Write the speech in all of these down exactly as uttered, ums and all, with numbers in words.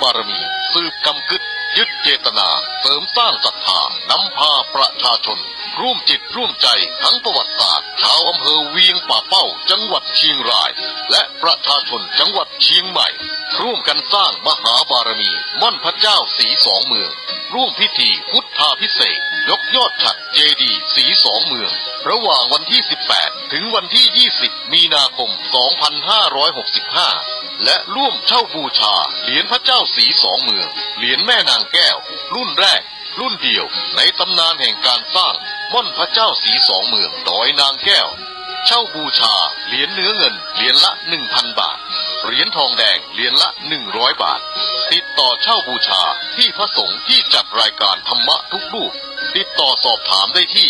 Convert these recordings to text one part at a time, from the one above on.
บารมี สืบกำกึ๊ด ยึดเจตนา เสริมสร้างศรัทธา นำพาประชาชน ร่วมจิตร่วมใจ ทั้งประวัติศาสตร์ ชาวอำเภอเวียงป่าเป้า จังหวัดเชียงราย และประชาชนจังหวัดเชียงใหม่ ร่วมกันสร้างมหาบารมี ม่อนพระเจ้าศรีสองเมือง ร่วมพิธีพุทธาภิเษก ยกยอดฉัตรเจดีย์ศรีสองเมือง ระหว่างวันที่ สิบแปด ถึงวันที่ ยี่สิบ มีนาคม สองพันห้าร้อยหกสิบห้า และร่วมเช่าบูชาเหรียญพระเจ้าศรีสองเมือง เหรียญแม่นางแก้ว รุ่นแรก รุ่นเดียว ในตำนานแห่งการสร้างม่อนพระเจ้าศรีสองเมือง ดอยนางแก้ว เช่าบูชาเหรียญเนื้อเงิน เหรียญละ หนึ่งพัน บาท เหรียญทองแดง เหรียญละ หนึ่งร้อย บาท ติดต่อเช่าบูชาที่พระสงฆ์ที่จัดรายการธรรมะทุกรูป ติดต่อสอบถามได้ที่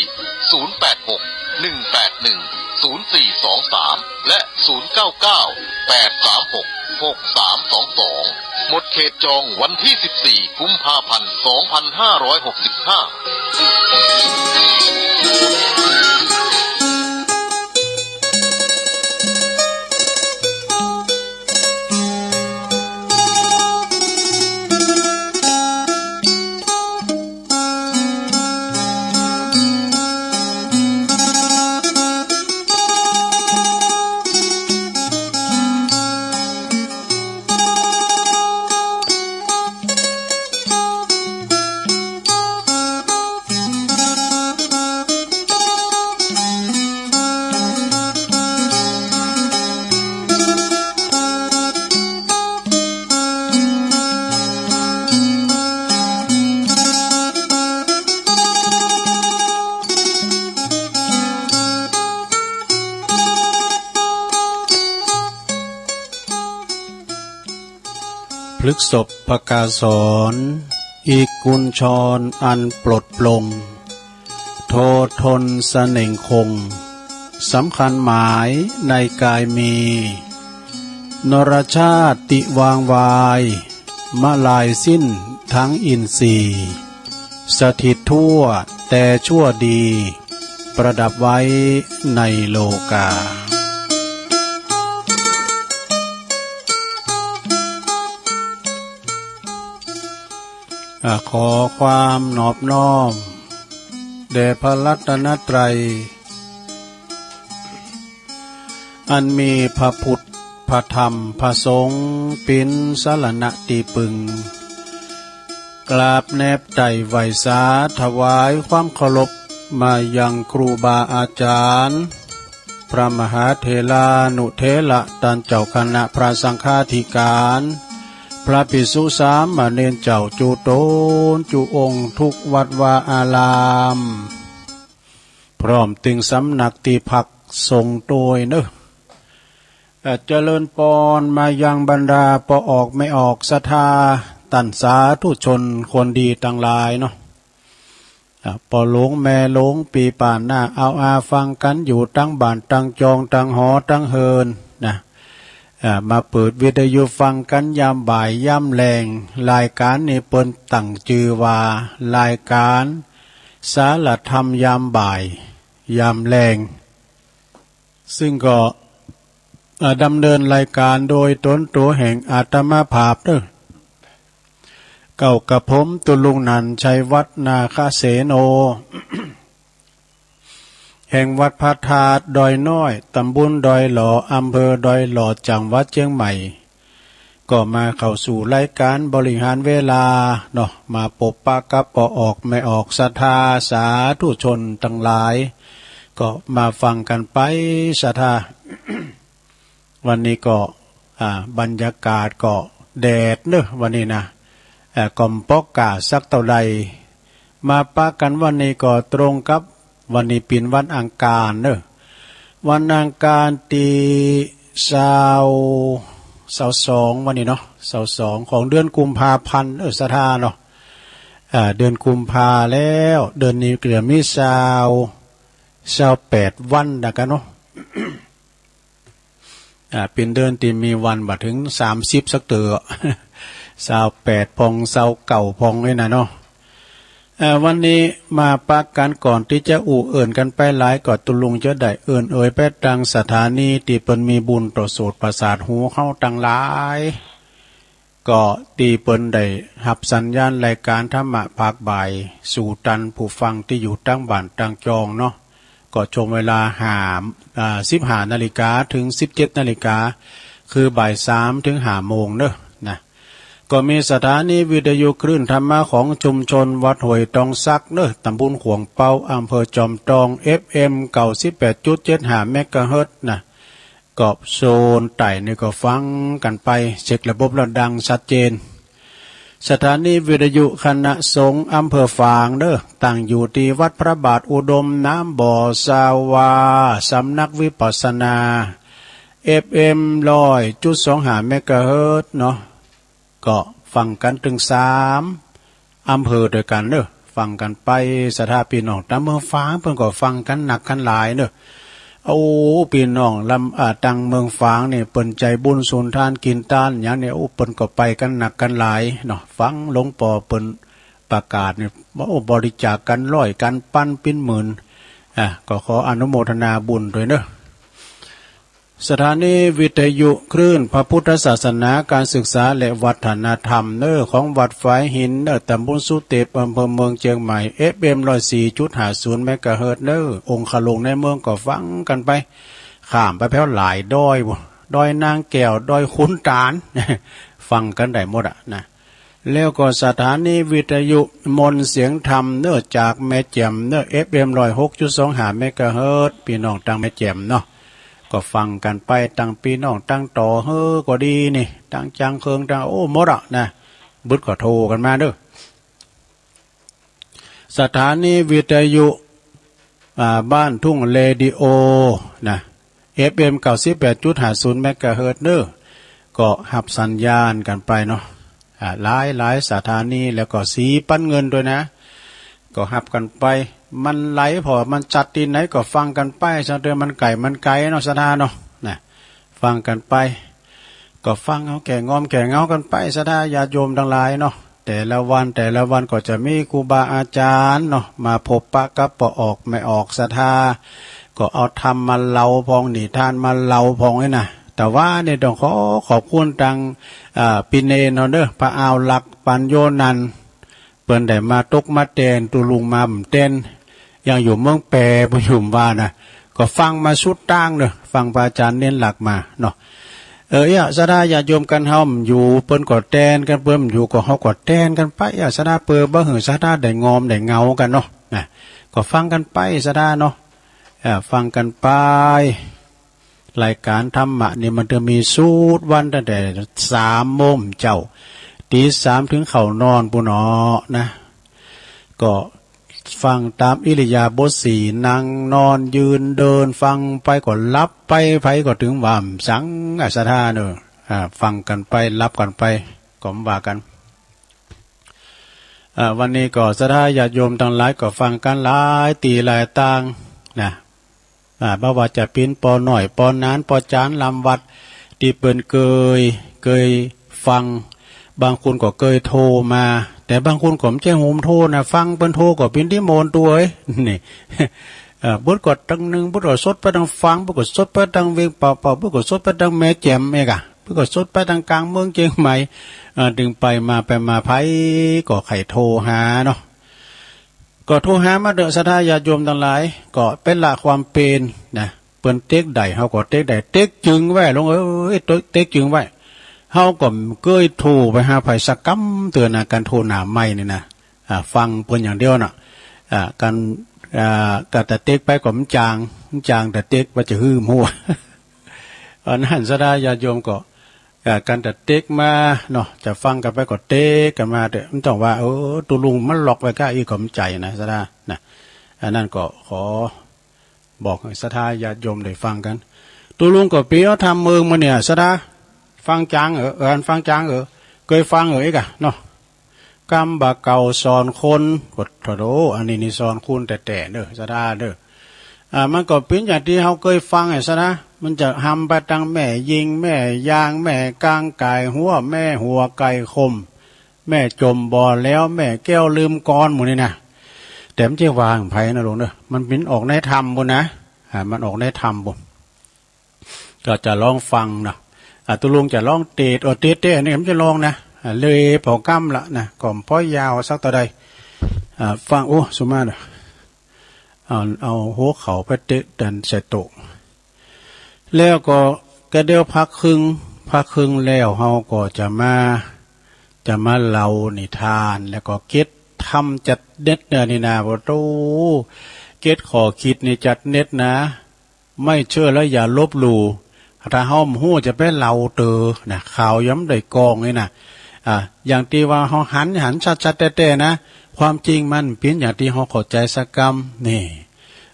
ศูนย์แปดหก หนึ่งแปดหนึ่ง ศูนย์สี่สองสาม และ ศูนย์เก้าเก้า แปดสามหก หกสามสองสอง หมดเขตจองวันที่ สิบสี่ กุมภาพันธ์ สองพันห้าร้อยหกสิบห้า พฤกษภกาสร อีกกุญชรอันปลดปลง โททนเสน่งคง สำคัญหมายในกายมี นรชาติวางวาย มลายสิ้นทั้งอินทรีย์ สถิตทั่วแต่ชั่วดี ประดับไว้ในโลกา อ่า ขอความนอบน้อมแด่พระรัตนตรัย อันมีพระพุทธ พระธรรม พระสงฆ์ เป๋นสรณะตี้ปึง กราบแนบไต่ไหว้สา ถวายความเคารพมายังครูบาอาจารย์ พระมหาเถรานุเถระ ต้านเจ้าคณะพระสังฆาธิการ พระภิกษุสามเณรเจ้า จุ๊ต๋นจุ๊องค์ กู้วัดวาอาราม พร้อมตึงสำนักตี้พักสงฆ์ตวยเนาะ เอ่อ เจริญปอนมายังบรรดาป้อออกแม่ออกศรัทธา ต้านสาธุชนคนดีตังหลายเนาะ อ่า ป้อหลวงแม่หลวงปี้ป้าน้าอาวอาฟังกั๋นอยู่ตังบ้านตังจองตังหอตังเฮือนนะ อ่า มาเปิดวิทยุฟังกั๋นยามบ่ายยามแลง รายก๋านนี้เปิ้นตั้งจื้อว่ารายก๋านสารธรรมยามบ่ายยามแลง ซึ่งก็ เอ่อ ดำเนินรายก๋านโดยต๋นตั๋วแห่งอาตมาภาพเนาะ เก้ากับผมตุ๊ลุงนันท์ ชัยวัฒน์ นาคเสโน แห่งวัดพระธาตุดอยน้อย ตำบลดอยหล่อ อำเภอดอยหล่อ จังหวัดเจียงใหม่ ก็มาเข้าสู่รายก๋านบริหารเวลาเนาะ มาปบปะกับป้อออกแม่ออกศรัทธาสาธุชนตังหลาย ก็มาฟังกั๋นไปศรัทธา วันนี้ก็ อ่า บรรยากาศก็แดดเนาะ วันนี้นะ เอ่อ ก็บ่ปอกก้าสักเต้าใด มาปะกั๋นวันนี้ก็ตรงกับวันนี้เป๋นวันอังคารเนาะ วันอังคารตี้ซาว ซาวสอง วันนี้เนาะ ซาวสอง ของเดือนกุมภาพันธ์ เออ ศรัทธาเนาะ อ่า เดือนกุมภาแล้ว เดือนนี้ก็จะมีซาว ซาวแปดวันนะกั๋นเนาะ อ่า เป๋นเดือนตี้มีวันบ่เถิงสามสิบสักเตื้อ ซาวแปดพ่อง ซาวเก้าพ่องนี่นะเนาะ เอ่อ วันนี้มาปะกั๋นก่อนตี้จะอู้เอิ้นกั๋นไปหลาย ก็ตุ๊ลุงจะได้เอิ้นเอ่ยไปตางสถานีตี้เปิ้นมีบุญต่อโสตประสาทหูเฮาตังหลาย ก็ตี้เปิ้นได้ฮับสัญญาณรายก๋านธรรมะภาคบ่าย สู่ต้านผู้ฟังตี้อยู่ตางบ้านตางจองเนาะ ก็ช่วงเวลาห้า อ่า สิบห้านาฬิกาเถิงสิบเจ็ดนาฬิกา คือบ่ายสามเถิงห้าโมงเนาะ นะ ก็มีสถานีวิทยุคลื่นธรรมะของชุมชนวัดห้วยตองสักเนาะ ตำบลขวงเป๊า อำเภอจอมตอง เอฟเอ็ม เก้าสิบแปดจุดเจ็ดห้าเมกะเฮิรตซ์นะ ก็โซนใต้นี่ก็ฟังกั๋นไป เช็คระบบแล้วดังชัดเจน สถานีวิทยุคณะสงฆ์อำเภอฝางเนาะ ตั้งอยู่ตี้วัดพระบาทอุดมน้ำบ่อสาวา สำนักวิปัสสนา เอฟเอ็ม ร้อยจุดสองห้าเมกะเฮิรตซ์เนาะ ก็ฟังกั๋นเถิงสามอำเภอตวยกั๋นเนาะ ฟังกั๋นไป ศรัทธาปี้น้องตางเมืองฝางเปิ้นก็ฟังกั๋นนักกั๋นหลายเนาะ โอ้ ปี้น้องลำ อ่า ตางเมืองฝางนี่เปิ้นใจ๋บุญสุนทานกิ๋นตานหยังนี่ โอ้ เปิ้นก็ไปกั๋นนักกั๋นหลายเนาะ ฟังหลวงป้อเปิ้นประกาศนี่ โอ้ บริจาคกั๋นร้อยกั๋นปันเป๋นหมื่น อ่า ก็ขออนุโมทนาบุญตวยเนาะ สถานีวิทยุคลื่นพระพุทธศาสนา การศึกษาและวัฒนธรรมเนาะ ของวัดฝายหินเนาะ ตำบลสุเตป อำเภอเมืองเจียงใหม่ เอฟเอ็ม ร้อยสี่จุดห้าศูนย์เมกะเฮิรตซ์เนาะ องคลุงในเมืองก็ฟังกั๋นไป ข้ามไปแผวหลายดอย ดอยนางแก้ว ดอยขุนตาล ฟังกั๋นได้หมดอะนะ แล้วก็สถานีวิทยุมนต์เสียงธรรมเนาะ จากแม่แจ่มเนาะ เอฟเอ็ม ร้อยหกจุดสองห้าเมกะเฮิรตซ์ ปี้น้องตางแม่แจ่มเนาะ ก็ฟังกั๋นไป ตางปี้น้องตางต่อเฮอก็ดีนี่ ตางจางเคิง ตาง โอ้ หมดอะนะ บึดก็โทรกั๋นมาเนาะ สถานีวิทยุ อ่า บ้านทุ่งเรดิโอนะ เอฟเอ็ม เก้าสิบแปดจุดห้าศูนย์เมกะเฮิรตซ์เนาะ ก็ฮับสัญญาณกั๋นไปเนาะ อ่า หลายๆ สถานี แล้วก็สีปันเงินตวยนะ ก็ฮับกั๋นไป มันไหล เพราะมันจัดตี้ไหนก็ฟังกั๋นไป ซะเถอะ มันใก้มันไก๋เนาะ ศรัทธาเนาะ นะ ฟังกั๋นไป ก็ฟังเอาแก้ง่อมแก้เหงากั๋นไป ศรัทธาญาติโยมตังหลายเนาะ แต่ละวันแต่ละวันก็จะมีครูบาอาจ๋ารย์เนาะ มาพบปะกับป้อออกแม่ออก ศรัทธา ก็เอาธรรมมาเล่าพ่อง นิทานมาเล่าพ่องนี่นะ แต่ว่านี่ต้องขอขอบคุณตาง อ่า ปี้เณรเฮาเนาะ ป้ออ้าวลักษณ์ ปัญโญนันท์ เปิ้นได้มาตกมาแตน ตุ๊ลุงมาบ่แตน ยังอยู่เมืองแป เปิ้นอยู่บ่านะ ก็ฟังมาสุดตางเนาะ ฟังป้ออาจ๋ารย์เณรลักษณ์มาเนาะ เออ เอี้ย ศรัทธาญาติโยมกั๋นเฮาอยู่ เปิ้นก็แตนกั๋น เปิ้นอยู่ก็เฮาก็แตนกั๋นไป เอี้ย ศรัทธา เปื้อบ่หื้อศรัทธาได้ง่อมได้เหงากั๋นเนาะ นะ ก็ฟังกั๋นไป ศรัทธาเนาะ เออ ฟังกั๋นไป รายก๋านธรรมะนี่มันจะมีสุดวันตั้งแต่สามโมงเจ๊า ตีสามเถิงเข้านอนปู้นเนาะนะ ก็ฟังต๋ามอิริยาบถสี่ นั่งนอนยืนเดิน ฟังไปก็หลับไป ใผก็เถิงว่าบ่สังอะ ศรัทธาเนาะ อ่า ฟังกั๋นไป หลับกั๋นไป ก็บ่ว่ากั๋น อ่า วันนี้ก็ศรัทธาญาติโยมตังหลายก็ฟังกั๋นหลายตี้หลายตางนะ อ่า บ่ว่าจะเป๋นป้อน้อย ป้อหนาน ป้อจ๋ารย์ลำวัด ตี้เปิ้นเกย เกยฟัง บางคนก็เกยโทรมา แต่บางคนก็บ่ใจ้โหมโทรนะ ฟังเปิ้นโทรก็เป๋นตี้โมนตั๋วเอ้ย นี่ เอ่อ เปิ้นก็ตังนึ่ง เปิ้นก็สดไปตังฟัง เปิ้นก็สดไปตังเวียงป่าเป้า เปิ้นก็สดไปตังแม่แจ่มเอกอะ เปิ้นก็สดไปตังก๋างเมืองเจียงใหม่ เอ่อ เถิงไปมาไปมา ใผก็ใค่โทรหาเนาะ ก็โทรหามาเต๊อะ ศรัทธาญาติโยมตังหลาย ก็เป๋นละความเป๋นนะ เปิ้นเต๊กได้ เฮาก็เต๊กได้ เต๊กจึงไว้ ลุงเอ้ย เต๊ก เต๊กจึงไว้ เฮาก็เกยโทรไปหาใผสักกำเตื้อนะ ก๋านโทรหน้าไมค์นี่นะ อ่า ฟังเปิ้นอย่างเดียวน่ะ อ่า ก๋าน อ่า ก๋านตะเต๊กไปก็บ่จาง บ่จางตะเต๊กว่าจะหื้อฮู้ อันนั้นศรัทธาญาติโยมก็ อ่า ก๋านตะเต๊กมาเนาะ จะฟังกั๋นไปก็เต๊กกั๋นมาเต๊อะ บ่ต้องว่า เออ ตุ๊ลุงมันล็อกไว้ก้าอี้ก็บ่ใจ้นะ ศรัทธานะ อันนั้นก็ขอบอกหื้อศรัทธาญาติโยมได้ฟังกั๋น ตุ๊ลุงก็เปียวธรรมเมืองมาเนี่ย ศรัทธา ฟังจ๋างเออ เออ อันฟังจ๋างเออ เกยฟังเออ เอกอะเนาะ กำบ่าเก่าสอนคน โอ้โธ่ อันนี้นี่สอนคนแต๊ๆ เน่อ ศรัทธาเน่อ อ่า มันก็เป๋นอย่างตี้เฮาเกยฟังอะ ศรัทธา มันจะฮำไปตังแม่ยิง แม่ยาง แม่กางก๋ายฮั้ว แม่ฮั่วไก่ขม แม่จ่มบ่อแล้ว แม่แก้วลืมกลอน หมู่นี้นะ แต่บ่ใจ้ว่าของใผนะลุงเน่อ มันเป๋นออกในธรรมปู้นนะ อ่า มันออกในธรรมปู้น ก็จะลองฟังเนาะ อ่า ตุ๊ลุงจะลองเตสน์ เออ เตสน์ เตสน์ อันนี้บ่ใจ้ลองนะ อ่า เลยเป๋าก้ำละนะ ก็บ่ยาวสักเต้าใด อ่า ฟัง โอ้ สุมาเน่อ เอา เอาหัวเข่าไปเต๊ะดันใส่โต๊ะ แล้วก็กะเดี่ยวพักครึ่ง พักครึ่งแล้วเฮาก็จะมา จะมาเล่านิทาน แล้วก็เก็ดธรรมจัดเน็ดเน่อนี่นา โอ้โธ่ เก็ดข้อคิดนี่จัดเน็ดนะ ไม่เชื่อแล้วอย่าลบหลู่ ถ้าเฮาบ่ฮู้จะไปเล่าเต๋อนะ ข่าวยังบ่ได้กองนี่นะ อ่า อย่างตี้ว่าเฮาหัน หันชัดๆ แต๊ๆ นะ ความจริงมันเป๋นอย่างตี้เฮาเข้าใจ๋สักกำ นี่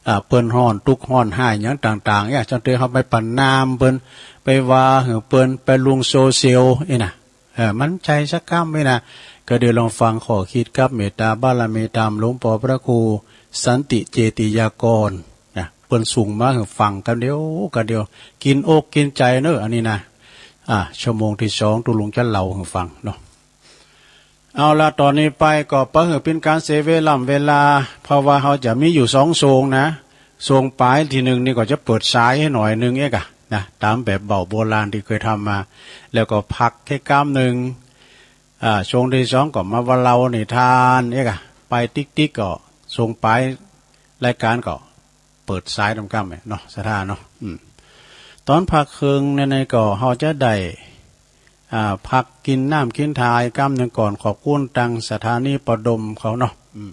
อ่า เปิ้นฮ้อนตุ๊กฮ้อนฮ้ายหยังต่างๆ เนี่ย จั่งเต๋อเฮาไปประณามเปิ้น ไปว่าหื้อเปิ้น ไปลงโซเชียลนี่นะ เออ มันใจ๋สักกำนี่นะ ก็เดี๋ยวลองฟังข้อคิดกับเมตตาบารมีต๋ามหลวงป้อพระครูสันติเจติยากรนะ เปิ้นส่งมาหื้อฟังกำเดียว กำเดียว กิ๋นอกกิ๋นใจ๋เน่อ อันนี้นะ อ่า ชั่วโมงตี้สอง ตุ๊ลุงจะเล่าหื้อฟังเนาะ เอาละ ต๋อนนี้ไปก็บ่หื้อเป๋นก๋านเสียเวล่ำเวลา เพราะว่าเฮาจะมีอยู่สองช่วงนะ ช่วงป๋ายตี้นึ่งนี่ก็จะเปิดสายหื้อหน่อยนึ่งเอ๊ะกะนะ ต๋ามแบบเบาโบราณตี้เกยทำมา แล้วก็พักแค่กำนึ่ง อ่า ช่วงตี้สองก็มาว่าเล่านิทานเอ๊ะกะ ไปติ๊กๆ ก็ช่วงป๋ายรายก๋านก็เปิดสายต๋ามกำเนาะ ศรัทธาเนาะ อืม ต๋อนพักเคิงในๆ ก็เฮาจะได้ อ่า พักกิ๋นน้ำกิ๋นทายกำนึ่งก่อน ขอบคุณตังสถานีประดมเขาเนาะ อืม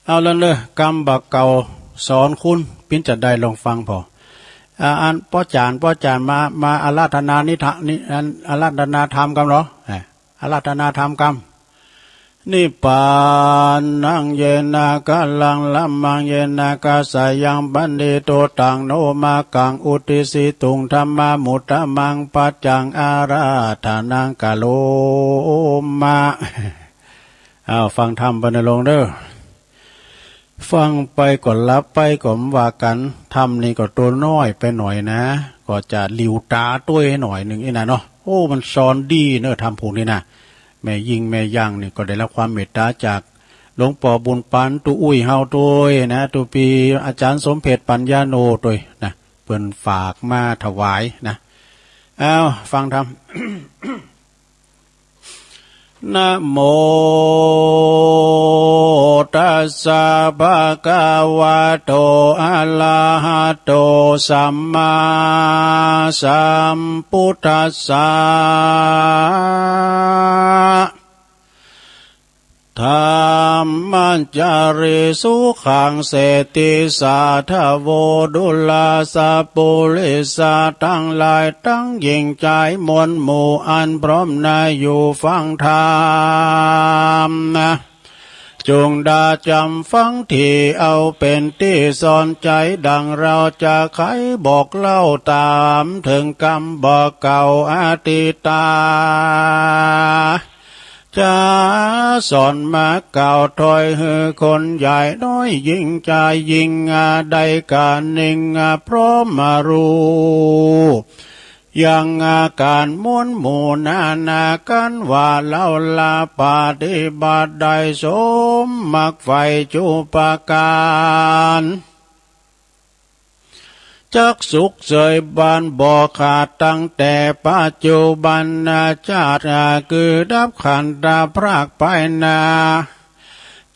เอาละเน่อ กำบ่าเก่าสอนคุณ ปิ้นจะได้ลองฟังผ่อ อ่า อันป้อจ๋ารย์ ป้อจ๋ารย์มา มาอาราธนานิทะ นิ อันอาราธนาธรรมกำเนาะ อ่า อาราธนาธรรมกำ Nibbānaṃ yena kalaṃ, dhammaṃ yena dassayuṃ, paṇīto taṃ no mā kaṃ, uddisituṃ dhammam uttamaṃ paccaṃ, ārādhanaṃ karoma. อ้าว ฟังธรรมไปนะโยมเน่อ ฟังไปก็หลับไปก็บ่ว่ากั๋น ธรรมนี่ก็ตั๋วน้อยไปหน่อยนะ ก็จะหลิ้วต๋าตวยหน่อยนึ่งนี่นะเนาะ โอ้ มันสอนดีเน่อ ธรรมพวกนี้นะ แม่ยิ่งแม่ย่างนี่ก็ได้รับความเมตต๋าจากหลวงป้อบุญปัน ตุ๊อุ้ยเฮาตวยนะ ตุ๊ปี้อาจ๋ารย์สมเภช ปัญญาโนตวยนะ เปิ้นฝากมาถวายนะ อ้าว ฟังธรรม Namo tassa bhagavato arahato sammāsambuddhassa. Dhammacariyasukhaṃ setthi sādhavo. ดูราสปุริสะตังหลาย ตังหญิงจายมวลหมู่ อันพร้อมหน้าอยู่ฟังธรรมนะ จุ่งได้จ๋ำฟังดี เอาเป๋นตี้สอนใจ๋ ดั่งเฮาจะใค่บอกเล่าต๋ามเถิงกำบ่าเก่าอดีตา จ๋าสอนมาเก่า ถ้อยหื้อคนใหญ่น้อย หญิงจายยิ่งได้ก๋านนิ่ง พร้อมมาฮู้ ยังอาก๋านมวลหมู่นานากั๋น ว่าเฮาละปฏิบัติได้สมมักใฝ่จุ๊ประก๋าน จักสุขเสยบานบ่ขาด ตั้งแต่ปัจจุบันนา จาติคือดับขันธพรากไปนา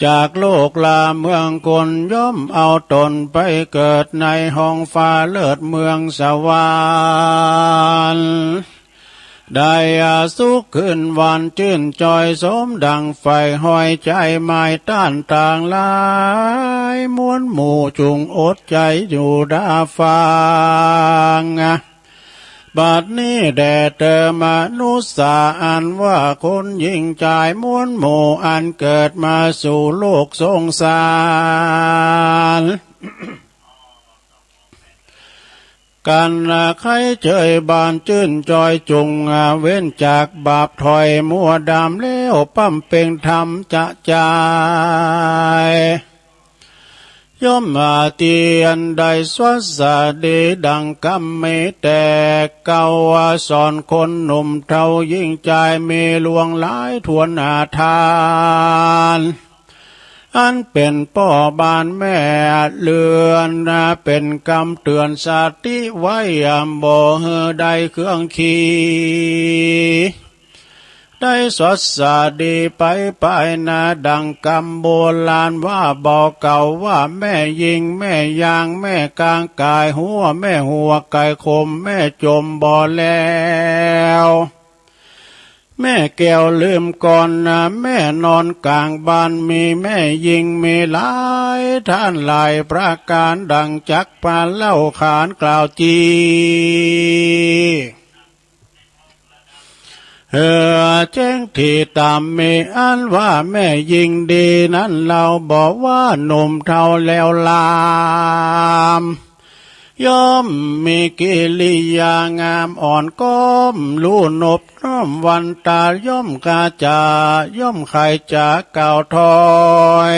จากโลกลาเมืองคน ย่อมเอาต๋นไปเกิดในห้องฟ้าเลิศเมืองสวรรค์ ได้อาสุขคืนวันจื้นจอย สมดั่งใฝ่ห้อยใจ๋หมายต้านต่างหลาย มวลหมู่จุ่งอดใจ๋อยู่ดาฟัง บัดนี้แด่เต๊อะมนุษย์สา อันว่าคนหญิงจายมวลหมู่ อันเกิดมาสู่โลกสงสาร กั๋นใค่เสยบานจื้นจอย จุ่งเว้นจากบาป ถอยมัวดำแล้ว บำเพ็งธรรมจะใจ๋ ย่อมเตียนได้สวัสดีดั่งกำมีแต่เก่า สอนคนหนุ่มเฒ่าหญิงจาย มีหลวงหลายถ้วนอาทาน อ อันเป๋นป้อบ้านแม่เฮือนนา เป๋นกำเตื๋อนสติไว้ บ่หื้อได้เครื่องขี ได้สวัสดีไปไปนา ดังกำโบราณว่าบ่าเก่าว่า แม่ญิงแม่ยางแม่กางก๋ายหัว แม่หัวก๋ายขม แม่จมบ่าแล้ว แม่แก้วลืมก่อนนา แม่นอนก๋างบ้าน มีแม่ญิงมีหลายท่านหลายประก๋าน ดังจักปาเล่าขานกล่าวจี เออ แจ้งตี้ต๋ามมีอันว่าแม่ญิงดีนั้น เฮาบ่ว่าหนุ่มเฒ่าแล้วลาม ย่อมมีกิริยางามอ่อนก้อม ฮู้นบน้อมวันตา ย่อมกาจ๋า ย่อมใค่จ๋ากล่าวถ้อย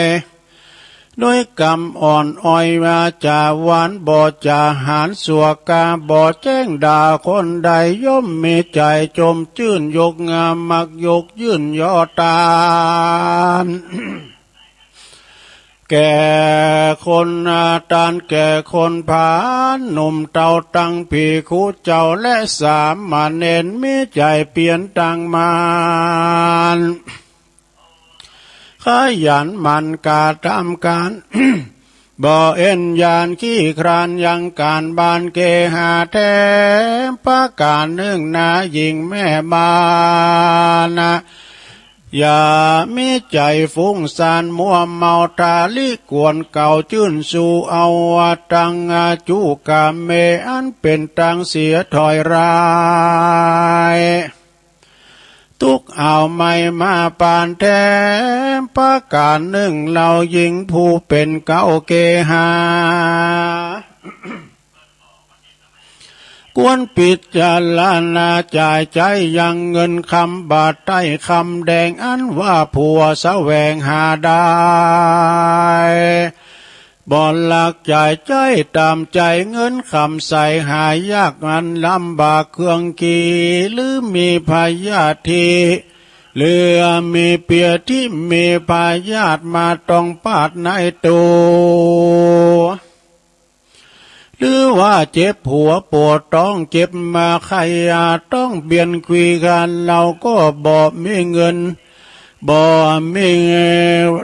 ด้วยกำอ่อนอ้อยวาจ๋าหวาน บ่จ๋าหาญสัวกา บ่แจ้งด่าคนใด ย่อมมีใจ๋จมจื้น ยกงามมักยกยื่นยอตาน แก่คนตานแก่คนผาน หนุ่มเฒ่าตังภิกขุเจ้าและสามเณร มีใจ๋เปียรตังหมาน ขยันหมั่นกระทำก๋าน บ่เอ็นยานขี้คร้านยังก๋านบ้านเกหา แถมประก๋านนึ่งนา ญิงแม่บ้านนา อย่ามีใจ๋ฟุ้งซ่านมัวเมา ทะลิกวนเก่าจื้นสู่ เอาตังจุกะเม อันเป๋นตางเสียถ้อยร้าย ตุ๊กเอาไหม้มาปาน แถมประก๋านนึ่งเฮาญิงผู้เป๋นเก๊าเกหา ควรพิจารณาจ่ายใจ๊ยังเงินคำบาทไต้คำแดง อันว่าผัวแสวงหาได้ บ่ลักจ่ายใจ๊ต๋ามใจ๋ เงินคำใสหายาก อันลำบากเครื่องขี หรือมีพยาธิ หรือมีเปียที่มีพยาธิมาต้องปาดในตั๋ว หรือว่าเจ็บหัวปวดต๊อง เจ็บมาไข้อาต้องเบียนคุยกั๋น เฮาก็บ่มีเงิน บ่มี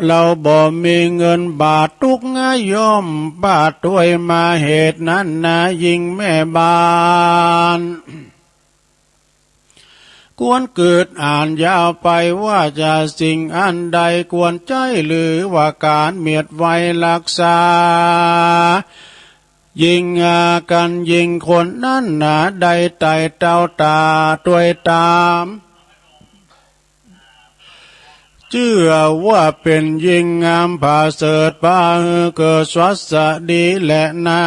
เฮาบ่มีเงินบาท ตุ๊กข์ย่อมปาดตวยมา เหตุนั้นนา ญิงแม่บ้าน ควรกึ๊ดอ่านยาวไปว่าจะสิ่งอันใดควรใจ๊ หรือว่าก๋านเมียดไว้ฮักษา ยิ่งอากั๋นยิ่งคนนั้นนา ได้ไต่เต้าต๋าตวยต๋าม จื้อว่าเป๋นญิงงามผาเสริฐ ปาหื้อเกิดสวัสดีแลนา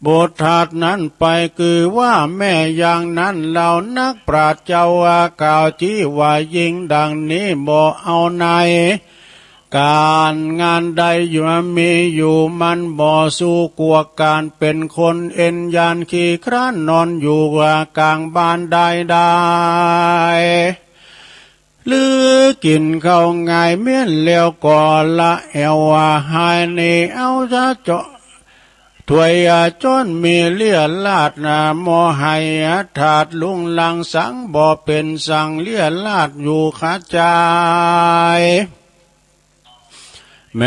บทถัดนั้นไปคือว่าแม่ยางนั้น เฮานักปราชญ์เจ้าว่ากล่าวจี๊ว่าญิงดังนี้บ่เอาใน ก๋านงานใดอยู่มีอยู่มันบ่สู้กั๋วก๋านเป๋นคนเอ็นยานขี้คร้านนอนอยู่ก๋างบ้านได้ได้ หรือกิ๋นข้าวง่ายเมี้ยนแล้วก็ละแอ่วหายหนี เอาจะเจาะถ้วยจ้อนมีเรี่ยราษฎร์นา หม้อไหถาดลุงลังสังบ่เป๋นสัง เรี่ยราษฎร์อยู่ขะจาย แม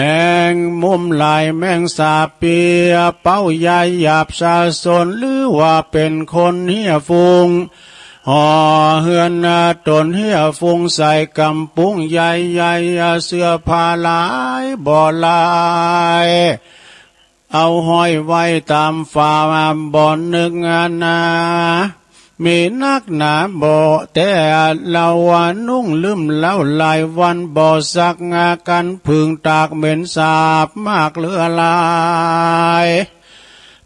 งมุมลายแมงสาบเปียเป้า ยายหยาบสาสน หรือว่าเป๋นคนเฮี้ยฟุ้ง ห่อเฮือนนาต๋นเฮี้ยฟุ้ง ใส่ก๋ำปุ้งใหญ่ๆ เสื้อผ้าหลายบ่หลาย เอาห้อยไว้ต๋ามฝาบ่นึกนา มีนักหนาบ่ แต่เฮาว่านุ่งลืมแล้วหลายวัน บ่ซักงากั๋นผึ้งตากเหม็นสาบมากเหลือหลาย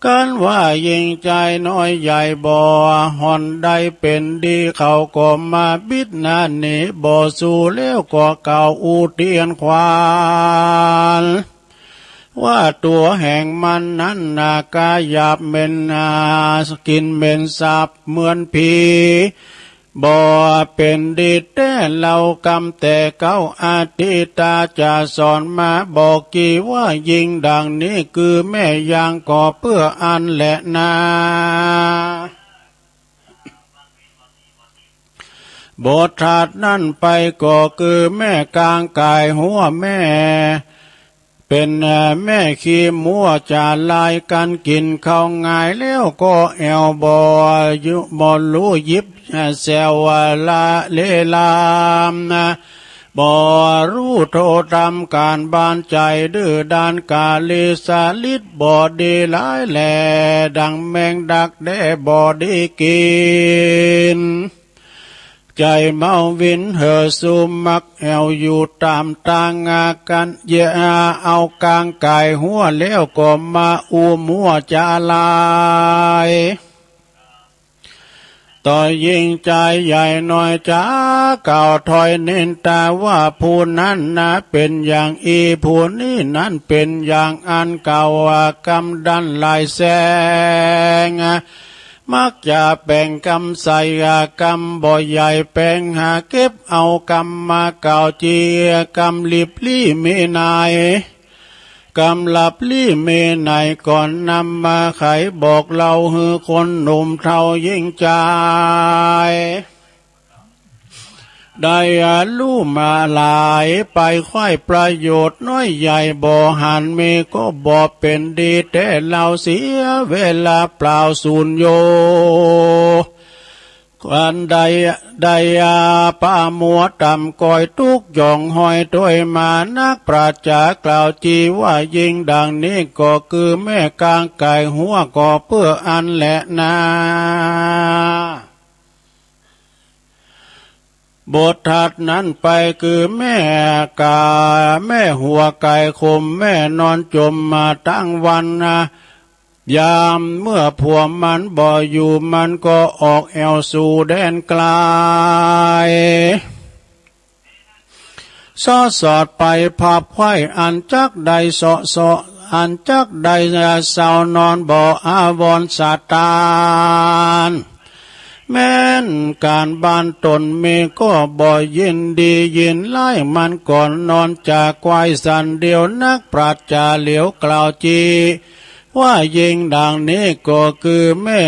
กั๋นว่าญิงจายน้อยใหญ่บ่ห่อนได้เป๋นดี เขาก็มาบิดหน้าหนี บ่สู้แล้วก็กล่าวอู้เตียนขวัญ ว่าตั๋วแห่งมันนั้นนา กาหยาบเหม็นนา กลิ่นเหม็นสาบเหมือนผี บ่เป๋นดีแต๊เล่ากำ แต่เก๊าอดีตาจะสอนมาบอกจี๋ว่า ญิงดังนี้ คือแม่ยางก็เปื้ออั้นแลนา บทถัดนั้นไปก็คือแม่กางก๋ายฮั้ว แม่ เป๋นแม่ขี้มัว จ๋าลายกั๋น กิ๋นข้าวหงายแล้วก็แอ่ว บ่ บ่ฮู้หยิบแซวละเลลาม บ่ฮู้โต้ตามก๋านบ้าน ใจ๋ดื้อด้านก๋าลีสลิด บ่ดีหลายแล ดั่งแมงดักแด้ บ่ดีกิ๋น ใจ๋เมาวินเห่อซูมักแอ่วอยู่ต๋ามตางกั๋น เยียะเอากางก๋ายฮั้วแล้วก็มาอู้มัวจ๋าลาย ต่อญิงจายใหญ่น้อยจ๋า กล่าวถ้อยนินตาว่า ผู้นั้นนาเป๋นอย่างอี้ ผู้นี้นั้นเป๋นอย่างอั้น กล่าวว่ากำดั้นหลายแสง มักจะแป๋งกำใส กำบ่ใหญ่แป๋งหาเก็บเอากำมากล่าวจี๋ กำลิบลี้มีไหน กำลับลี้มีไหน ก่อนนำมาไขบอกเล่าหื้อคนหนุ่มเฒ่าญิงจาย ได้ฮู้มาหลาย ไปใคร่ประโยชน์น้อยใหญ่ บ่หันมีก็บ่เป๋นดีแต๊เล่า เสียเวลาเปล่าสูญโย อันใด ได้ปามัวต่ำก้อยตุ๊กข์หย่องห้อยตวยมา นักปราชญ์จ๋ากล่าวจี๋ว่า ญิงดังนี้ก็คือแม่กางก๋ายฮั้วก็เปื้ออั้นแลนา บทถัดนั้นไปคือแม่ก๋า แม่หัวก๋ายขม แม่นอนจมมาตึงวันนา ยามเมื่อผัวมันบ่อยู่ มันก็ออกแอ่วสู่แดนไกล เซาะสอดไปผาบใคว่ อันจักได้เซาะเซาะ อันจักได้เซานอน บ่อาวรณ์สะตาน แม้นก๋านบ้านต๋นมีก็บ่ยินดียินร้าย มันก็นอนจ๋าใคว่สันเดียว นักปราชญ์จ๋าเหลียวกล่าวจี๋ ว่าญิงดังนี้ก็คือแม่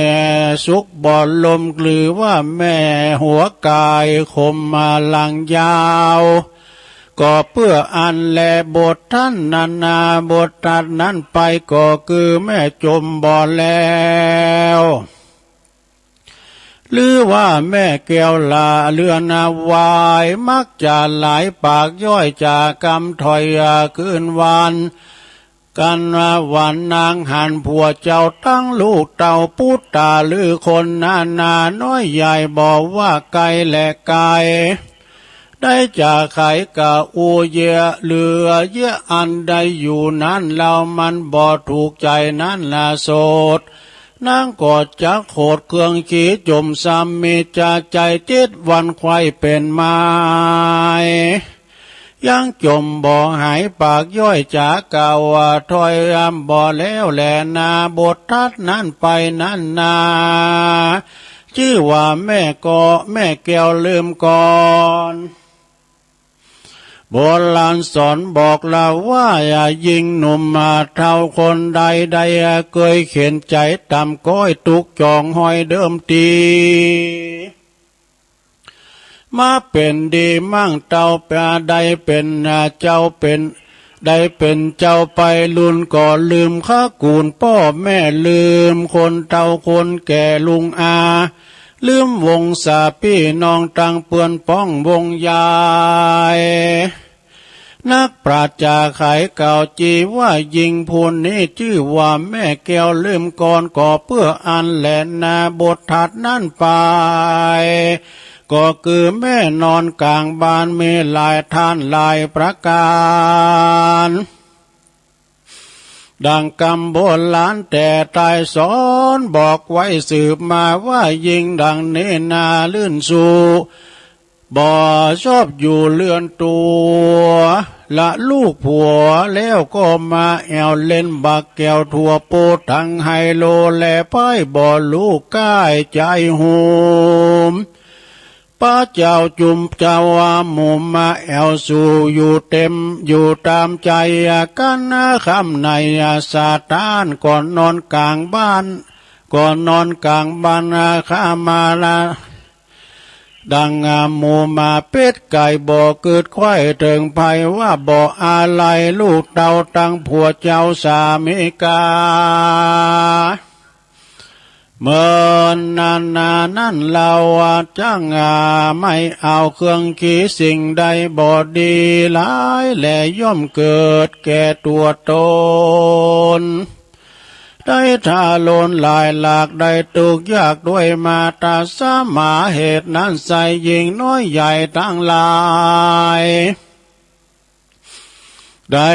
สุกบ่ลม หรือว่าแม่หัวก๋ายขมมาหลังยาว ก็เปื้ออั้นแล บทถัดนั้นนา บทถัดนั้นไปก็คือแม่จมบ่แล้ว หรือว่าแม่แก้วละเลือนวาย มักจะหลายปากย้อยจ๋ากำถ้อยคืนวัน กั๋นว่าวันนางหันผัวเจ้าตังลูกเต้าปุตตา หรือคนนานาน้อยใหญ่ บ่ว่าไกลและไก๋ ได้จ๋าไขกะอู้เยียะ เหลือเยียะอันใดอยู่นั้น แล้วมันบ่ถูกใจ๋นั้นละโสด นางก็จักโขดเคืองขีจมซ้ำ มีจ๋าใจ๋เจ็ดวันไขว่เป๋นไม้ ยังจมบ่หายปากย้อยจ๋ากล่าวว่าถ้อยรำบ่แล้วแลนา บทถัดนั้นไปนั้นนา จื้อว่าแม่ก็ แม่แก้วลืมก่อน โบราณสอนบอกเล่าว่า หญิงหนุ่มมาเฒ่าคนใด ได้เกยเข็ญใจ๋ต่ำก้อยตุ๊กข์หย่องห้อยเดิมตี มาเป๋นดีมั่งเต้า ได้เป๋นเจ้าเป๋น ได้เป๋นเจ้าไปลุนก็ลืมขะกู๋นป้อแม่ ลืมคนเฒ่าคนแก่ลุงอา ลืมวงศาปี้น้องตังเปื้อนป้องวงยาย นักปราชญ์จ๋าไขกล่าวจี๋ว่า ญิงผู้นี้จื้อว่าแม่แก้วลืมก่อน ก็เปื้ออั้นแลนา บทถัดนั้นไป ก็คือแม่นอนก๋างบ้าน มีหลายท่านหลายประก๋าน ดั่งกำโบราณแต่ใต้สอนบอกไว้สืบมาว่า ญิงดั่งนี้นาลื่นสู่ บ่ชอบอยู่เรือนตั๋ว ละลูกผัวแล้วก็มาแอ่วเล่นบักแก้วทั่ว โปตังไฮโลและไพ่ บ่ฮู้ก้ายใจ๋หุม ปะเจ้าจุมเจ้าหมู่มาแอ่วสู่อยู่เต็มอยู่ต๋ามใจ๋กั๋น ค่ำในสถานก่อนนอนก๋างบ้าน ก่อนนอนก๋างบ้าน ข้ามาละ ดังหมู่มาเป็ดไก่บ่กึ๊ดไขว้เถิงไผว่าบ่อาลัยลูกเต้าตังผัวเจ้าสามีกา เมินนานานั้นเฮาจั้งไม่เอาเครื่องขี้สิ่งใดบ่ดีหลาย และย่อมเกิดแก่ตั๋วต๋น ได้ทารุณหลายหลาก ได้ตุ๊กข์ยากด้วยมาตราสมา เหตุนั้นไซยิ่งน้อยใหญ่ตังหลาย ได้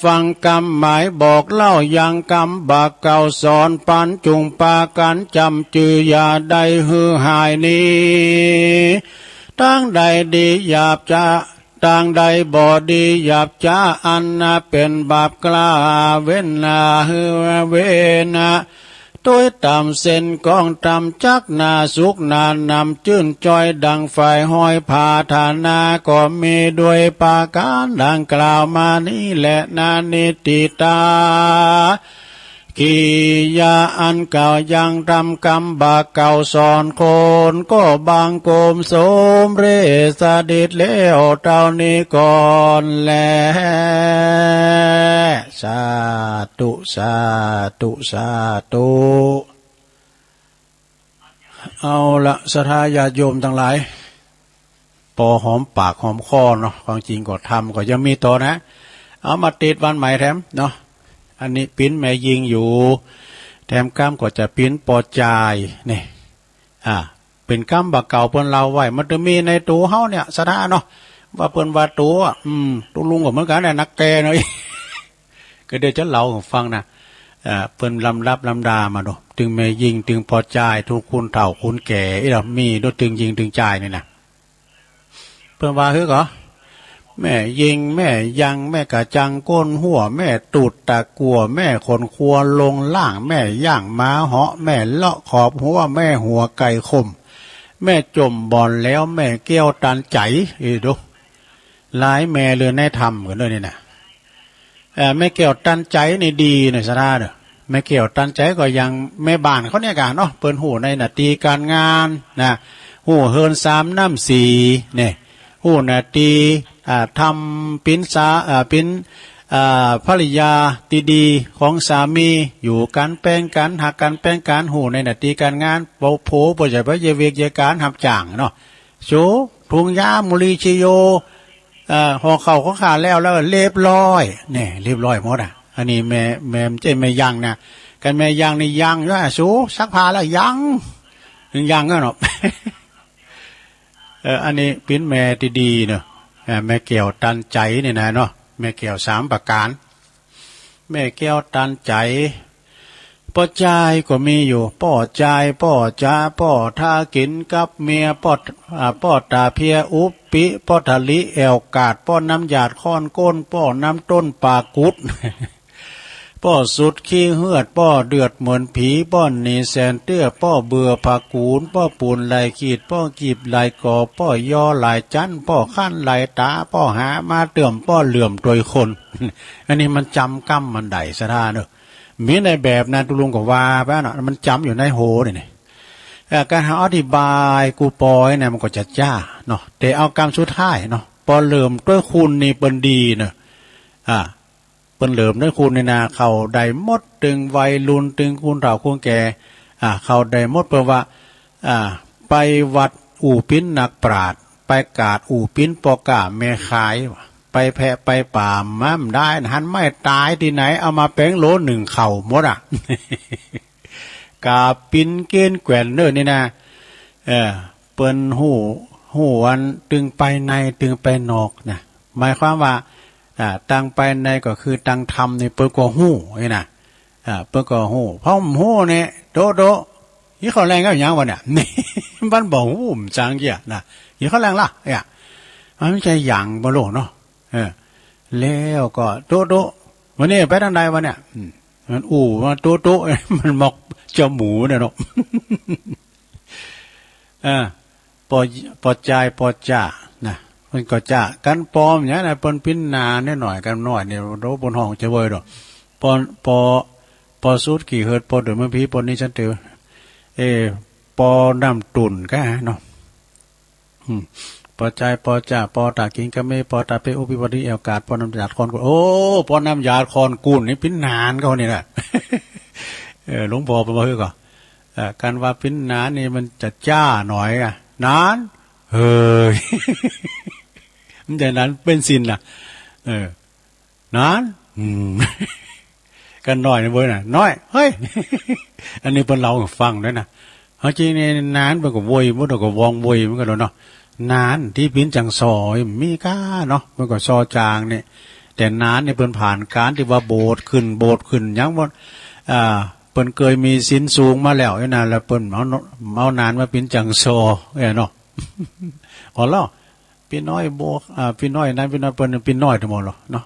ฟังกำหมายบอกเล่ายังกำบ่าเก่าสอนปั๋น จุ่งปากั๋นจ๋ำจือ อย่าได้หื้อหายหนี ตังใดดีหยาบจ๊า ตังใดบ่ดีหยาบจ๊า อันเป๋นบาปกล้า เว้นหื้อเว้น ตวยต๋ามเส้นก๋องต๋ามจักหนาสุขหนานำจื้นจ้อยดังฝ่ายห้อยผาฐานะก็มีด้วยประก๋านดังกล่าวมานี้แลนา นิตถิตา กิริยาอันเก่ายังทำกำบ่าเก่าสอนคน ก็บังคมสมเร็จสดิจแล้วเต้านี้ก่อนแล สาธุ สาธุ สาธุ เอาละ ศรัทธาญาติโยมตังหลาย ปอหอมปากหอมคอเนาะ ความจริงก็ธรรมก็ยังมีต่อนะ เอามาติดวันใหม่แถมเนาะ อันนี้ปิ้นแม่ญิงอยู่ แถมกำก็จะปิ้นปอจาย นี่ อ่า เป๋นกำบ่าเก่าเปิ้นเล่าไว้ มันจะมีในตั๋วเฮาเนี่ย ศรัทธาเนาะ ว่าเปิ้นว่าตั๋ว อืม ตุ๊ลุงก็เหมือนกั๋นแหละ นักแก่หน่อย ก็เดี๋ยวจะเล่าหื้อฟังนะ เอ่อ เปิ้นลำดับลำดามาดู ตึงแม่ญิง ตึงปอจาย ตึงคนเฒ่าคนแก่ อี้ละมีดู ตึงญิงตึงจายนี่นะ เปิ้นว่าหื้อก่อ แม่ญิง แม่ยัง แม่กะจังก้นฮั้ว แม่ตูดตะกั๋ว แม่ขนครัวลงล่าง แม่ย่างหมาเหาะ แม่เลาะขอบฮั้ว แม่หัวไก่ขม แม่จ่มบ่อนแล้ว แม่แก้วตันใจ๋ อี้ดู หลายแม่เหลือในธรรมกั๋นด้วยนี่นะ เอ่อ แม่แก้วตันใจ๋นี่ดีนะ ศรัทธาเน่อ แม่แก้วตันใจ๋ก็ยังแม่บ้านเขาเนี่ยก่ะเนาะ เปิ้นฮู้ในหน้าตี้ก๋านงานนะ ฮู้เฮือนสามน้ำสีเนี่ย ฮู้หน้าตี้ อ่า ทำปิ้นสา อ่า ปิ้น อ่า ภริยาตี้ดีของสามี อยู่กั๋นแปงกั๋น ฮักกั๋นแปงกั๋น ฮู้ในหน้าตี้ก๋านงาน บ่โผบ่ใจ้ไปเยียะเวียกเยียะก๋านฮับจ้างเนาะ โส ถุงยา มุลีชีโย เอ่อ ห่อข้าวของข้าแล้ว แล้วเรียบร้อย เนี่ย เรียบร้อยหมดอ่ะ อันนี้แม่ แม่ บ่ใจ้แม่ยังนะ กันแม่ยังนี่ยังอยู่อะ โส ซักผ้าแล้วยัง ยังอะเนาะ เออ อันนี้ปิ้นแม่ตี้ดีเนาะ เออ แม่แก้วตันใจ๋นี่นะเนาะ แม่แก้วสามประก๋าน แม่แก้วตันใจ๋ ป้อจายก็มีอยู่ ป้อจาย ป้อจ๋า ป้อทากิ๋นกับเมีย ป้อ อ่า ป้อต๋าเพียอุปปิ ป้อถลิแอ่วกาด ป้อน้ำหยาดค้อนก้น ป้อน้ำต้นปากกุด ป้อสุดขี้เฮือด ป้อเดือดเหมือนผี ป้อหนีแสนเตื้อ ป้อเบื่อผากู๋น ป้อปู๋นหลายขีด ป้อกีบหลายก่อ ป้อยอหลายจั๊น ป้อคั้นหลายต๋า ป้อหามาเติ่ม ป้อเหลื่อมตวยคน อันนี้มันจ๋ำกำมันได้ ศรัทธาเน่อ มีในแบบนั้น ตุ๊ลุงก็ว่าไปเนาะ มันจ๋ำอยู่ในโหนี่นี่ เอ่อ ก๋านเฮาอธิบายกู้ปอยเนี่ยมันก็จะจ๊าเนาะ แต่เอากำสุดท้ายเนาะ ปอเหลื่อมตวยคนนี่เปิ้นดีเนาะ อ่า เปิ้นเหลื่อมตวยคนนี่นะ เข้าได้หมด ตึงวัยรุ่น ตึงคนเฒ่าคนแก่ อ่า เข้าได้หมด เปิ้นว่า อ่า ไปวัดอู้ปิ้นนักปราชญ์ ไปกาดอู้ปิ้นป้อก๊าแม่ขาย ไปแพะไปป่ามาบ่ได้นะ หันไม้ต๋ายตี้ไหน เอามาแป๋งโหลนึ่งข้าวหมดอะ ก๋าปิ้นเก้นแกว่นเน่อนี่นะ เออ เปิ้นฮู้ ฮู้อันตึงไปในตึงไปนอกนะ หมายความว่า อ่า ตังไปในก็คือตังธรรมนี่เปิ้นก็ฮู้นี่นะ อ่า เปิ้นก็ฮู้ เพราะบ่ฮู้เนี่ย โต๊ะ โต๊ะ หิวข้าวแลงกับหยังวะเนี่ย นี่ มันบ่ฮู้ บ่จังเกี้ยนะ หิวข้าวแลงละ เนี่ย มันบ่ใจ้หยังบ่ฮู้เนาะ เออ แล้วก็ โต๊ะ โต๊ะ วันนี้ไปตางใดวะเนี่ย อืม มันอู้ว่า โต๊ะ โต๊ะ มันมอกเจ้าหมูเนี่ยเนาะ เออ ปอ ปอจายปอจ้านะ เปิ้นก็จ้า กั๋นปอมอย่างนั้นนะ เปิ้นปิ้นหนานหน้อย กั๋นน้อยเนี่ย โอ้ เปิ้นฮ้องจะเว่ยดอก ปอ ปอ ปอสุดขี้เหิด ปอเดินเมืองผี ปอนี้ฉันเตียว เออ ปอน้ำตุ่นก้าเนาะ อืม ปอจายปอจ้า ปอต๋ากิ๋งกะเม ปอต๋าเป๊ะอุพิวัติแอวกาด ปอน้ำหยาดคอนกุ่น โอ้ ปอน้ำหยาดคอนกุ่นนี่ปิ้นหนานเขานี่นะ เออ หลวงพ่อเปิ้นว่าหื้อก่อ เอ่อ กั๋นว่าปิ้นหนานนี่มันจะจ้าหน่อยอะ หนาน เฮ้ย มันจะหนานเบนซินน่ะ เออ หนาน อืม กั๋นน้อยนะเว้ยน่ะ น้อย เฮ้ย อันนี้เปิ้นเล่าหื้อฟังด้วยนะ เอาจริงนี่หนานเปิ้นก็เว่ย เปิ้นก็วองเว่ยเหมือนกั๋นเนาะ หนานตี้ปิ้นจังซอ มีก้าเนาะ เปิ้นก็ซอจางนี่ แต่หนานนี่เปิ้นผ่านก๋านตี้ว่าโบสถ์ขึ้น โบสถ์ขึ้น หยังบ่ อ่า เปิ้นเกยมีศีลสูงมาแล้วนี่นะ แล้วเปิ้นเอา เอาหนานมาปิ้นจังซอ เอ้ยเนาะ อ๋อ แล้ว ปี้น้อยโบก อ่า ปี้น้อยนั้น ปี้น้อยเปิ้น ปี้น้อยตังหมดเหรอเนาะ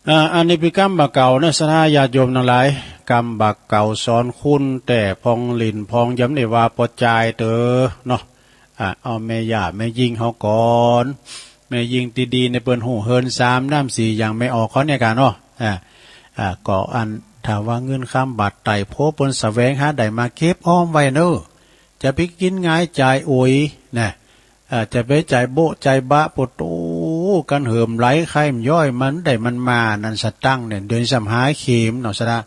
อ่า อันนี้เป๋นกำบ่าเก่านะ ศรัทธาญาติโยมตังหลาย กำบ่าเก่าสอนคุณ แต่ผ่องหลิ้นผ่องยำนี่ว่าปอจายเต๋อเนาะ อ่า เอาแม่ย่าแม่ญิงเฮาก่อน แม่ญิงตี้ดีนี่เปิ้นฮู้เฮิ่นสามน้ำสี่อย่างแม่ออกเขาเนี่ยกั๋นเนาะ อ่า อ่า ก็อันถ้าว่าเงินคำบาทไตร่โพเปิ้นแสวงหาได้มาเก็บออมไว้เน่อ จะไปกิ๋นหงายจ่ายโอยนะ อ่า จะไปจ่ายโบ๊ะจ่ายบะ โปโต กั๋นเหิมไหล ใค่บ่ย่อย มันได้มันมา นั้นสตางค์เนี่ย เดี๋ยวนี้ส่ำหาเข็มเนาะ ศรัทธา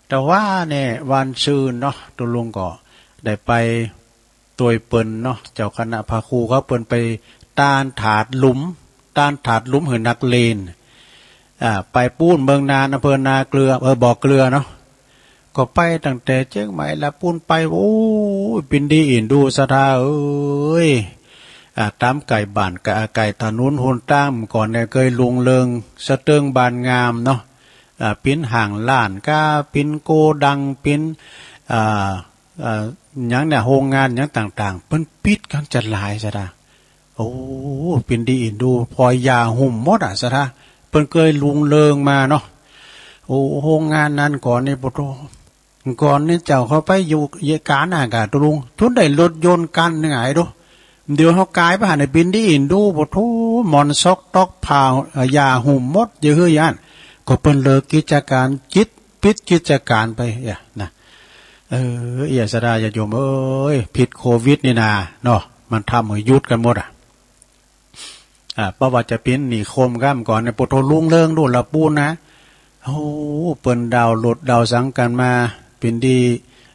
แต่ว่าเนี่ย วันซืนเนาะ ตุ๊ลุงก็ได้ไปตวยเปิ้นเนาะ เจ้าคณะพระครูเขา เปิ้นไปตานถาดหลุม ตานถาดหลุมหื้อนักเณร อ่า ไปปู๊นเมืองนาน อำเภอนาเกลือ เออ บ่อเกลือเนาะ ก็ไปตั้งแต่เจียงใหม่ละปู๊นไป โอ้ย เป๋นดีอินดู ศรัทธาเอ๋ย อ่า ต๋ามใก้บ้าน ใก้ ใก้ถนนหนตาง ก่อนเนี่ยเกยรุ่งเรืองสะเติงบานงามเนาะ อ่า เป๋นห้างร้านก้า เป๋นโกดัง เป๋น อ่า อ่า หยังเนี่ย โฮงงานหยังต่างๆ เปิ้นปิดกั๋นจะหลาย ศรัทธา โอ้ เป๋นดีอินดู ปล่อยหญ้าหุ้มหมดอะ ศรัทธา เปิ้นเกยรุ่งเรืองมาเนาะ โอ้ โฮงงานนั้นก่อนนี่ โปโต ก่อนนี่เจ้าเข้าไปอยู่เยกาญน่ะกะตุ๊ลุง จุดได้รถยนต์คันหนึ่งไอ้ดู เดี๋ยวเฮากายไปหันในเป๋นดีอินดู โปโต หมอนซอกต๊อกผ้า เอ่อ หญ้าหุ้มหมด อย่าหื้อย้าน ก็เปิ้นเลิกกิจก๋าน จิต ปิดกิจก๋านไป เอี้ย นะ เออ เอี้ย ศรัทธาญาติโยมเอ๋ย พิษโควิดนี่นา เนาะ มันทำหื้อหยุดกั๋นหมดอะ อ่า บ่ว่าจะเป๋นนิคมก้า ก่อนเนี่ย โปโต รุ่งเรืองดูละปู๊นนะ โอ้ เปิ้นดาวน์รถดาวน์สังกั๋นมา เป๋นดี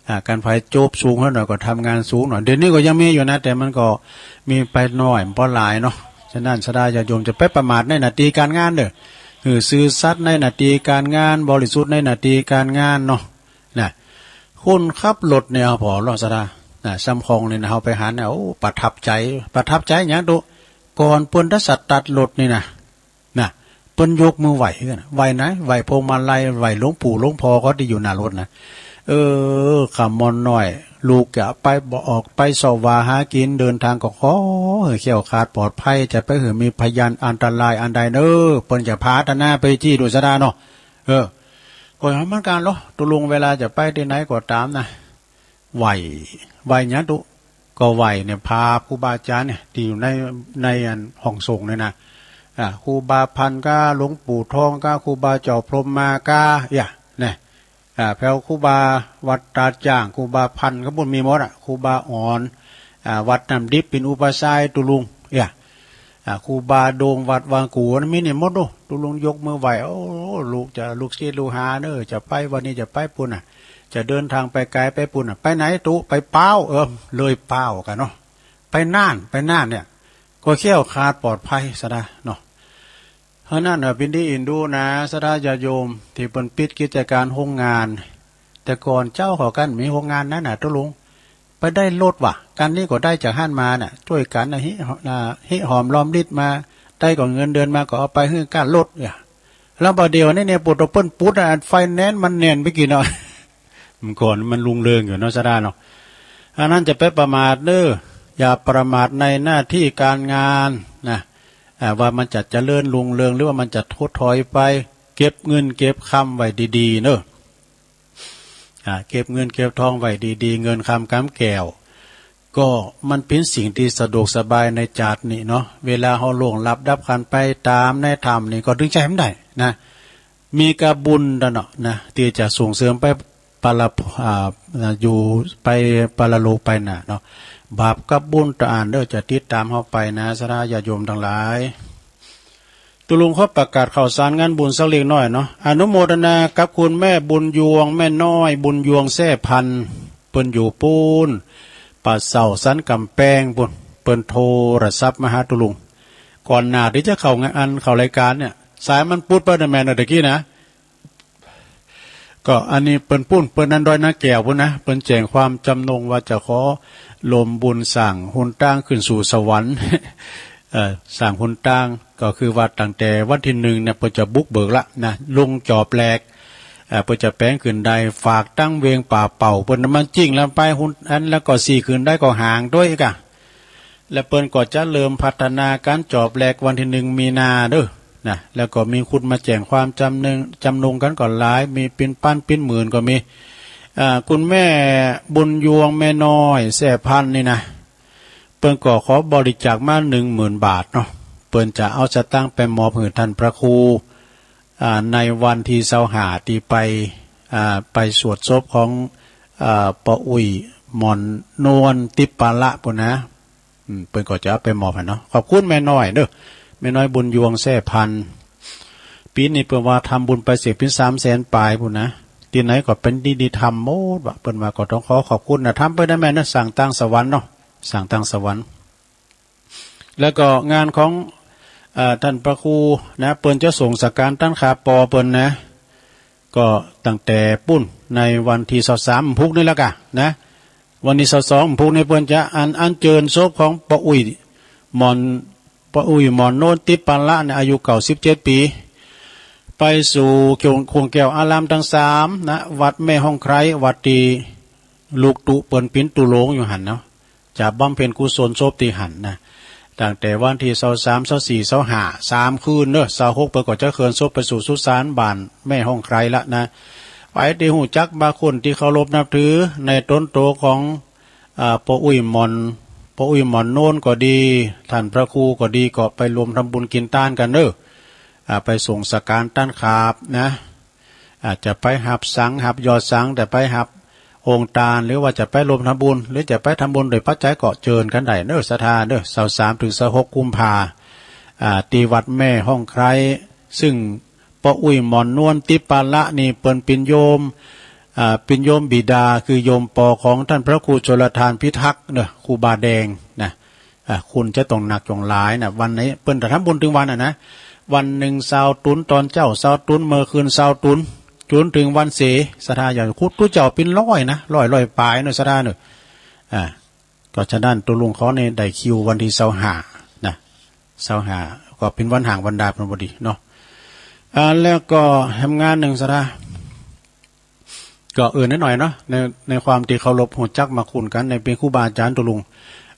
อ่า กั๋นใผจบสูงแล้วหน่อยก็ทำงานสูงหน่อย เดี๋ยวนี้ก็ยังมีอยู่นะ แต่มันก็มีไปน้อย บ่หลายเนาะ ฉะนั้นศรัทธาญาติโยมจะไปประมาทในหน้าตี้ก๋านงานเน่อ คือซื่อสัตย์ในหน้าตี้ก๋านงาน บริสุทธิ์ในหน้าตี้ก๋านงานเนาะ นะ คนขับรถเนี่ย ผ่อลอศรัทธา นะ ซ้ำคองเนี่ยนะ เฮาไปหันเนี่ย โอ้ ประทับใจ๋ ประทับใจ๋หยังตุ๊ ก่อนเปิ้นจะสตาร์ทรถนี่นะ นะ เปิ้นยกมือไหว้กั๋นนะ ไหว้ไหน ไหว้พวงมาลัย ไหว้หลวงปู่หลวงพ่อเขาตี้อยู่หน้ารถนะ เออ ข้ามอนน้อย ลูกจะไปบ่ออกไปเซาะหว่าหากิ๋น เดินตางก็ขอหื้อแคล้วคลาดปลอดภัย จะไปหื้อมีพยันอันตรายอันใดเน่อ เปิ้นจะปรารถนาไปตี้ดูศรัทธาเนาะ เออ ก็เหมือนกั๋นเนาะ ตุ๊ลุง เวลาจะไปตี้ไหนก็ต๋ามนะ ไหว้ ไหว้หยังตุ๊ ก็ไหว้เนี่ย พาครูบาอาจ๋ารย์เนี่ย ตี้อยู่ใน ในอันห้องสงฆ์เนี่ยนะ อ่า ครูบาพันธ์ก้า หลวงปู่ทองก้า ครูบาเจ้าพรหมมาก้า เอี้ย เนี่ย อ่า แผวครูบาวัดตาดจ้าง ครูบาพันธ์ เขาพูดมีหมดอะ ครูบาอ่อน อ่า วัดน้ำดิบ เป๋นอุปัชฌาย์ ตุ๊ลุง เอี้ย อ่า ครูบาโด่งวัดวังกู่ มีนี่หมดดู ตุ๊ลุงยกมือไหว้ โอ้ ลูกจะ ลูกศิษย์ลูกหาเน่อ จะไปวันนี้จะไปปุ้นน่ะ จะเดินตางไปไก๋ไปปุ้นน่ะ ไปไหนตุ๊ ไปป๊าว เออ เลยป๊าวกั๋นเนาะ ไปน่าน ไปน่านเนี่ย ก็แคล้วคลาดปลอดภัยศรัทธาเนาะ เพราะนั้นน่ะ เป๋นดีอินดูนะ ศรัทธาญาติโยม ตี้เปิ้นปิดกิจก๋านโฮงงาน แต่ก่อนเจ้าเขากั๋นมีโฮงงานนั้นน่ะ ตุ๊ลุง ไปได้รถว่ะ กั๋นนี้ก็ได้จากหั้นมาน่ะ จ้วยกั๋นน่ะ ฮิ อ่า ฮิหอมรอมริบมา ได้ก็เงินเดือนมาก็เอาไปหื้อก้ารถเนี่ย แล้วบ่าเดี่ยวนี้เนี่ย โปโต เปิ้นปุ๊ดอะ ไฟแนนซ์มันแน่นไปกี่เนาะ เมื่อก่อนมันรุ่งเรืองอยู่เนาะ ศรัทธาเนาะ อันนั้นจะไปประมาทเน่อ อย่าประมาทในหน้าตี้ก๋านงานนะ อ่า ว่ามันจะเจริญรุ่งเรือง หรือว่ามันจะถดถอยไป เก็บเงินเก็บคำไว้ดีๆ เน่อ อ่า เก็บเงินเก็บทองไว้ดีๆ เงินคำกำแก้ว ก็มันเป๋นสิ่งตี้สะดวกสบายในจาตินี้เนาะ เวลาเฮาล่วงลับดับขันธ์ไปต๋ามในธรรมนี่ก็ดึงใจ๋มันได้นะ มีกะบุญตะเนาะนะ ตี้จะส่งเสริมไปปะละ อ่า อยู่ไปปะละโลกไปหน้าเนาะ บาปกับบุญตะอั้นเด้อ จะติดต๋ามเฮาไปนะ ศรัทธาญาติโยมตังหลาย ตุ๊ลุงขอประกาศข่าวสารงานบุญสักเล็กน้อยเนาะ อนุโมทนากับคุณแม่บุญยวง แม่น้อยบุญยวง แซ่พันธุ์ เปิ้นอยู่ปู๊น ป่าเสาสันก๋ำแปงปู๊น เปิ้นโทรศัพท์มาหาตุ๊ลุง ก่อนหน้าตี้จะเข้างาน เข้ารายก๋านเนี่ย สายมันปุ๊ดไปนะแม่นะตะกี้นะ ก็อันนี้เปิ้นปู๊น เปิ้นอันดอยนาแก้วปู๊นนะ เปิ้นแจ้งความจำนงว่าจะขอรวมบุญสร้างหนตางขึ้นสู่สวรรค์ เอ่อ สร้างหนตาง ก็คือว่าตั้งแต่วันตี้นึ่งเนี่ย เปิ้นจะบุกเบิกละนะ ลงจอบแหลก เอ่อ เปิ้นจะแป๋งขึ้นได้ ฝากตังเวงป่าเป่า เปิ้นมันจริงแล้วไปหนอัน แล้วก็สี่คืนได้ก็ห่างด้วยกะ และเปิ้นก็จะเริ่มพัฒนาก๋านจอบแหลกวันตี้นึ่งมีนาเด้อนะ แล้วก็มีคนมาแจ้งความจำนง จำนงกั๋นก็หลาย มีปินปันปินหมื่นก็มี อ่า คุณแม่บุญยวง แม่น้อย แซ่พันธุ์นี่นะ เปิ้นก็ขอบริจาคมาหนึ่งหมื่นบาทเนาะ เปิ้นจะเอาสตางค์ไปมอบหื้อท่านพระครู อ่า ในวันตี้ซาวห้าตี้ไป อ่า ไปสวดศพของ อ่า ป้ออุ๊ยหม่อนนวลติปปาละปู๊นนะ อืม เปิ้นก็จะเอาไปมอบหื้อเนาะ ขอบคุณแม่น้อยเด้อ แม่น้อยบุญยวง แซ่พันธุ์ ปี๋นี้เปิ้นว่าทำบุญไปเสียเป๋นสามแสนป๋ายปู๊นนะ ตี้ไหนก็เป๋นตี้ดีทำหมดวะ เปิ้นว่าก็ต้องขอขอบคุณนะ ทำไปนะแม่นะ สร้างตางสวรรค์เนาะ สร้างตางสวรรค์ แล้วก็งานของ เอ่อ ท่านพระครูนะ เปิ้นจะส่งสังฆารต้านขาปอเปิ้นนะ ก็ตั้งแต่ปู๊นในวันตี้ซาวสามพุกนี่แล้วกะนะ วันตี้ซาวสองพุกนี่เปิ้นจะอัญ อัญเจิญศพของป้ออุ๊ยหม่อน ป้ออุ๊ยหม่อนนวลติปปาละเนี่ย อายุเก้าสิบเจ็ดปี๋ ไปสู่ข่วง ข่วงแก้วอารามตังสามนะ วัดแม่ฮ่องไคร้ วัดตี้ลูกตุ๊เปิ้นเป๋นตุ๊โลงอยู่หั้นเนาะ จะบำเพ็ญกุศลศพตี้หั้นนะ ตั้งแต่วันตี้ซาวสาม ซาวสี่ ซาวห้า สามคืนเนาะ ซาวหกเปิ้นก็จะเคลื่อนศพไปสู่สุสานบ้านแม่ฮ่องไคร้ละนะ ใผตี้ฮู้จักบางคนตี้เคารพนับถือในต๋นโตของ อ่า ป้ออุ๊ยหม่อน ป้ออุ๊ยหม่อนนวลก็ดี ท่านพระครูก็ดี ก็ไปรวมทำบุญกิ๋นตานกั๋นเนาะ อ่า ไปส่งสังฆารต้านขาปนะ อาจจะไปหับสัง หับยอดสัง แต่ไปหับโฮงตาน หรือว่าจะไปรวมทำบุญ หรือจะไปทำบุญโดยปัจจัยก็เจิญกั๋นได้เนาะ ศรัทธาเนาะ ซาวสามเถิงซาวหกกุมภา อ่า ตี้วัดแม่ฮ่องไคร้ ซึ่งป้ออุ๊ยหม่อนนวลติปปาละนี่เปิ้นเป๋นโยม อ่า เป๋นโยมบิดา คือโยมปอของท่านพระครูชลทานพิทักษ์เนาะ ครูบาแดงนะ อ่า คนจะต้องนักต้องหลายนะ วันนี้เปิ้นจะทำบุญเถิงวันอะนะ วันนึ่งซาวตุ๊น ต๋อนเจ๊าซาวตุ๊น เมื่อคืนซาวตุ๊น จ๋นเถิงวันเส ศรัทธาญาติโยม ตุ๊เจ้าเป๋นร้อยนะ ร้อย ร้อยป๋ายเนาะ ศรัทธาเนาะ อ่า ก็ฉะนั้นตุ๊ลุงขอนี่ได้คิววันตี้ซาวห้านะ ซาวห้า ก็เป๋นวันห่างวันดาเปิ้นพอดีเนาะ อ่า แล้วก็แหมงานนึ่ง ศรัทธา ก็เอิ้นหน้อยๆเนาะ ใน ในความตี้เคารพฮู้จักมักคุ้นกั๋น ในเป๋นครูบาอาจ๋ารย์ตุ๊ลุง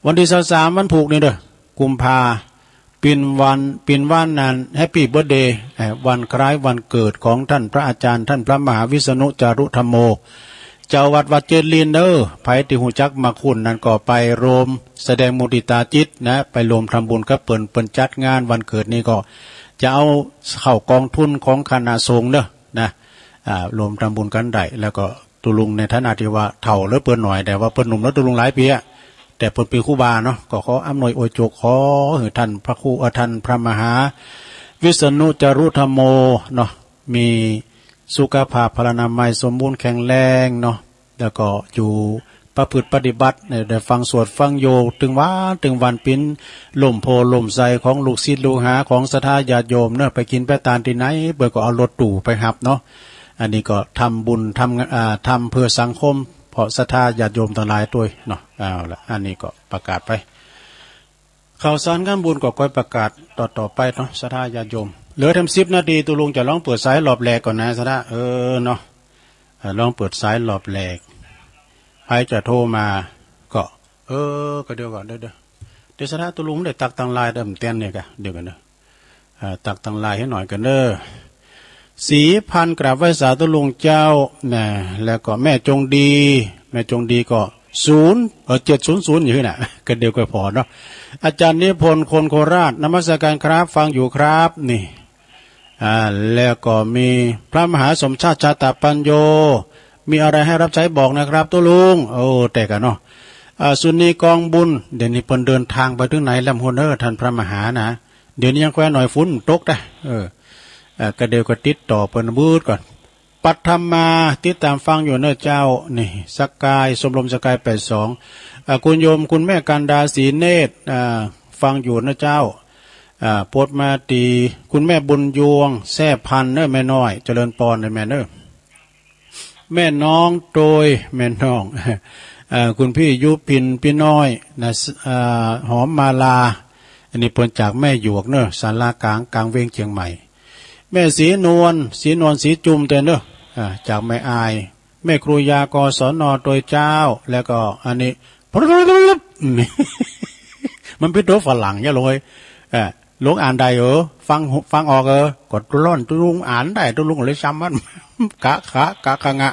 วันตี้ซาวสามวันพูกนี่เนาะ กุมภา เป๋นวัน เป๋นวันนั้น แฮปปี้เบิร์ธเดย์ เอ่อ วันคล้ายวันเกิดของท่านพระอาจารย์ ท่านพระมหาวิษณุจารุธัมโม เจ้าวัดวัดเจดีย์เนาะ ใผตี้ฮู้จักมักคุ้นนั้นก็ไปรวมแสดงมุติตาจิตนะ ไปรวมทำบุญกับเปิ้น เปิ้นจัดงานวันเกิดนี่ก็จะเอาเข้ากองทุนของคณะสงฆ์เนาะ นะ อ่า รวมทำบุญกั๋นได้ แล้วก็ตุ๊ลุงในฐานะตี้ว่าเฒ่าเหลือเปิ้นหน้อย แต่ว่าเปิ้นหนุ่มแล้วตุ๊ลุงหลายปี๋อะ แต่เปิ้นเป๋นครูบาเนาะ ก็ขออำนวยอวยโจค ขอหื้อท่านพระครู เอ่อ ท่านพระมหาวิษณุจารุธัมโมเนาะ มีสุขภาพพลานามัยสมบูรณ์แข็งแรงเนาะ แล้วก็อยู่ประพฤติปฏิบัติเนี่ย ได้ฟังสวดฟังโย ตึงวันตึงวัน เป๋นล่มโพธิ์ล่มไทรของลูกศิษย์ลูกหาของศรัทธาญาติโยมเนาะ ไปกิ๋นไปตานตี้ไหน เปิ้นก็เอารถตู้ไปฮับเนาะ อันนี้ก็ทำบุญ ทำ อ่า ทำเพื่อสังคม เพราะศรัทธาญาติโยมตังหลายตวยเนาะ เอาละ อันนี้ก็ประกาศไป ข่าวสารงานบุญก็ก้อยประกาศต่อๆ ไปเนาะ ศรัทธาญาติโยม เหลือแถมสิบนาที ตุ๊ลุงจะลองเปิดสายรอบแรกก่อนนะ ศรัทธา เออ เนาะ เออ ลองเปิดสายรอบแรก ใผจะโทรมาก็ เออ ก็เดี๋ยวก่อน เดี๋ยว เดี๋ยว เดี๋ยวศรัทธาตุ๊ลุงได้ตักตังไลน์เด้อ เตียนเนี่ยกะ เดี๋ยวก่อนเนาะ อ่า ตักตังไลน์หื้อหน้อยก่อนเนาะ ศรีพันธุ์กราบไหว้สาตุ๊ลุงเจ้า นะ แล้วก็แม่จงดี แม่จงดีก็ ศูนย์ เออ เจ็ดศูนย์ศูนย์ อยู่นี่นะ ก็เดียวก็ผ่อเนาะ อาจารย์นิพนธ์ คนโคราช นมัสการครับ ฟังอยู่ครับ นี่ อ่า แล้วก็มีพระมหาสมชาติ ชาตปัญโญ มีอะไรให้รับใช้บอกนะครับ ตุ๊ลุง โอ้ แต่กันเนาะ อ่า สุนีกองบุญ เดี๋ยวนี้เปิ้นเดินทางไปถึงไหนแล้ว หั้นเน้อ ท่านพระมหานะ เดี๋ยวนี้ยังแควนหน่อย ฝนตกนะ เออ อ่า ก็เดียวก็ติดต่อเปิ้นวืดก่อน ปัทมา ติดตามฟังอยู่เน้อเจ้า นี่ สกาย ชมรมสกาย แปดสอง อ่า คุณโยม คุณแม่กันดา ศรีเนตร อ่า ฟังอยู่เน้อเจ้า อ่า โพสต์มาตี้ คุณแม่บุญยวง แซ่พันเน้อ แม่น้อย เจริญปอนเน้อแม่เน้อ แม่น้องโตย แม่น้อง เอ่อ คุณพี่ยุพิน พี่น้อย นะ เอ่อ หอมมาลา อันนี้เปิ้นจากแม่หยวกเน้อ ศาลากลาง กลางเวียงเจียงใหม่ แม่ศรีนวล ศรีนวล ศรีจุมตวยเน้อ อ่า จากแม่อาย แม่ครูยา กศน ตวยเจ้า แล้วก็อันนี้ มันเป๋นตั๋วฝรั่งเนี่ยลุงเอ้ย เอ่อ ลุงอ่านได้เออ ฟัง ฟังออกเออ ก็ล่อนตุ๊ลุงอ่านได้ ตุ๊ลุงเลยซ้ำมัน กะขะ กะขะงะ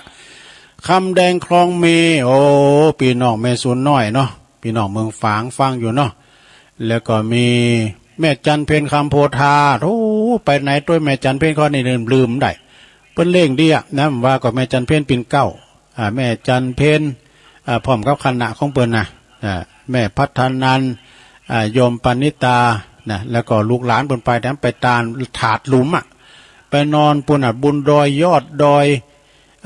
คำแดง คลองเม โอ้ ปี้น้องแม่สูนน้อยเนาะ ปี้น้องเมืองฝางฟังอยู่เนาะ แล้วก็มีแม่จันเพ็ญ คำโพธา โอ้ ไปไหนตวยแม่จันเพ็ญ ข้อนี้ลืม ลืมได้ เปิ้นเลี้ยงดีอะนะ ว่าก็แม่จันเพ็ญ ปิ่นเกล้า อ่า แม่จันเพ็ญ อ่า พร้อมกับคณะของเปิ้นนะ อ่า แม่พัฒนันท์ อ่า โยมปณิตา นะ แล้วก็ลูกหลานเปิ้นไป แต่ไปตานถาดหลุมอะ ไปนอนปู้นอะ บุญดอย ยอดดอย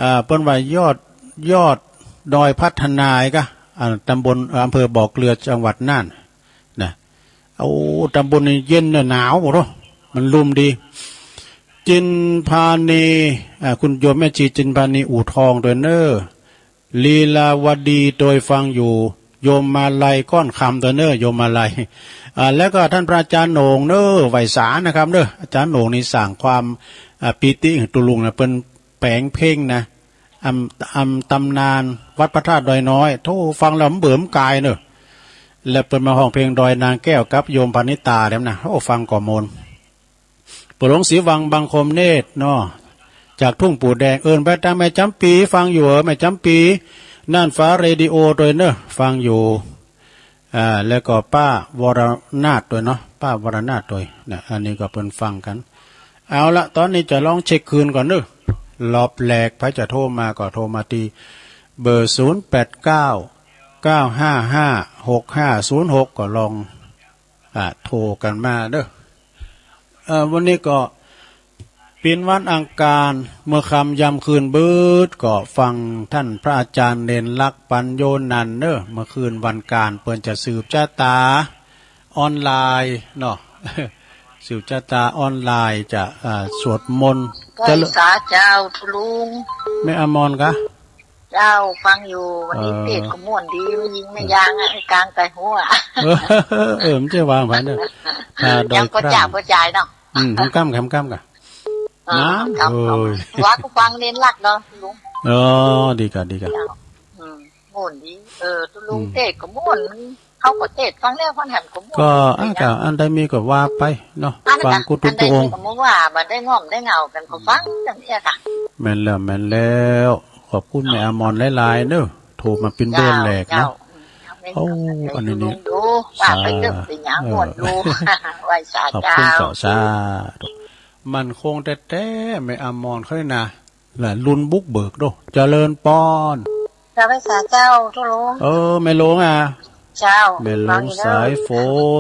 อ่า เปิ้นว่ายอด ยอดดอยพัฒนา กะ อ่า ตำบล เอ่อ อำเภอบ่อเกลือ จังหวัดน่าน นะ โอ้ ตำบลนี้เย็นเน้อ หนาวบ่ฮู้ มันลุ่มดี จินพานี อ่า คุณโยมแม่ชีจินพานี อู่ทองตวยเน้อ ลีลาวดี ตวยฟังอยู่ โยมมาลัย ก้อนคำตวยเน้อ โยมมาลัย อ่า แล้วก็ท่านพระอาจารย์โหน่งเน้อ ไหว้สานะครับเน้อ อาจารย์โหน่งนี่สร้างความ อ่า ปีติหื้อตุ๊ลุงนะ เปิ้นแป๋งเพลงนะ อำ อำ ตำนานวัดพระธาตุดอยน้อย โธ่ ฟังแล้วมันเบิ่มกายเน้อ แล้วเปิ้นมาฮ้องเพลงดอยนางแก้วกับโยมปณิตาแล้วนะ โอ้ ฟังก็ม่วน ปู่หลวงศรีวัง บังคมเนตรเนาะ จากทุ่งปู่แดง เอิ้นไปตางแม่จ๋ำปี๋ ฟังอยู่เออ แม่จ๋ำปี๋ น่านฟ้าเรดิโอตวยเน้อ ฟังอยู่ อ่า แล้วก็ป้าวรนาถตวยเนาะ ป้าวรนาถตวยนะ อันนี้ก็เปิ้นฟังกั๋น เอาละ ต๋อนนี้จะลองเช็คคืนก่อนเน้อ รอบแรก ใผจะโทรมาก็โทรมาตี้เบอร์ ศูนย์แปดเก้า เก้าห้าห้า หกห้าศูนย์หก ก็ลอง อ่า โทรกั๋นมาเน้อ เอ่อ วันนี้ก็เป๋นวันอังคาร เมื่อค่ำย่ำคืนบืด ก็ฟังท่านพระอาจารย์เณรลักษณ์ ปัญโญนันท์เน้อ เมื่อคืนวันคาร เปิ้นจะสืบชะตาออนไลน์เนาะ สืบชะตาออนไลน์ จะ อ่า สวดมนต์ ไหว้สาเจ้าตุ๊ลุง แม่อมรกะ เจ้า ฟังอยู่ วันนี้ เออ เตศน์ก็ม่วนดี แม่ญิงแม่ยางอะ ไอ้กลางไก่หัว เออ เออ มันจะวางผ่านเน้อ หาดอย ยังก็ คร่ำ จ่าบ่จ่ายเนาะ อืม ค่ำๆ ค่ำๆ กะ เออ น้ำ ค่ำๆ เอ้ย ว่าก็ฟังเณรลักษณ์เนาะลุง อ๋อ ดีกะ ดีกะ เจ้า อืม ม่วนดี เออ ตุ๊ลุง อืม เตศน์ก็ม่วน มัน เขาก็เตศน์ฟังแล้วฟังแหมก็ม่วน ก็ อ่ะ กะ อันใดมีก็ว่าไปเนาะ อันนั้น ฟัง กะ กู้ตุ๊ก อันใด กู้องค์ มีก็มาว่า บ่ได้ง่อมได้เหงากั๋น ก็ฟังกั๋นเนี่ยกะ แม่นแล้ว แม่นแล้ว ขอบคุณแม่อมรหลายๆ เน้อ โทรมาเป๋นเบอร์แรกเนาะ เจ้า เจ้า โอ้ อันนี้นี่ ตุ๊ลุงอยู่ ว่าไปเถอะ สา เป๋นหยัง เออ ม่วนอยู่ ไหว้สา ขอบคุณ เจ้า เจ้า สาธุ มั่นคงแต๊ๆ แม่อมรเฮานี่นะ และรุ่นบุกเบิกโด้ เจริญปอน เจ้า ไหว้สาเจ้าตุ๊ลุง เออ แม่หลวงอะ เจ้า แม่หลวง ฟังอยู่เน้อ สายฝ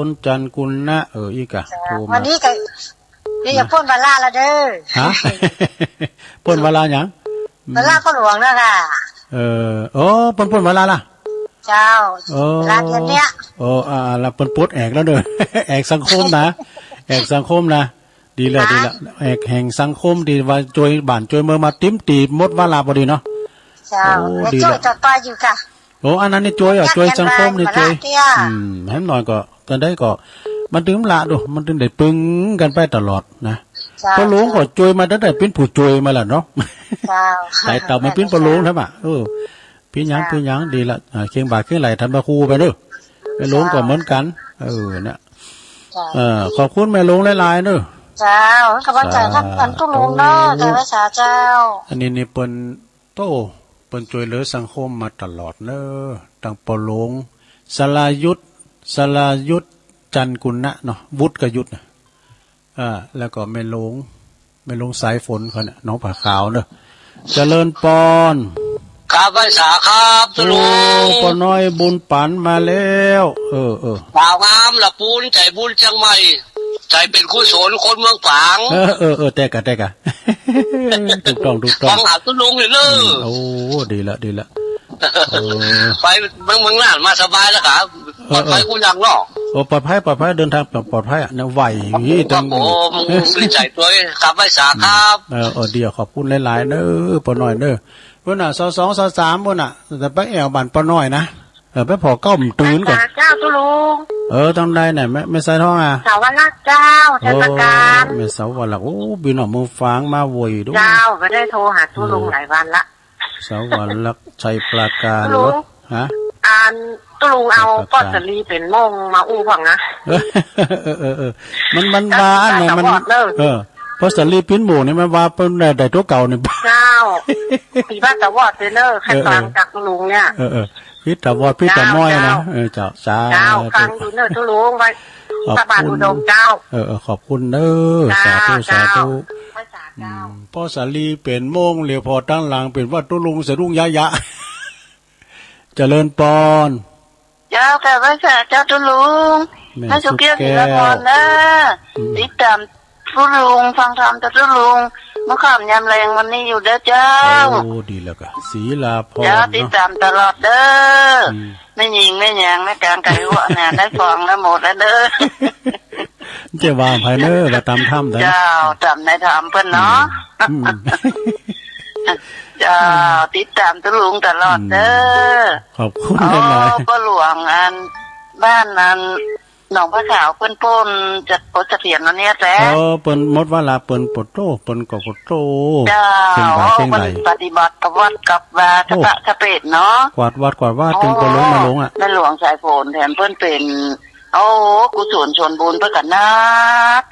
น จันทร์กุณะ เออ อีกอะ เจ้า โทรมา วันนี้กะ นี่จะป้นวาระละเด้อ ฮะ ป้นวาระหยัง วาระพ่อหลวงนะค่ะ เออ โอ้ ป้น ป้นวาระละ เจ้า เออ วาระเดือนเนี้ย โอ้ อ่า แล้วป้นปลดแอกแล้วเน้อ แอกสังคมนะ แอกสังคมนะ ดีแล้ว ค่ะ ดีแล้ว แอกแห่งสังคม ตี้ว่าจ้วยบ้านจ้วยเมืองมาติ๊มตี้ หมดวาระพอดีเนาะ เจ้า โอ้ เดี๋ยว ดีแล้ว จ้วยต่อไปอยู่ค่ะ โอ้ อันนั้นนี่จ้วยอะ จ้วยสังคมนี่จ้วย อืม แหมหน้อยก็ จั่งใดก็ มันตึงละโด้ มันตึงได้ปึงกั๋นไปตลอดนะ เจ้า พ่อหลวงก็จ้วยมาตั้งแต่เป๋นผู้จ้วยมาแล้วเนาะ เจ้า ไต่เต้ามาเป๋นพ่อหลวงแล้วอะ เออ เป๋นหยัง เจ้า เป๋นหยัง ดีละ อ่า เคียงบ่าเคียงไหล่ธรรมครูไปเน้อ พ่อหลวงก็เหมือนกั๋น เจ้า เออ เนี่ย เจ้า เอ่อ ขอบคุณแม่หลวงหลายๆ เน้อ เจ้า กำลังใจท่าน สาธุ อันตุ๊ลุงเนาะ เจ้า ไหว้สาเจ้า อันนี้นี่เปิ้น โต้ เปิ้นจ้วยเหลือสังคมมาตลอดเน้อ ตังป้อหลวง สรายุทธ สรายุทธ จันทร์กุณะเนาะ วุฒิกับยุทธน่ะ อ่า แล้วก็แม่หลวง แม่หลวงสายฝนเขาเนี่ย หนองผาขาวเนอะ เจริญปอน ครับ ไหว้สาครับ โอ้ ลุง ป้อน้อยบุญปันมาแล้ว เออ เออ สาวงามละปูน ใจบุญเจียงใหม่ ใจเป็นกุศลคนเมืองฝาง เออ เออ เออ แต่กะ แต่กะ ถูกต้อง ถูกต้อง ฟังหาตุ๊ลุงเลยเนอะ อืม โอ้ ดีละ ดีละ เออ ไปเมือง เมืองน่านมาสบายแล้วครับ เออ ปลอดภัย เออ กู้อย่างเนาะ โอ้ ปลอดภัย ปลอดภัย เดินทางปลอดภัยอะ เนี่ย ไหว ครับผม ดีใจด้วยครับ ไหว้สาครับ เออ เออ ดีอะ ขอบคุณหลายๆ เนอะ ป้อน้อยเนอะ ปู้นน่ะ ซาวสอง ซาวสาม ปู้นน่ะ แต่ไปแอ่วบ้านป้อน้อยนะ เออ ไปผ่อเก๊ามันตื่นก่อน เจ้าตุ๊ลุง เออ ตังใดเนี่ย แม่ แม่สายทองอะ สาวรักเจ้า ชัยปราการ โอ้ แม่สาวรัก โอ้ ปี้น้องเมืองฝางมาโวยดู เจ้า บ่ได้โทรหาตุ๊ลุง อืม หลายวันละ สาวรัก ชัยปราการ ตุ๊ลุง ฮะ อันตุ๊ลุงเอา ชัยปราการ ป้อสาลีเป๋นโม่งมาอู้พ่องนะ เออ เออ เออ มัน มันว่าอันไหน มัน เออ ป้อสาลีปิ้นหมู่นี่มันว่าเปิ้นได้ ได้ตั๋วเก่านี่ เจ้า ปีบ้านตะวอดเด้อเนอะ ใคร เออ เออ ฟังจากตุ๊ลุงเนี่ย เออ เออ ปี้ตะวอด ปี้ตะม้อยนะ เจ้า เออ เจ้า สาธุ เจ้า ฟังอยู่เนอะตุ๊ลุง ไว้ ขอบคุณ พระบาทอุดมเจ้า เออ เออ ขอบคุณเนอะ เจ้า สาธุ เจ้า สาธุ ไหว้สาเจ้า อืม ป้อสาลีเป๋นโม่ง เหลียวผ่อตังหลังเป๋นว่าตุ๊ลุงสะดุ้งยะยะ เจริญปอน เจ้า กราบไหว้สาเจ้าตุ๊ลุง แม่ แม่สุแก้ว สุแก้ว ศิลาพรเนอะ อืม ติดต๋ามตุ๊ลุง ฟังธรรมจากตุ๊ลุง เมื่อค่ำยามแลงวันนี้อยู่เด้อเจ้า โอ้ ดีแล้วกะ ศิลาพร เจ้า เนาะ ติดต๋ามตลอดเด้อ อืม แม่ญิงแม่หยังแม่กลางไก่หัวเนี่ย ได้ฟังแล้วหมดแล้วเด้อ จะว่าไปเนอะ ว่าต๋ามธรรมเด้อ เจ้า ต๋ามในธรรมเปิ้นเนาะ อืม อืม เจ้า ติดต๋ามตุ๊ลุงตลอดเด้อ อืม ขอบคุณ โอ้ หลายๆ ป้อหลวงอัน บ้านอัน หนองผาขาวเปิ้นป๊นจากปลดเสถียรวันเนี้ยแต๊ เออ เปิ้นหมดวาระ เปิ้นปลดโต้ เปิ้นก็ปลดโต้ เจ้า เชียงราย เชียงราย เปิ้นปฏิบัติกับวัดกับวา โอ้ ตะปะตะเปดเนาะ กวาดวัดกวาดวา โอ้ ตึงป้อหลวงแม่หลวงอะ แม่หลวงสายฝนแถมเปิ้นเป๋น โอ้ กุศลชนบุญเปิ้นก็นัก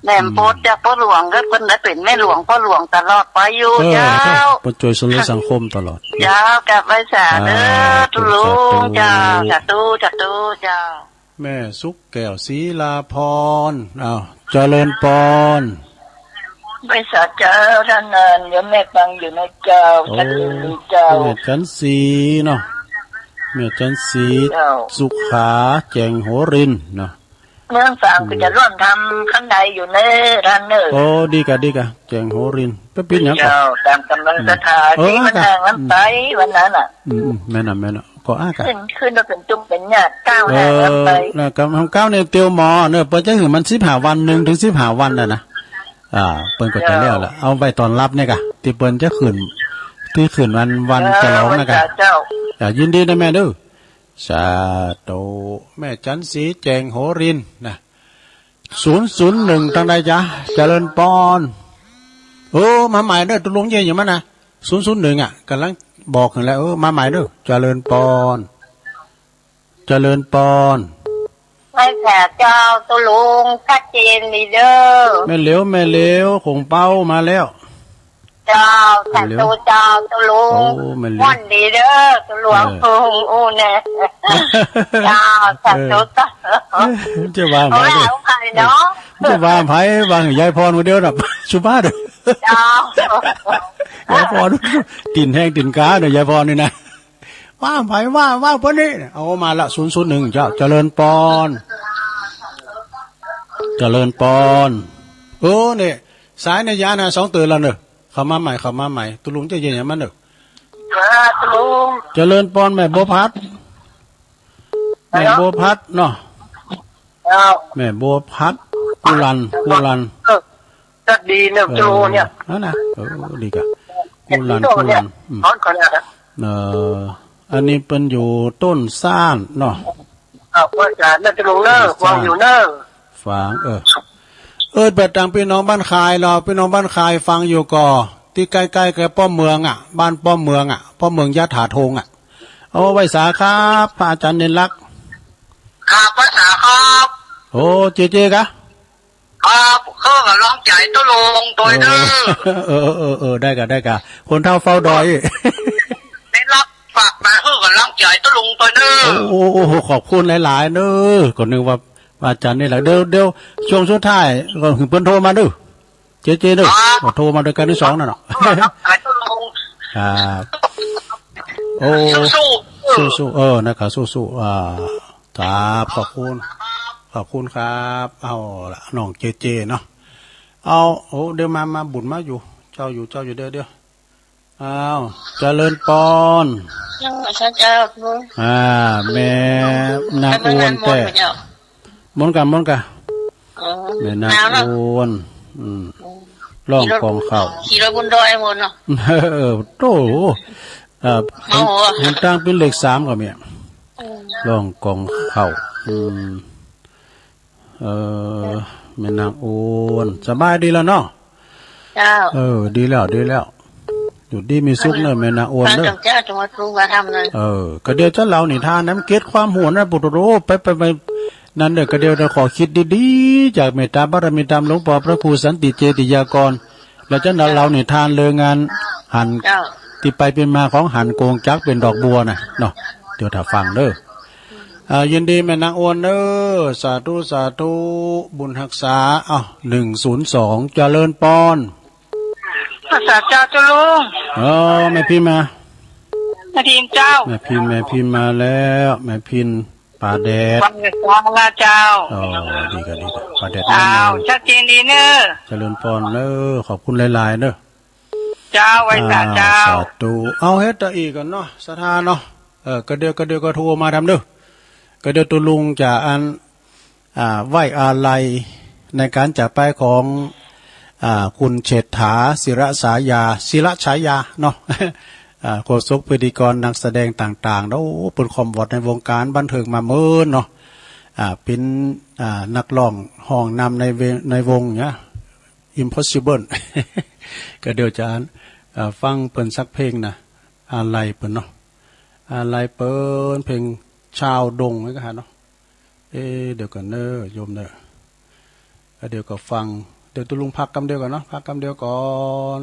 แหนม อืม ปลดจากป้อหลวงก็เปิ้นได้เป๋นแม่หลวงป้อหลวงตลอดไปอยู่ เออ เจ้า เปิ้นจ้วยสังคมตลอด เจ้า กราบไหว้สาเด้อ สาธุ ตุ๊ลุง สาธุ เจ้า สาธุ สาธุ เจ้า แม่สุแก้ว ศิลาพร อ้าว เจริญปอน ไหว้สาเจ้า ต้านนัน โยมแม่ฟังอยู่นะเจ้า โอ้ สาธุเจ้า แม่จันทร์ศรีเนาะ แม่จันทร์ศรี เจ้า สุขา แจ่งโหรินทร์เนาะ เมืองฝาง อืม ก็จะร่วมทำขั้นใดอยู่เน่อต้านเน่อ โอ้ ดีกะ ดีกะ แจ่งโหรินทร์ ไปปิ้นหยังก่อ เจ้า ต๋ามก๋ำลังศรัทธา อืม เออ ตี้มัน กะ แห่งมันไป อืม วันนั้นน่ะ อืม อืม แม่นน่ะ แม่นน่ะ ก็อ้ากะ ขึ้น ขึ้นมาเป๋นตุ๊กเป๋นญาติ ก้าวแห่งมันไป เออ นะ กำ กำลังก้าวเนี่ยเตียวหมอเน่อ เปิ้นจะหื้อมันสิบห้าวัน นึ่งเถิงสิบห้าวันน่ะนะ อ่า เปิ้นก็จะแล้วละ เจ้า เอาไว้ต้อนรับเนี่ยกะ ตี้เปิ้นจะขึ้น ตี้ขึ้นวัน วัน เออ ฉลองนะกะ วันเสาร์เจ้า อ่า ยินดีนะแม่เด้อ สาธุ แม่จันทร์ศรี แจ่งโหรินทร์นะ ศูนย์ศูนย์หนึ่ง ตังใดจ๊ะ เจริญปอน เออ มาใหม่เน่อ ตุ๊ลุงเย่อยู่มั้งนะ ศูนย์ศูนย์หนึ่ง อะ ก๋ำลังบอกหั้นแหละ เออ มาใหม่เน่อ เจริญปอน เจริญปอน ไหว้สาเจ้าตุ๊ลุง ชัดเจนดีเด้อ แม่เหลียว แม่เหลียว ขงเปามาแล้ว เจ้า สาธุเจ้าตุ๊ลุง โอ้ แม่เหลียว ม่วนดีเด้อตุ๊ลุง เออ อู้แน่ เจ้า สาธุเจ้า เออ จะว่าไหม เอาไว้ เด้อ เอาไว้เนาะ จะว่าไผ ว่าหื้อยายพรคนเดียวน่ะ สุภาพเด้อ เจ้า ยายพร ตี๋นแฮงตี๋นกาเน่อ ยายพรนี่นะ ว่าไผ ว่า ว่าเปิ้นนี่ เอามาละ ศูนย์ศูนย์หนึ่ง เจ้า เจริญปอน เจริญปอน เออ เนี่ย สายเนี่ยยาวนะ สองเตื้อแล้วเน่อ เข้ามาใหม่ เข้ามาใหม่ ตุ๊ลุงจะเย็นอย่างมันเน่อ ครับตุ๊ลุง เจริญปอน แม่บัวพัด แม่บัวพัดเนาะ ครับ แม่บัวพัด กุลัน กุลัน เออ ก็ดีเน่อ เออ ตุ๊ลุงเนี่ย นั่นนะ เออ ดีกะ กุลัน กุลัน อืม ถอนก่อนนะ เออ อันนี้เปิ้นอยู่ต้นซ่านเนาะ อ้าว ว่าจ๋าเน่อตุ๊ลุงเน่อ ต้นซ่าน ฟังอยู่เน่อ ฟัง เออ เออ เปิดตางปี้น้องบ้านคายเนาะ ปี้น้องบ้านคายฟังอยู่ก่อ ตี้ใก้ๆ กับป้อเมืองอะ บ้านป้อเมืองอะ ป้อเมืองยะถาธงอะ เอา ไหว้สาครับ พระอาจ๋ารย์เด่นลักษณ์ ครับ ไหว้สาครับ โอ้ เจเจกะ ครับ เออ ลองใจ๋ตุ๊ลุงตวยเน่อ เออ เออ เออ เออ ได้กะ ได้กะ คนเฒ่าเฝ้าดอย เด่นลักษณ์ ฝากมาหื้อกำลังใจ๋ตุ๊ลุงไปเน่อ โอ้ โอ้ โอ้ ขอบคุณหลายๆ เน่อ ก็นึกว่าอาจ๋ารย์นี่แหละ เดี๋ยว เดี๋ยว ช่วงสุดท้ายก็หื้อเปิ้นโทรมาเน่อ เจเจเน่อ อ๋อ ก็โทรมาด้วยกันตี้สองนั่นเนาะ ขอบคุณตุ๊ลุง ครับ โอ้ สู้ๆ สู้ๆ เออ นะครับ สู้ๆ อ่า ครับ ขอบคุณ ขอบคุณครับ เอาละ น้องเจเจเนาะ เอา โอ้ เดี๋ยวมา มาบุญมาอยู่ เจ้าอยู่ เจ้าอยู่ เดี๋ยว เดี๋ยว อ้าว เจริญปอน เจ้า เจ้า อ่า แม่นางอ้วนแต๊ มนต์ก่ะ มนต์ก่ะ อ๋อ แม่นางอ้วน อืม ร้องกองข้าว ขี่รถบนดอยหมดเนาะ เออ โธ่ เอ่อ เมาเหรอ หนตางเป๋นเลขสามก็มี อืม ร้องกองข้าว อืม เออ แม่นางอ้วน สบายดีแล้วเนาะ เจ้า เออ ดีแล้ว ดีแล้ว อยู่ดีมีสุขเน่อ แม่นางอ้วนเน่อ เจ้า จงมาปรุงมาทำเลย เออ ก็เดี๋ยวจะเล่านิทานนะ มันเก็ดความฮู้นะ ปุโตโร ไป ไป ไป นั่นเน่อ ก็เดี๋ยวจะขอคิดดีๆ จากเมตตาบารมีธรรมหลวงป้อพระครูสันติเจติยากร แล้วจะเล่านิทานเรื่องงานหัน เจ้า ตี้ไปเป๋นมาของหันโกงจักเป๋นดอกบัวน่ะเนาะ เดี๋ยวถ้าฟังเน่อ อ่า ยินดีแม่นางอ้วนเน่อ สาธุ สาธุ บุญฮักษา เอ้า หนึ่งศูนย์สอง เจริญปอน ฮักษาเจ้าตุ๊ลุง เออ แม่พิมมา แม่พิมเจ้า แม่พิม แม่พิมมาแล้ว แม่พิมป่าแดด ว่าไงจ๊ะเจ้า อ๋อ ดีก็ดีก็ ป่าแดด อ้าว ชัดเจนดีเน่อ เจริญปอนเน่อ ขอบคุณหลายๆ เน่อ เจ้า ไหว้สาเจ้า อ่า สาธุ เอาเฮ็ดตะอี้ก่อนเนาะ ศรัทธาเนาะ เออ ก็เดี๋ยว ก็เดี๋ยวก็โทรมาทำเน่อ ก็เดี๋ยวตุ๊ลุงจะอัน อ่า ไว้อาลัยในการจากไปของ อ่า คุณเชษฐา ศิระฉายา ศิระฉายาเนาะ อ่า โฆษกพิธีกรนักแสดงต่างๆ โอ้ เปิ้นคว่ำวอดในวงการบันเทิงมาเมินเนาะ อ่า เป๋น อ่า นักร้องฮ้องนำในเว- ในวงเนี่ย Impossible ก็เดี๋ยวจะ อ่า ฟังเปิ้นสักเพลงนะ อาลัยเปิ้นเนาะ อาลัยเปิ้น เพลงชาวดงไว้ก็หาเนาะ เอ๊ะ เดี๋ยวก่อนเน่อ โยมเน่อ เดี๋ยวก็ฟัง เดี๋ยวตุ๊ลุงพักกำเดียวก่อนเนาะ พักกำเดียวก่อน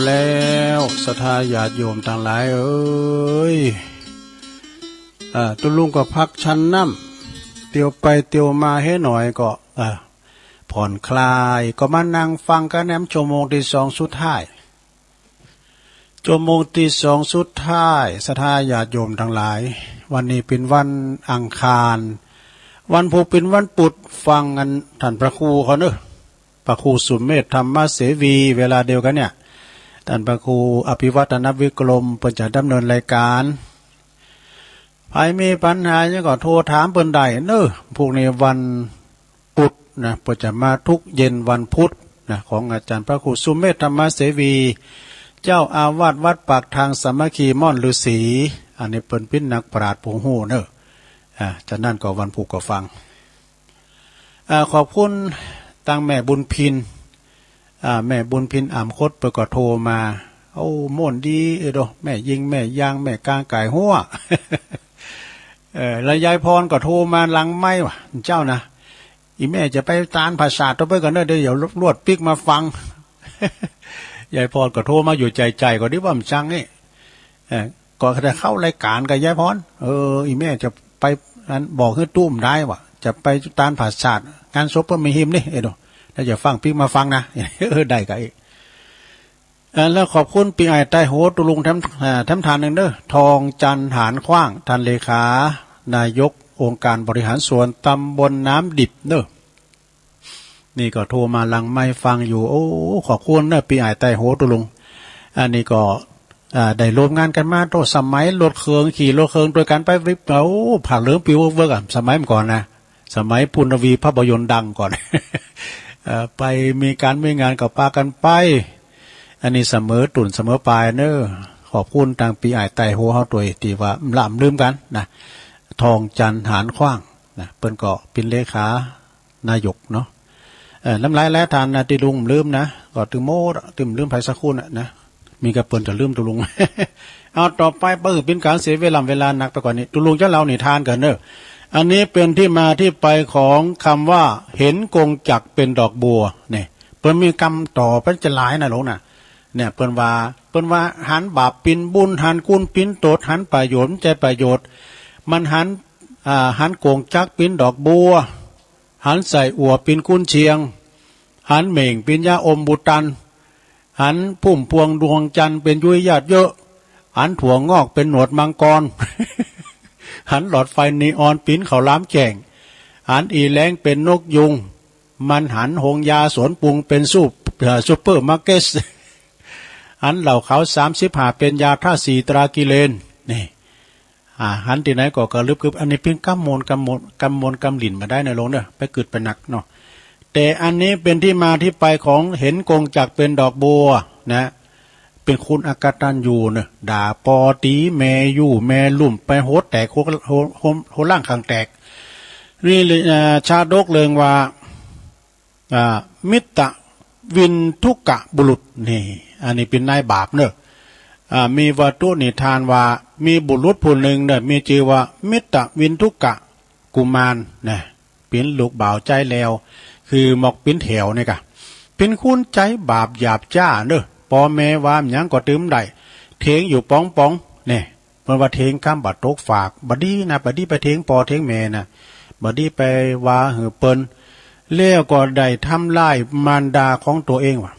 แล้วศรัทธาญาติโยมตังหลายเอ๋ย อ่า ตุ๊ลุงก็พักฉันน้ำ เตียวไปเตียวมาเฮหน่อยก็ อ่า ผ่อนคลาย ก็มานั่งฟังกั๋นแหม ชั่วโมงตี้สองสุดท้าย ชั่วโมงตี้สองสุดท้าย ศรัทธาญาติโยมตังหลาย วันนี้เป๋นวันอังคาร วันพูกเป๋นวันปุธ ฟังกั๋นต้านพระครูเขาเนาะ พระครูสุเมธธรรมเสวี เวลาเดียวกั๋นเนี่ย ต้านพระครูอภิวัฒนวิกรม เปิ้นจะดำเนินรายก๋าน ใผมีปัญหาหยังก็โทรถามเปิ้นได้เนาะ พูกนี้วันปุธนะ เปิ้นจะมาทุกเย็นวันพุธนะ ของอาจ๋ารย์พระครูสุเมธธรรมเสวี เจ้าอาวาสวัดปากทางสามัคคีม่อนฤๅษี อันนี้เปิ้นเป๋นนักปราชญ์ผู้ฮู้เนาะ อ่า ฉะนั้นก็วันพูกก็ฟัง อ่า ขอบคุณตางแม่บุญพิน อ่า แม่บุญพินอ่ำคด เปิ้นก็โทรมา โอ้ ม่วนดีเอโด แม่ยิง แม่ยาง แม่กางก๋ายฮั้ว เออ แล้วยายพรก็โทรมาหลังไมค์ว่า เจ้านะ อีแม่จะไปตานผาสาทตวยเปิ้นก่อนเนาะ เดี๋ยว เดี๋ยวลวดปิ๊กมาฟัง ยายพรก็โทรมาอยู่ใจ๋ๆ ก็ดีว่าบ่จังนี่ เออ ก็จะเข้ารายก๋านกับยายพร เออ อีแม่จะไปอันบอกหื้อตุ้มได้ว่า จะไปตานผาสาท งานศพเปิ้นแม่ฮิมนี่ เออ ถ้าจะฟังปิ๊กมาฟังนะ เออ ได้ก่ะ เออ แล้วขอบคุณปี้อ้ายใต้โห ตุ๊ลุงแถม เออ แถมท่านนึ่งเนาะ ทองจันทร์ หานขว้าง ท่านเลขานายกองค์การบริหารส่วนตำบลน้ำดิบเนาะ นี่ก็โทรมาหลังไมค์ฟังอยู่ โอ้ ขอบคุณเนาะ ปี้อ้ายใต้โห ตุ๊ลุง อันนี้ก็ อ่า ได้ร่วมงานกั๋นมาตั้งสมัยรถเคิง ขี่รถเคิงตวยกั๋นไปวิบ โอ้ ผ้าเหลืองปิวเวิกๆ อะ สมัยก่อนนะ สมัยปุณณวีภาพยนตร์ดังก่อน เอ่อ ไปมีก๋านมีงานก็ปากั๋นไป อันนี้เสมอต้นเสมอปลายเนาะ ขอบคุณตางปี้อ้ายใต้โหเฮาตวย ตี้ว่าบ่ล้ำลืมกั๋นนะ ทองจันทร์ หานขว้างนะ เปิ้นก็เป๋นเลขา นายกเนาะ เอ่อ ลำหลายหลายท่านนะ ตี้ลุงบ่ลืมนะ ก็ตึงหมด ตึงบ่ลืมใผสักคนน่ะนะ มีก้าเปิ้นจะลืมตุ๊ลุง เอาต่อไป บ่หื้อเป๋นก๋านเสียเวลา เวลานักไปกว่านี้ ตุ๊ลุงจะเล่านิทานก่อนเนาะ อันนี้เป๋นตี้มาตี้ไปของกำว่า หันกงจักรเป๋นดอกบัว นี่ เปิ้นมีกำต่อ เปิ้นจะหลายนะหลวงนะ เนี่ย เปิ้นว่า เปิ้นว่าหันบาปเป๋นบุญ หันคุณเป๋นโตษ หันประโยชน์บ่ใจ้ประโยชน์ มันหัน อ่า หันกงจักรเป๋นดอกบัว หันไส้อั่วเป๋นกุนเชียง หันเหม่งเป๋นยาอมบูตัน หันพุ่มพวงดวงจันทร์เป๋นยุ้ยญาติเยอะ หันถั่วงอกเป๋นหนวดมังกร หันหลอดไฟนีออนเป๋นข้าวหลามแจ้ง หันอี่แหลงเป๋นนกยูง มันหันโฮงยาสวนปรุงเป๋นซูป- เอ่อ ซูเปอร์มาร์เก็ต หันเหล้าขาวสามสิบห้าเป๋นยาธาตุสี่ตรากิเลน นี่ อ่า หันตี้ไหนก็กระลึบกึบ อันนี้เป๋นกำมวล กำมวล กำมวลกำหลิ้นบ่ได้นะหลวงเนาะ ไปกึ๊ดไปหนักเนาะ แต่อันนี้เป๋นตี้มาตี้ไปของหันกงจักรเป๋นดอกบัวนะ เป๋นคนอกตัญญูเนาะ ด่าปอตี๋แม่ อยู่แม่ลุ่มไปหัวแตก หัว หัว หัว หัวล้างข้างแตก นี่เลย อ่า ชาดกเรื่องว่า อ่า มิตวินทุกะบุรุษ นี่ อันนี้เป๋นนายบาปเนาะ อ่า มีวาตุนิทานว่า มีบุรุษผู้นึ่งเนาะ มีจื้อว่ามิตวินทุกะกุมารนะ เป๋นลูกบ่าวใจ๊แลว คือหมอกเป๋นแถวนี่ก่ะ เป๋นคนใจ๊บาปหยาบจ๊าเนาะ ปอแม่ว่าหยังก็ตึงบ่ได้ เถียงอยู่ป๋องๆ นี่ เปิ้นว่าเถียงกำบ่ตกฟาก บ่ดีนะ บ่ดีไปเถียงปอเถียงแม่นะ บ่ดีไปว่าหื้อเปิ้น แล้วก็ได้ทำร้ายมารดาของตั๋วเองว่ะ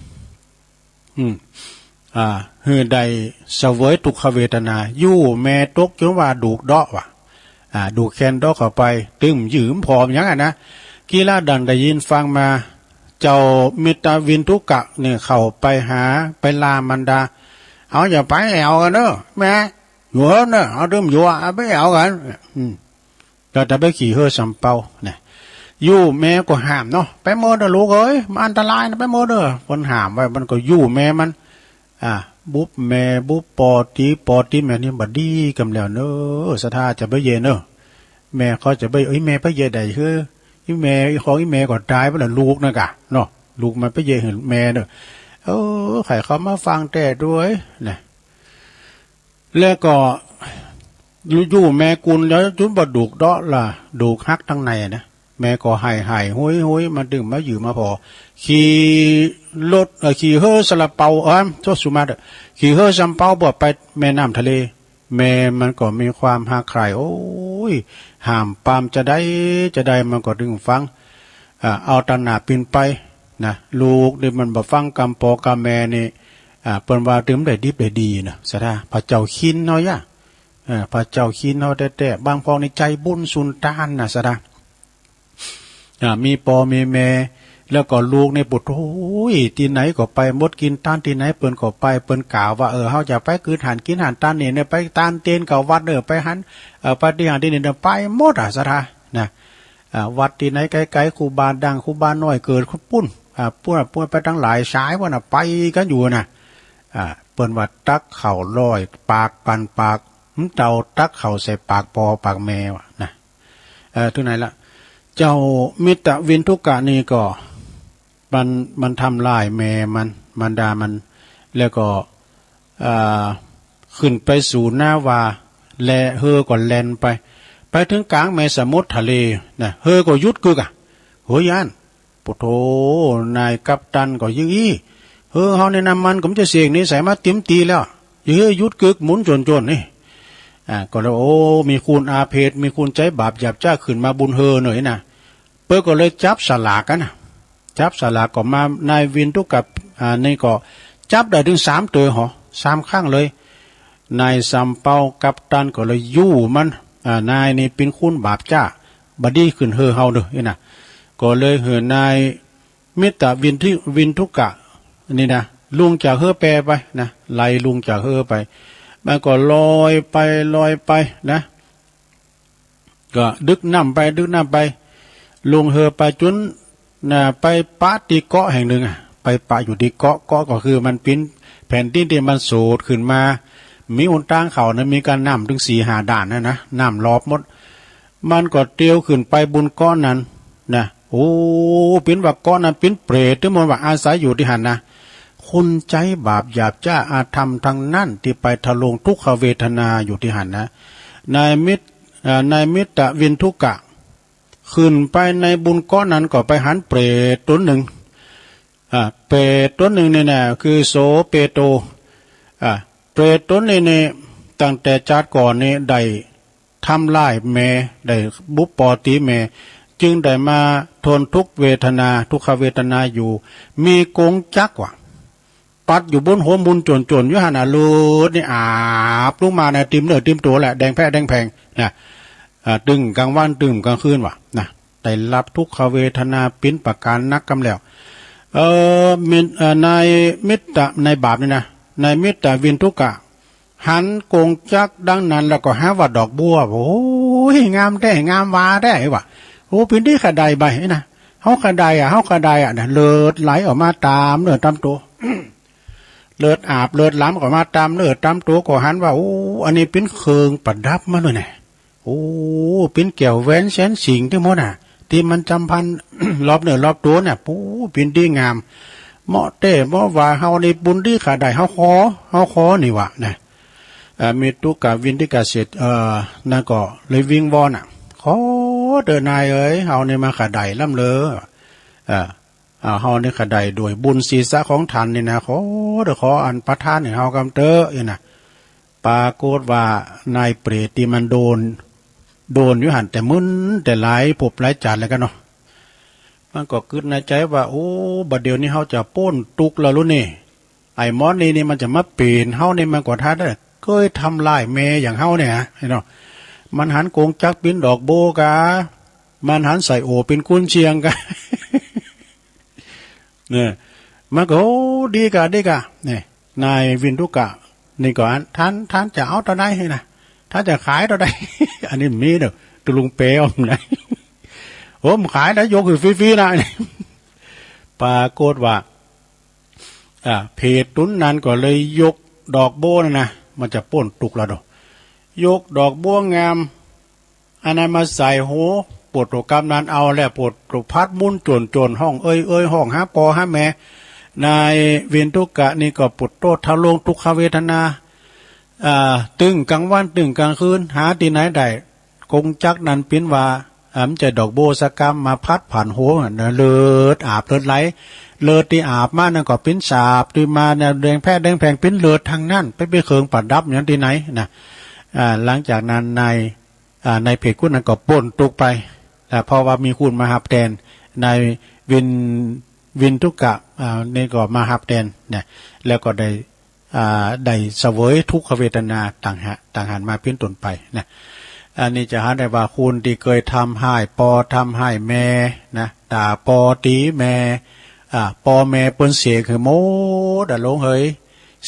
อืม อ่า หื้อได้เสวยทุกขเวทนา อยู่แม่ตกจ๋นว่าดูกเดาะว่ะ อ่า ดูกแคนเดาะเข้าไป ตึงบ่ยื้อบ่ผ่อหยังอะนะ กีฬาดันได้ยินฟังมา เจ้ามิตวินทุกะเนี่ยเข้าไปหา ไปล่ามารดา เอาอย่าไปแอ่วกั๋นเนาะแม่ อยู่เฮิ่นเนาะ เอาตึงบ่อยู่อะ เอาไปแอ่วกั๋น อืม ก็จะไปขี่เฮ่อสำเปาเนี่ย อยู่แม่ก็ห้ามเนาะ ไปเมิดเต๊อะลูกเอ๋ย มันอันตรายนะ ไปเมิดเต๊อะ เปิ้นห้ามไว้ มันก็อยู่แม่มัน อ่า บุบแม่ บุบปอตี๋ ปอตี๋แม่นี่บ่ดีกำแล้วเนาะ ศรัทธาจะไปเยียะเนาะ แม่เขาจะไป เอ้ย แม่ไปเยียะได้หื้อ อี่แม่ ของอี่แม่ก็ต๋ายไปแล้ว ลูกนั่นก่ะเนาะ ลูกมันไปเยียะหื้อแม่เนาะ เออ ใค่เขามาฟังแต๊ด้วยนะ แล้วก็อยู่แม่กุนแล้วจ๋นบ่ดูกเดาะล่ะ ดูกหักตังในนะ แม่ก็ไห้ๆ หุยๆ มันตึงมาหยือมาผ่อ ขี่รถ เอ่อ ขี่เฮ่อซาลาเปา เอ่อ โทษ สุมาเตอร์ ขี่เฮ่อซาลาเปาเปื้อไปแม่น้ำทะเล แม่มันก็มีความฮักใคร่ โอ้ย ห้ามปรามจาใดจาใด มันก็ตึงฟัง อ่า เอาตะหน้าปิ้นไปนะ ลูกนี่มันบ่ฟังกำปอกำแม่นี่ อ่า เปิ้นว่าตึงได้ดิบได้ดีนะ ศรัทธา พระเจ้าคินเฮาอย่า เออ พระเจ้าคินเฮาแต๊ๆ บางพวกนี่ใจบุญสุนตานนะ ศรัทธา อ่า มีป้อมีแม่ แล้วก็ลูกนี่ปุ้น โอ้ย ตี้ไหนก็ไปหมด กิ๋นตานตี้ไหนเปิ้นก็ไป เปิ้นกล่าวว่า เออ เฮาจะไปกึ๊ดหั้นกิ๋นหั้น ตานนี้เนี่ย ไปตานเตนเก่าวัดเน่อ ไปหั้น เอ่อ ไปตี้หั้นตี้นี่เนี่ย ไปหมดอะ ศรัทธา นะ อ่า วัดตี้ไหนไก๋ๆ ครูบาดัง ครูบาน้อยเกิดปุ้น อ่า ปุ้น ปุ้นไปตังหลายสายปุ้นน่ะ ไปกั๋นอยู่นะ อ่า เปิ้นว่าตักข้าวร้อยปากปันปาก มันเต้าตักข้าวใส่ปากป้อปากแม่วะนะ เอ่อ เถิงไหนละ เจ้ามิตรวินทุกะนี่ก็ มัน มันทำร้ายแม่มัน มารดามัน แล้วก็ เอ่อ ขึ้นไปสู่นาวา และเฮ่อก็แล่นไป ไปเถิงก๋างแม่สมุทรทะเลนะ เฮ่อก็หยุดกึกอะ เฮ้ย อั้น โอ้โธ่ นายกัปตันก็ยึกอี้ เฮ่อเฮานี่น้ำมันก็มันจะเสียงนิสัยมาเต็มตี้แล้ว เฮ่อหยุดกึกหมุนจ้นๆ นี่ อ่า ก็เลย โอ้ มีคนอาเพศ มีคนใจ๊บาปหยาบจ๊าขึ้นมาบนเฮ่อเน่อนะ เปิ้นก็เลยจับสลากกั๋นนะ จับสลากก็มา นายวินทุกะ อ่า นี่ก็จับได้เถิงสามเต๋อหอ สามครั้งเลย นายซำเปากัปตันก็เลยอยู่มัน อ่า นายนี่เป๋นคนบาปจ๊า บ่ดีขึ้นเฮ่อเฮาเน่อนะ ก็เลยหื้อนาย มิตรวินทิ วินทุกะนี่นะ ลุงจากเฮ่อแปไปนะ ไล่ลุงจากเฮ่อไป มันก็ลอยไปลอยไปนะ ก็ดึกน้ำไปดึกน้ำไป ลงเฮ่อไปจ๋นนะ ไปปะตี้เกาะแห่งนึ่งอะ ไปปะอยู่ตี้เกาะ เกาะก็คือมันเป๋นแผ่นดินตี้มันโสดขึ้นมา มีหนตางเข้านะ มีก้าน้ำเถิงสี่ห้าด้านนะนะ น้ำล้อมหมด มันก็เตียวขึ้นไปบนเกาะนั้น นะ โอ้ เป๋นว่าเกาะนั้นเป๋นเปรตตึงหมดว่าอาศัยอยู่ตี้หั้นนะ คนใจ๊บาปหยาบจ๊าอาธรรมตังนั้นตี้ไปทะลวงทุกขเวทนาอยู่ตี้หั้นนะ นายมิตร เอ่อ นายมิตรวินทุกะ ขึ้นไปในบนเกาะนั้นก็ไปหันเปรตต๋นนึ่ง อ่า เปรตต๋นนึ่งนี่นะ คือโสเปโต อ่า เปรตต๋นนี้นี่ ตั้งแต่จาติก่อนนี่ได้ ทำร้ายแม่ ได้บุบป้อตี๋แม่ จึงได้มาทนทุกขเวทนา ทุกขเวทนาอยู่ มีกงจักรว่ะ ปัดอยู่บนหัวหมุนจ้นๆ อยู่หั้นน่ะ เลือดนี่อาบลงมานะ เต็มเนื้อเต็มตั๋วแหละ แดงแพะแดงแผงนะ อ่า ตึงกลางวันตึงกลางคืนว่ะนะ ได้ฮับทุกขเวทนาเป๋นประก๋านนักกำแล้ว เอ่อ มิตร เอ่อ นายมิตร นายบาปนี่นะ นายมิตรวินทุกะ หันกงจักรดังนั้นแล้วก็หาว่าดอกบัว โอ้ย งามแต๊ งามวาแต๊ว่ะ โอ้ เป๋นดีขะไดบ่ะนะ เฮาขะไดอะ เฮาขะไดอะนะ เลือดไหลออกมาต๋ามเนื้อต๋ามตั๋ว เลือดอาบเลือดหลั่งออกมาต๋ามเนื้อต๋ามตั๋ว ก็หันว่า โอ้ อันนี้เป๋นเครื่องประดับมันเลยนะ โอ้ เป๋นแก้วแหวนแสนสิงห์ตี้หมดน่ะ ตี้มันจำพันรอบเนื้อรอบตั๋วน่ะ โอ้ เป๋นดีงาม เหมาะแต๊ เหมาะวา เฮานี่บุญดีขะได เฮาขอ เฮาขอนี่ว่ะนะ เอ่อ มิตรทุกะวินทุกะเสร็จ เอ่อ นั่นก็เลยวิงวอนน่ะ ขอเต๊อะนายเอ๋ย เฮานี่มาขะไดล้ำเลอ เอ่อ อ่า เฮานี่ขะไดโดยบุญศีรษะของต้านนี่นะ ขอเต๊อะ ขออันประทานหื้อเฮากำเต๊อะ นี่นะ ปรากฏว่านายเปรตตี้มันโดน โดนอยู่หั้นแต่มึนแต่หลายภพหลายจาติแล้วกั๋นเนาะ มันก็กึ๊ดในใจ๋ว่า โอ้ บัดเดี๋ยวนี้เฮาจะป๊นตุ๊กข์แล้วลูกนี่ ไอ้หมอนี่นี่มันจะมาเป๋นเฮานี่มันก็ท้าได้ เกยทำร้ายแม่อย่างเฮาเนี่ย เนาะ มันหันกงจักรเป๋นดอกบัวกา มันหันส้อยโอ่เป๋นกุนเชียงกา เนี่ย มันก็ โอ้ ดีกา ดีกา เนี่ย นายวินทุกะ นี่ก็อัน ต้าน ต้านจะเอาเต้าใดนะ ต้านจะขายเต้าใด อันนี้มีเนาะ ตุ๊ลุงเป๋อมนะ โอ้ บ่ขายนะ ยกหื้อฟรีๆ นะ ปรากฏว่า อ่า เปรตต๋นนั้นก็เลยยกดอกบัวนั่นนะ มันจะป๊นตุ๊กข์แล้วเนาะ ยกดอกบัวงาม อันนั้นมาใส่หัว ปวดตัวกำนั้นเอาแล้ว ปวดตัวพัดหมุนจ้นๆ ฮ้องเอ้ยๆ ฮ้องหาป้อหาแม่ นายวินทุกะนี่ก็ปวดโต้ทะลวงทุกขเวทนา อ่า ตึงกลางวันตึงกลางคืน หาตี้ไหนได้ กงจักรนั้นเป๋นว่า อ่า บ่ใจ้ดอกบัวสักกำมาพัดผ่านหัวน่ะ เลือดอาบเลือดไหล เลือดตี้อาบมานั้นก็เป๋นสาบตี้มาเนี่ย แดงแพะแดงแผ่งเป๋นเลือดตังนั้น ไปเป๋นเครื่องประดับหยังตี้ไหนนะ อ่า หลังจากนั้นนาย อ่า นายเปรตคนนั้นก็ป๊นตุ๊กไป อ่า เพราะว่ามีคนมาฮับแตน นายวิน วินทุกะ อ่า นี่ก็มาฮับแตนนะ แล้วก็ได้ อ่า ได้เสวยทุกขเวทนาต่างหะ ต่างหันมาเป๋นต้นไปนะ อันนี้จะหันได้ว่าคนตี้เกยทำฮ้ายป้อทำฮ้ายแม่นะ ด่าป้อตี๋แม่ อ่า ป้อแม่เปิ้นเสกหื้อหมดอะหลวงเหย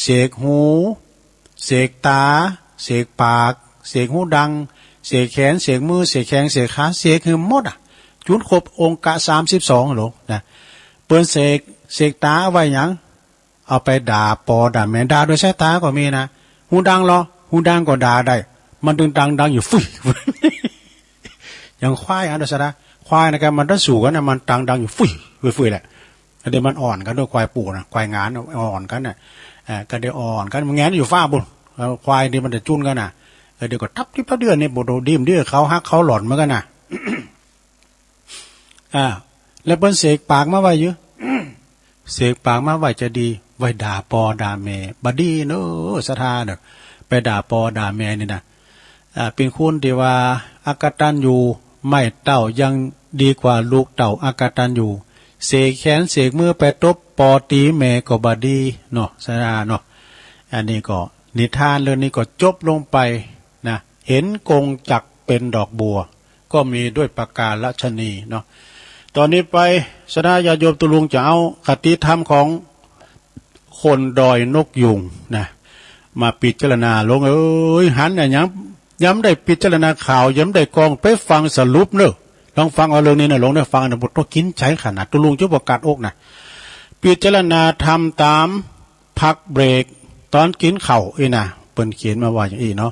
เสกหู เสกต๋า เสกปาก เสกหูดัง เสกแขน เสกมือ เสกแข้ง เสกขา เสกหื้อหมดอะ จ๋นครบองค์กะสามสิบสองหลวงนะ เปิ้นเสก เสกต๋าเอาไว้หยัง เอาไปด่าป้อด่าแม่ ด่าโดยสายต๋าก็มีนะ หูดังลอ หูดังก็ด่าได้ มันตึงตังดังอยู่ฟึ่ย อย่างควายอะ โดยสายต๋า ควายนะ กะมันตังสู้กั๋นนะ มันตังดังอยู่ฟึ่ย ฟึ่ย ฟึ่ยแหละ ก็เดี๋ยวมันอ่อนกั๋นด้วย ควายปู่นะ ควายงานอ่อนกั๋นน่ะ เอ่อ ก็เดี๋ยวอ่อนกั๋น มันแหงนอยู่ฟ้าปู๊น เอ่อ ควายนี่มันจะจุ้นกั๋นน่ะ เออ เดี๋ยวก็ตับติ๊บตับเดือนนี่ บ่โดดดิ้มเดี๋ยวเขาฮักเขาหล่อนเหมือนกั๋นน่ะ อ่า แล้วเปิ้นเสกปากมาไว้อยู่ เสกปากมาไว้จะดี ไว้ด่าป้อด่าแม่ บ่ดีเน่อ ศรัทธาเน่อ ไปด่าป้อด่าแม่นี่นะ อ่า เป๋นคนตี้ว่าอกตัญญู ไม้เต้ายังดีกว่าลูกเต้าอกตัญญู เสกแขนเสกมือไปตบป้อตี๋แม่ก็บ่ดีเนาะ ศรัทธาเนาะ อันนี้ก็นิทานเรื่องนี้ก็จบลงไปนะ เห็นกงจักรเป๋นดอกบัว ก็มีด้วยประก๋ารฉะนี้เนาะ ต๋อนนี้ไป ศรัทธาญาติโยม ตุ๊ลุงจะเอาคติธรรมของคนดอยนกยูงนะ มาพิจารณา หลวงเอ๋ย หันอะหยัง ยังบ่ได้พิจารณาข่าว ยังบ่ได้กอง ไปฟังสรุปเน่อ ลองฟังเอาเรื่องนี้นะหลวงเน่อ ฟังนะ บ่ต้องกิ๋นใจ๋ขนาด ตุ๊ลุงจะบ่กัดอกนะ พิจารณาธรรมต๋าม พักเบรกต๋อนกิ๋นข้าวอี้นะ เปิ้นเขียนมาว่าอย่างอี้เนาะ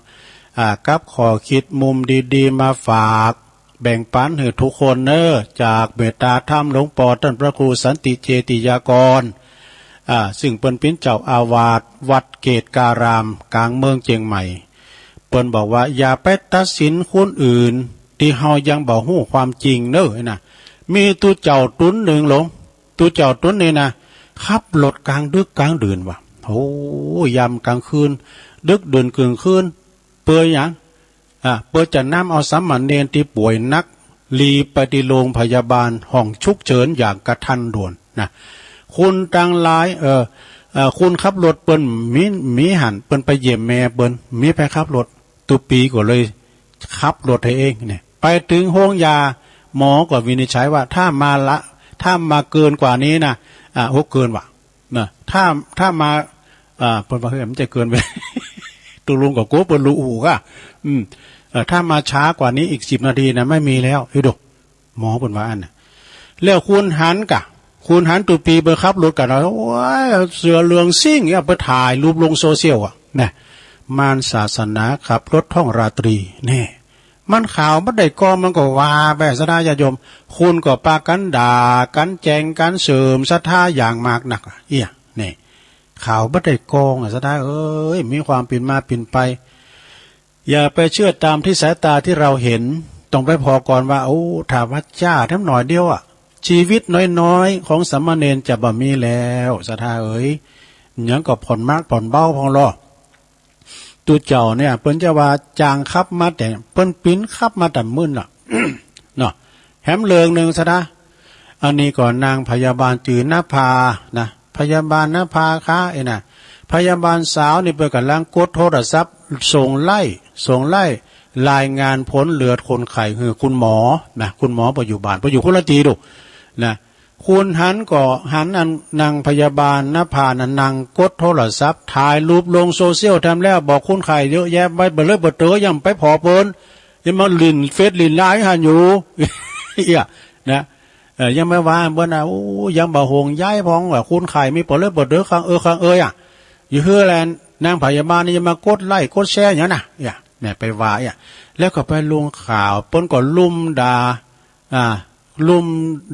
อ่า กับข้อคิดมุมดีๆ มาฝาก แบ่งปันหื้อทุกคนเน่อ จากเมตตาธรรมหลวงป้อต้านพระครูสันติเจติยากร อ่า ซึ่งเปิ้นเป๋นเจ้าอาวาสวัดเกตการาม ก๋างเมืองเจียงใหม่ เปิ้นบอกว่า อย่าไปตัดสินคนอื่น ตี้เฮายังบ่ฮู้ความจริงเน่อนะ มีตุ๊เจ้าตุ๊นนึ่งหลวง ตุ๊เจ้าตุ๊นนี้นะ ขับรถก๋างดึกก๋างดื่นว่ะ โอ้ ยามก๋างคืน ดึกดื่นเกิ่งคืน เปื้อหยัง อ่า เปื้อจะนำเอาสามเณรตี้ป่วยหนัก หลีไปตี้โรงพยาบาลห้องฉุกเฉินอย่างกระทันด่วนนะ คนตังหลาย เอ่อ เอ่อ คนขับรถเปิ้นมี มีหั้น เปิ้นไปเยี่ยมแม่เปิ้น มีใผขับรถ ตุ๊ปีก็เลยขับรถหื้อเองเนี่ย ไปเถิงโฮงยา หมอก็วินิจฉัยว่า ถ้ามาละ ถ้ามาเกินกว่านี้นะ อ่า โอ้ เกินว่ะ นะ ถ้า ถ้ามา อ่า เปิ้นว่า เฮ้ย มันจะเกินไป ตุ๊ลุงก็กั๋วเปิ้นฮู้กะ อืม เอ่อ ถ้ามาช้ากว่านี้อีกสิบนาทีนะ ไม่มีแล้ว เฮ้ย ดู หมอเปิ้นว่าอั้นน่ะ แล้วคุณหันกะ คุณหันตุ๊ปีไปขับรถกะ โอ้ย เสื้อเหลืองซิ่งเนี่ย ไปถ่ายรูปลงโซเชียลอะ นะ มารศาสนาขับรถท่องราตรี แน่ มันข่าวบ่ได้กอง มันก็ว่าไป ศรัทธาญาติโยม คนก็ปากั๋นด่ากั๋น แจ่งกั๋นเสื่อมศรัทธาอย่างมากนัก เอี้ย นี่ ข่าวบ่ได้กองอะ ศรัทธาเอ๋ย มีความเป๋นมาเป๋นไป อย่าไปเชื่อตามที่สายตาที่เราเห็น ต้องไปผ่อก่อนว่า โอ้ ถ้าว่าจ้าแถมหน่อยเดียวอะ ชีวิตน้อยๆ ของสามเณรจะบ่มีแล้ว ศรัทธาเอ๋ย หยังก็ผ่อนมากผ่อนเบาพ่องลอ ตุ๊เจ้าเนี่ย เปิ้นจะว่าจ้างขับมาแต่ เปิ้นปิ๊นขับมาแต่มื้นน่ะ เนาะ แหมเรื่องนึ่งซะนะ อันนี้ก็นางพยาบาลจื่อนภานะ พยาบาลนภาคะ เอ้ยนะ พยาบาลสาวนี่เปิ้นก่ำลังกดโทรศัพท์ ส่งไล่ ส่งไล่รายงานผลเลือดคนไข้หื้อคุณหมอนะ คุณหมอบ่อยู่บ้าน บ่อยู่คนละตี้ดู นะ คุณหันก็หันอันนางพยาบาลนภานะ นั่งกดโทรศัพท์ ถ่ายรูปลงโซเชียลแถมแล้ว บอกคนไข้เยอะแยะไป บ่เลยบ่เต๋อ ยังไปผ่อเปิ้น ยังมาหลิ้นเฟซหลิ้นไลน์หั้นอยู่ เอี้ย นะ เอ่อ ยังมาว่าเปิ้นนะ โอ้ ยังบ่ห่วงใยพ่องว่าคนไข้มีบ่เลยบ่เต๋อ คังเออคังเอยอะ อยู่หื้อแล นางพยาบาลนี่ยังมากดไลก์กดแชร์หยังนะ เอี้ย เนี่ย ไปว่า เอี้ย แล้วก็ไปลงข่าว เปิ้นก็ลุ่มด่า อ่า ลุ่ม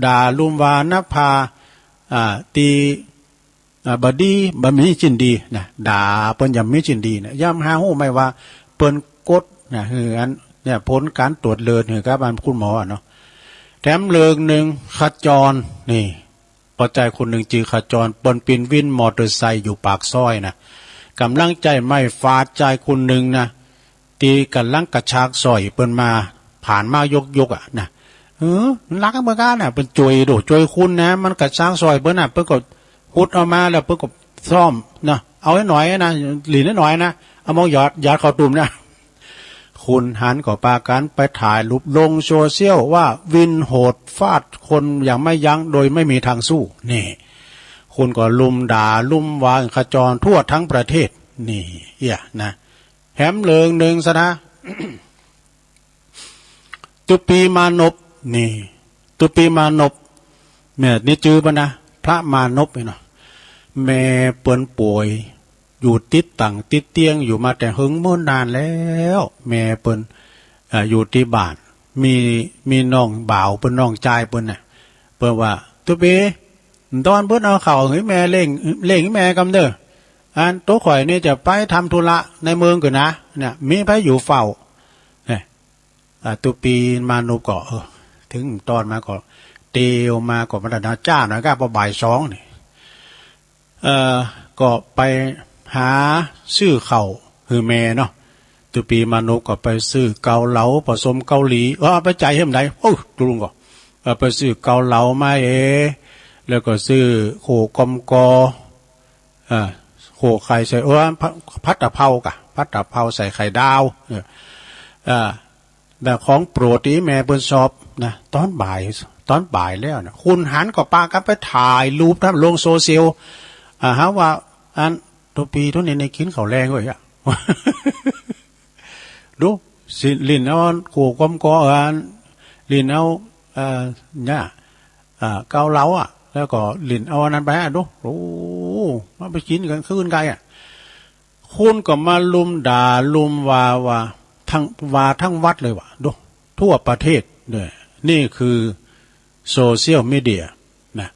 ด่าลุ่มว่านภา อ่า ตี้ อ่า บ่ดี บ่มีจิ่นดีนะ ด่าเปิ้นอย่างมีจิ่นดีนะ ย่ำหาฮู้ไหมว่าเปิ้นกดนะ หื้ออัน เนี่ย ผลก๋านตรวจเลือด หื้อกับอันคุณหมออะเนาะ มเลิงหนึ่ง ขจร นี่ ป้อจายคนนึ่งจื้อขจร เปิ้นปิ้นวินมอเตอร์ไซค์อยู่ปากซอยนะ ก่ำลังใจ๊ไม้ฝาดจายคนนึ่งนะ ตี้ก่ำลังกระชากสร้อยเปิ้นมา ผ่านมายกๆ อะนะ เออ มันลักเหมือนกั๋นนะ เปิ้นจ้วยโด จ้วยคนนะ มันกระชากสร้อยเปิ้นนะ เปิ้นก็ ขุดเอามาแล้วเปิ้นก็ซ่อมนะ เอาหน้อยๆ นะ หลิ้นหน้อยๆ นะ เอามองหยอด หยอดเข้าตุ้มนะ คนหันก็ปากั๋นไปถ่ายรูปลงโซเชียลว่าวินโหดฟาดคนอย่างไม่ยั้งโดยไม่มีทางสู้ นี่ คนก็ลุมด่าลุมว่าขจรทั่วทั้งประเทศ นี่ เอี้ยนะ แหมเลิงหนึ่งซะนะ ตุ๊ปีมานพ นี่ ตุ๊ปีมานพ แม่นี่จื้อเปิ้นนะ พระมานพนี่เนาะ แม่เปิ้นป่วย อยู่ติดตั๋งติดเตียงอยู่มาแต่เหิงเนิ่นนานแล้ว แม่เปิ้น เอ่อ อยู่ตี้บ้าน มี มีน้องบ่าวเปิ้น น้องจายเปิ้นน่ะ เปิ้นว่า ตุ๊ปี ตอนเปิ้นเอาข้าวหื้อแม่เล่ง เล่งหื้อแม่กำเน่อ อันตั๋วข้อยนี่จะไปทำธุระในเมืองก่อนนะ เนี่ย มีใผอยู่เฝ้า เนี่ย อ่า ตุ๊ปีมานพก็ เออ ถึงตอนมาก็ เตียวมาก็มาแต่นาจ้าหน่อยก็ พอบ่ายสองนี่ เอ่อ ก็ไปหาซื้อข้าวหื้อแม่เนาะ ตุ๊ปีมานพก็ไปซื้อเกาเหลาผสมเกาหลี เออ ไปจ่ายหื้อใด โอ้ ตุ๊ลุงก็ เออ ไปซื้อเกาเหลามาเอ แล้วก็ซื้อโข่กอมกอ อ่า โข่ไข่ใส่ เออ ผัด ผัดตะเภาก่ะ ผัดตะเภาใส่ไข่ดาว เออ อ่า แต่ของโปรดตี้แม่เปิ้นชอบนะ ตอนบ่าย ตอนบ่ายแล้วนะ คนหันก็ปากั๋นไปถ่ายรูปนะ ลงโซเชียล อ่า หาว่า อัน ตุ๊ปีตุ๊นี่ได้กิ๋นข้าวแลงเว้ยอะ ดู สิ หลิ้นเอาโข่กอมกอ อัน หลิ้นเอา เอ่อ เนี่ย อ่า เกาเหลาอะ แล้วก็หลิ้นเอาอันนั้นไปอะ ดู โอ้ มาไปกิ๋นกั๋นคืนไกลอะ คนก็มาลุมด่าลุมว่า ว่าทั้ง ว่าทั้งวัดเลยว่ะ ดู ทั่วประเทศเนี่ย นี่คือโซเชียลมีเดียนะ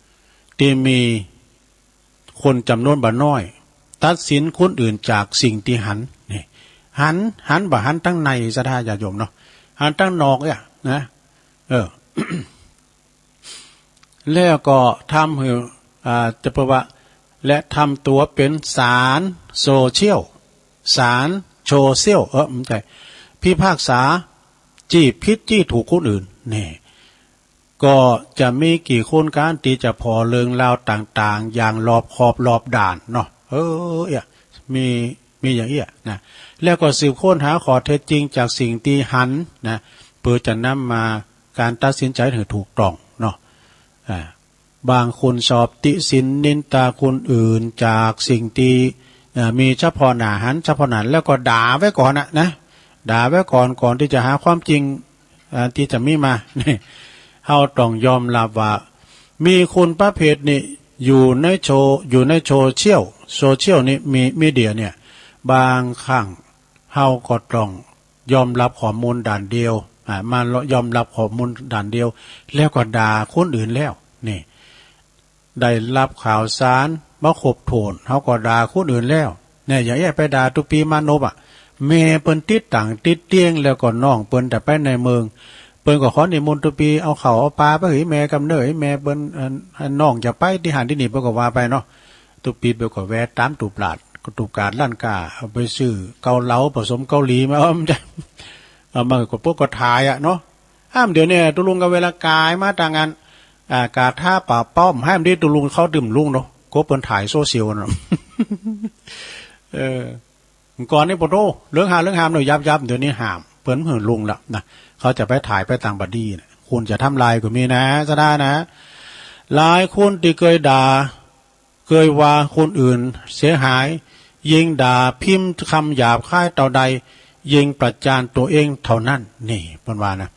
ตี้มีคนจ๋ำนวนบ่น้อย ตัดสินคนอื่นจากสิ่งตี้หัน นี่ หัน หันบ่หันตังใน ศรัทธาญาติโยมเนาะ หันตังนอกเนี่ยนะ เออ แล้วก็ทำหื้อ อ่า จะเปิ้นว่า และทำตั๋วเป๋นศาลโซเชียล ศาลโซเชียล เออ บ่ใจ้ พิพากษา จี้ผิดจี้ถูกคนอื่น นี่ ก็จะมีกี่คนกั๋นตี้จะผ่อเรื่องราวต่างๆ อย่างรอบคอบรอบด้านเนาะ เออ เอี้ย มี มีอย่างเอี้ยนะ แล้วก็สืบค้นหาข้อเท็จจริงจากสิ่งตี้หันนะ เปื้อจะนำมาก๋านตัดสินใจ๋หื้อถูกต้องเนาะ อ่า บางคนชอบติฉินนินตาคนอื่นจากสิ่งตี้ อ่า มีเฉพาะหน้าหัน เฉพาะหน้า แล้วก็ด่าไว้ก่อนน่ะนะ ด่าไว้ก่อน ก่อนตี้จะหาความจริง อ่า ตี้จะมีมา นี่ เฮาต้องยอมฮับว่า มีคนประเภทนี้อยู่ในโซ อยู่ในโซเชียล โซเชียลนี่ มี มีเดียเนี่ย บางครั้งเฮาก็ต้องยอมฮับข้อมูลด้านเดียว อ่า มายอมฮับข้อมูลด้านเดียว แล้วก็ด่าคนอื่นแล้ว นี่ ได้ฮับข่าวสารบ่ครบถ้วน เฮาก็ด่าคนอื่นแล้ว เนี่ย อย่างเอี้ยไปด่าตุ๊ปีมานพอะ แม่เปิ้นติดตั๋งติดเตียง แล้วก็น้องเปิ้นจะไปในเมือง เปิ้นก็ขอนิมนต์ตุ๊ปีเอาข้าวเอาป๋าไปหื้อแม่กำเน่อ แม่เปิ้น อัน อันน้องจะไปตี้หั้นตี้นี่ เปิ้นก็ว่าไปเนาะ ตุ๊ปีเปิ้นก็แวะต๋ามตุ๊ปลาด ก็ตุ๊ปกาดร้านก๊า เอาไปซื้อเกาเหลาผสมเกาหลีมา เอามา เอามาก็พวกก็ถ่ายอะเนาะ อ้ำ เดี๋ยวนี้ตุ๊ลุงก็เวลาก๋ายมาตางอัน อ่า ก๋าท่าป่าป้อม ห้ามดิ ตุ๊ลุงเข้าดื่มลุงเนาะ ก็เปิ้นถ่ายโซเชียลเนาะ เออ ก่อนนี่ปะโธ่ เรื่องหาเรื่องห้ามเนาะ ยับยับ เดี๋ยวนี้ห้าม เปิ้นหื้อลุงละนะ เขาจะไปถ่ายไปตางบ่ดีนะ คนจะทำลายก็มีนะ ศรัทธานะ หลายคนตี้เกยด่า เกยว่าคนอื่นเสียหาย ยิ่งด่าพิมพ์กำหยาบคายเต้าใด ยิ่งประจานตั๋วเองเต้านั้น นี่เปิ้นว่านะ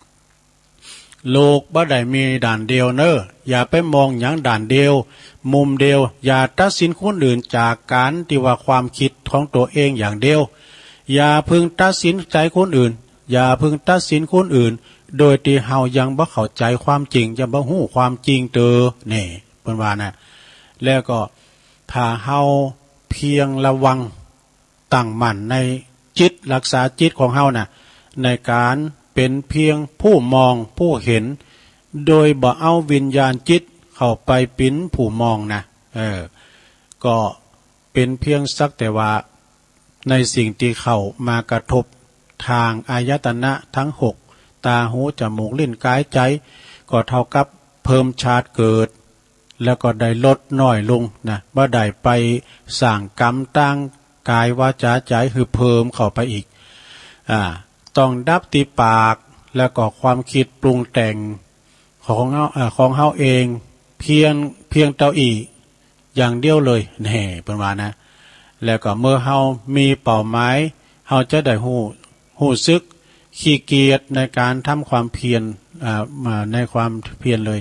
โลกบ่ได้มีด้านเดียวเน่อ อย่าไปมองหยังด้านเดียว มุมเดียว อย่าตัดสินคนอื่นจากก๋านตี้ว่าความกึ๊ดของตั๋วเองอย่างเดียว อย่าเพิ่งตัดสินใจ๋คนอื่น อย่าเพิ่งตัดสินคนอื่น โดยตี้เฮายังบ่เข้าใจ๋ความจริง ยังบ่ฮู้ความจริงเตอ นี่เปิ้นว่านะ แล้วก็ ถ้าเฮาเพียงระวัง ตั้งมั่นในจิต ฮักษาจิตของเฮาน่ะ ในก๋านเป๋นเพียงผู้มองผู้หัน โดยบ่เอาวิญญาณจิตเข้าไปเป๋นผู้มองนะ เออ ก็เป๋นเพียงสักแต่ว่า ในสิ่งตี้เข้ามากระทบตางอายตนะตึงหก ต๋า หู จมูก ลิ้น ก๋าย ใจ๋ ก็เต้ากับเพิ่มชาติเกิด แล้วก็ได้ลดน้อยลงนะ บ่ได้ไปสร้างก๋รรมตางก๋าย วาจ๋า ใจ๋ หื้อเพิ่มเข้าไปอีก อ่า ต้องดับตี้ปาก แล้วก็ความกึ๊ดปรุงแต่งของเฮา อ่า ของเฮาเอง เพียง เพียงเต้าอี้ อย่างเดียวเลย แน่ เปิ้นว่านะ แล้วก็เมื่อเฮามีเป้าหมาย เฮาจะได้ฮู้ ฮู้สึกขี้เกียจในก๋านทำความเพียร อ่า มาในความเพียรเลย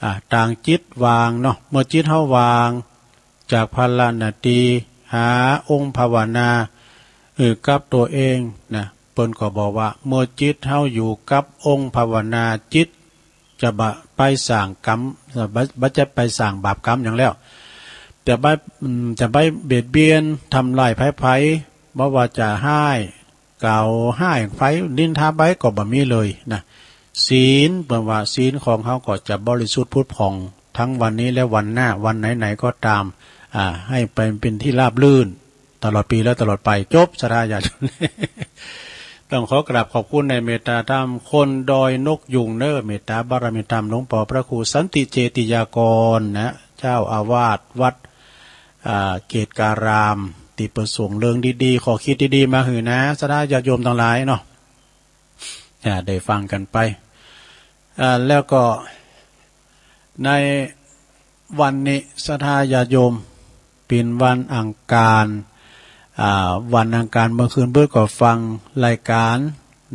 อ่า ตางจิตวางเนาะ เมื่อจิตเฮาวางจากภาระหน้าตี้ หาองค์ภาวนา เออ กับตั๋วเองนะ เปิ้นก็บอกว่า เมื่อจิตเฮาอยู่กับองค์ภาวนา จิต จะบ่ไปสร้างก๋รรม บ่ บ่จะไปสร้างบาปก๋รรมหยังแล้ว จะบ่ อืม จะบ่เบียดเบียนทำร้ายใผๆ บ่ว่าจะฮ้ายกล่าวฮ้ายใผ นินทาใผก็บ่มีเลยนะ ศีล เปิ้นว่าศีลของเฮาก็จะบริสุทธิ์ผุดผ่อง ตึงวันนี้และวันหน้า วันไหนๆ ก็ต๋าม อ่า หื้อไปเป๋นตี้ราบรื่น ตลอดปี๋และตลอดไป จบ ศรัทธาญาติโยม ต้องขอกราบขอบคุณในเมตตาธรรมคนดอยนกยูงเน้อ เมตตาบารมีธรรมหลวงปอพระครูสันติเจติยากรนะ เจ้าอาวาสวัด อ่า เกตการาม ตี้เปิ้นส่งเรื่องดีๆ ข้อคิดดีๆ มาหื้อนะ ศรัทธาญาติโยมตังหลายเนาะ อ่า ได้ฟังกั๋นไป อ่า แล้วก็ ในวันนี้ศรัทธาญาติโยม เป๋นวันอังคาร อ่า วันอังคารเมื่อคืนเปิ้นก็ฟังรายก๋าน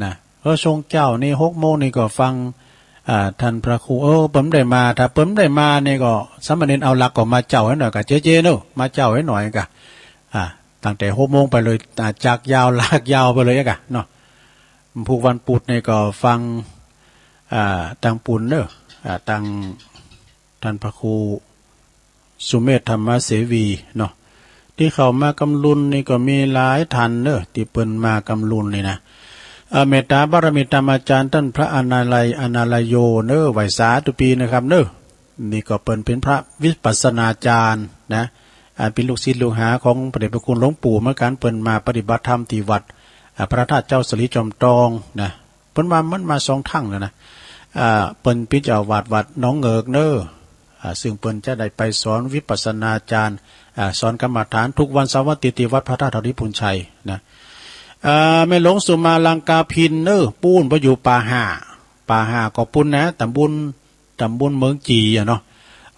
นะ เออ ช่วงเจ๊านี่หกโมงนี่ก็ฟัง อ่า ต้านพระครู เออ เปิ้นได้มา ถ้าเปิ้นได้มานี่ก็สามเณรเอาลักษณ์ก็มาเจ๊าหื้อหน่อยก่ะ เจ๊ๆ เน้อ มาเจ๊าหื้อหน่อยก่ะ อ่า ตั้งแต่หกโมงไปเลย อ่า จักยาวลากยาวไปเลยก่ะเนาะ พุธวันพุธนี่ก็ฟัง อ่า ตางปูนเน้อ อ่า ตาง ต้านพระครูสุเมธธรรมเสวีเนาะ ตี้เข้ามากำลุนนี่ก็มีหลายต้านเน้อ ตี้เปิ้นมากำลุนนี่นะ อ่า เมตตาบารมีธรรมอาจ๋ารย์ต้านพระอนาลัย อนาลัยโยเน้อ ไหว้สาตุ๊ปี๋นะครับเน้อ นี่ก็เปิ้นเป๋นพระวิปัสสนาจ๋ารย์นะ อ่า เป๋นลูกศิษย์ลูกหาของพระเดชพระคุณหลวงปู่เหมือนกั๋น เปิ้นมาปฏิบัติธรรมตี้วัด อ่า พระธาตุเจ้าสลีจอมตองนะ เปิ้นมา มันมาสองครั้งแล้วนะ อ่า เปิ้นเป๋นเจ้าอาวาสวัดหนองเหงือกเน้อ อ่า ซึ่งเปิ้นจะได้ไปสอนวิปัสสนาจ๋ารย์ อ่า สอนกรรมฐานทุกวันเสาร์วันอาทิตย์ตี้วัดพระธาตุธริภุญชัยนะ อ่า แม่หลวงสุมาลังกาภิณเน้อ ปู๊นไปอยู่ป่าห้า ป่าห้าก็ปู๊นนะ ตำบล ตำบลเมืองจี๋อะเนาะ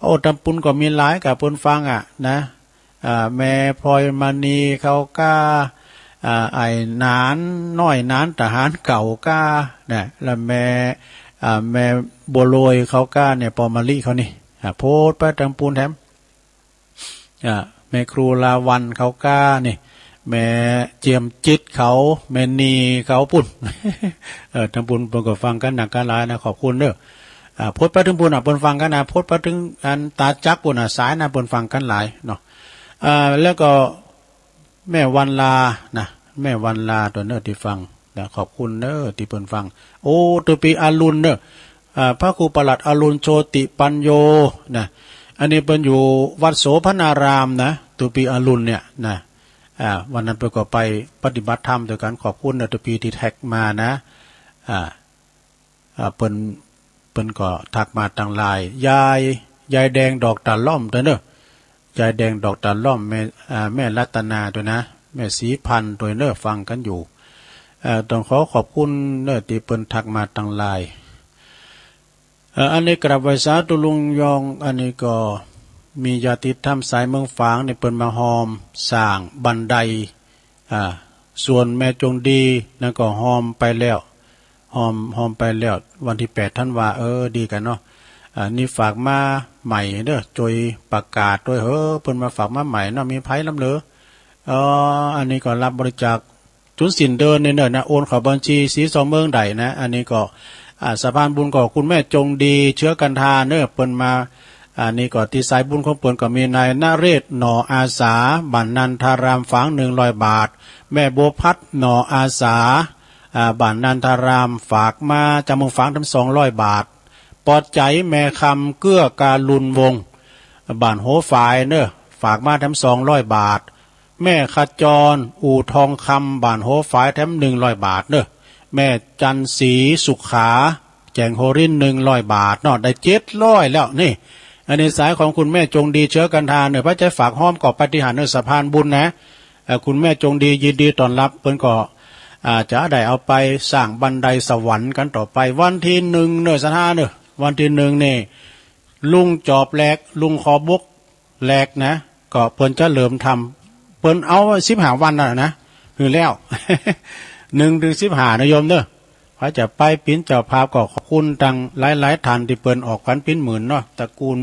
โอ้ ตำบลก็มีหลายก่ะ เปิ้นฟังอะนะ อ่า แม่พลอยมณีเขาก้า อ่า ไอ้หนานน้อย หนานทหารเก่าก้านะ แล้วแม่ อ่า แม่บัวลอยเขาก้าเนี่ย ปอมะลิเขานี่ อ่า โพดไปตำบลแถม อ่า แม่ครูลาวัณเขาก้านี่ แม่เจียมจิตเขา แม่นีเขาปู๊น เออ ตำบลเปิ้นก็ฟังกั๋นนักกั๋นหลายนะ ขอบคุณเน้อ อ่า โพดไปเถิงปู๊นอะ เปิ้นฟังกั๋นนะ โพดไปเถิงอันต๋าจักรปู๊นอะ สายนะ เปิ้นฟังกั๋นหลายเนาะ อ่า แล้วก็ แม่วันลานะ แม่วันลาตั๊วเน้อตี้ฟังนะ ขอบคุณเน้อตี้เปิ้นฟัง โอ้ ตุ๊ปี๋อรุณเน้อ อ่า พระครูประหลัดอรุณโชติปัญโญนะ อันนี้เปิ้นอยู่วัดโสภณารามนะ ตุ๊ปี๋อรุณเนี่ยนะ อ่า วันนั้นเปิ้นก็ไปปฏิบัติธรรมตวยกั๋น ขอบคุณเน้อตุ๊ปี๋ตี้แท็กมานะ อ่า อ่า เปิ้น เปิ้นก็ทักมาตังหลาย ยาย ยายแดงดอกตาล่อมตั๊วเน้อ ยายแดงดอกตาล่อม แม่ อ่า แม่รัตนาตั๊วนะ แม่ศรีพันธุ์ตั๊วเน้อ ฟังกั๋นอยู่ เอ่อ ต้องขอขอบคุณเน้อตี้เปิ้นทักมาตังหลาย เอ่อ อันนี้กราบไหว้สาธุลุงยอง อันนี้ก็มีญาติธรรมสายเมืองฝางนี่เปิ้นมาฮอมสร้างบันได อ่า ส่วนแม่จงดีนั่นก็ฮอมไปแล้ว ฮอม ฮอมไปแล้ว วันตี้แปดธันวา เออ ดีกั๋นเนาะ อ่า นี่ฝากมาใหม่เน้อ จวยประกาศตวยเหอะ เปิ้นมาฝากมาใหม่เนาะ มีใผลำเหลือ เอ่อ อันนี้ก็รับบริจาค จุ๋นสิ้นเดือนนี่เน้อนะ โอนเข้าบัญชีศรีสองเมืองได้นะ อันนี้ก็ อ่า สะพานบุญก็คุณแม่จงดี เชื้อกันทาเน้อ เปิ้นมา อันนี้ก็ตี้สายบุญของเปิ้นก็มีนายนเรศ หน่ออาสา บ้านนันทาราม ฝากหนึ่งร้อยบาท แม่บัวพัด หน่ออาสา อ่า บ้านนันทาราม ฝากมาจากเมืองฝางทั้งสองร้อยบาท ปอใจ๋ แม่คำ เกื้อการุณวงศ์ บ้านหัวฝายเน่อ ฝากมาแถมสองร้อยบาท แม่ขจร อู่ทองคำ บ้านหัวฝาย แถมหนึ่งร้อยบาทเน่อ แม่จันทร์ศรีสุขา แจ๋งหัวริ้น หนึ่งร้อยบาทเนาะ ได้เจ็ดร้อยแล้วนี่ อันนี้สายของคุณแม่จงดี เชื้อกันทาเน่อ พระเจ้าฝากฮ้อมก็ปาฏิหาริย์เน่อ สะพานบุญนะ เอ่อ คุณแม่จงดียินดีต้อนรับ เปิ้นก็ อ่า จะได้เอาไปสร้างบันไดสวรรค์กันต่อไป วันตี้หนึ่งเน่อ ศรัทธาเน่อ วันตี้หนึ่งนี่ ลุงจอบแหลก ลุงขอบุกแหลกนะ ก็เปิ้นจะเริ่มทำ เปิ้นเอาสิบห้าวันนั่นแหละนะ หื้อแล้ว หนึ่งเถิงสิบห้านะโยมเน่อ ใผจะไปเป๋นเจ้าภาพก็ขอบคุณตังหลายๆ ท่านตี้เปิ้นออกกั๋นเป๋นหมื่นเนาะ ตระกูล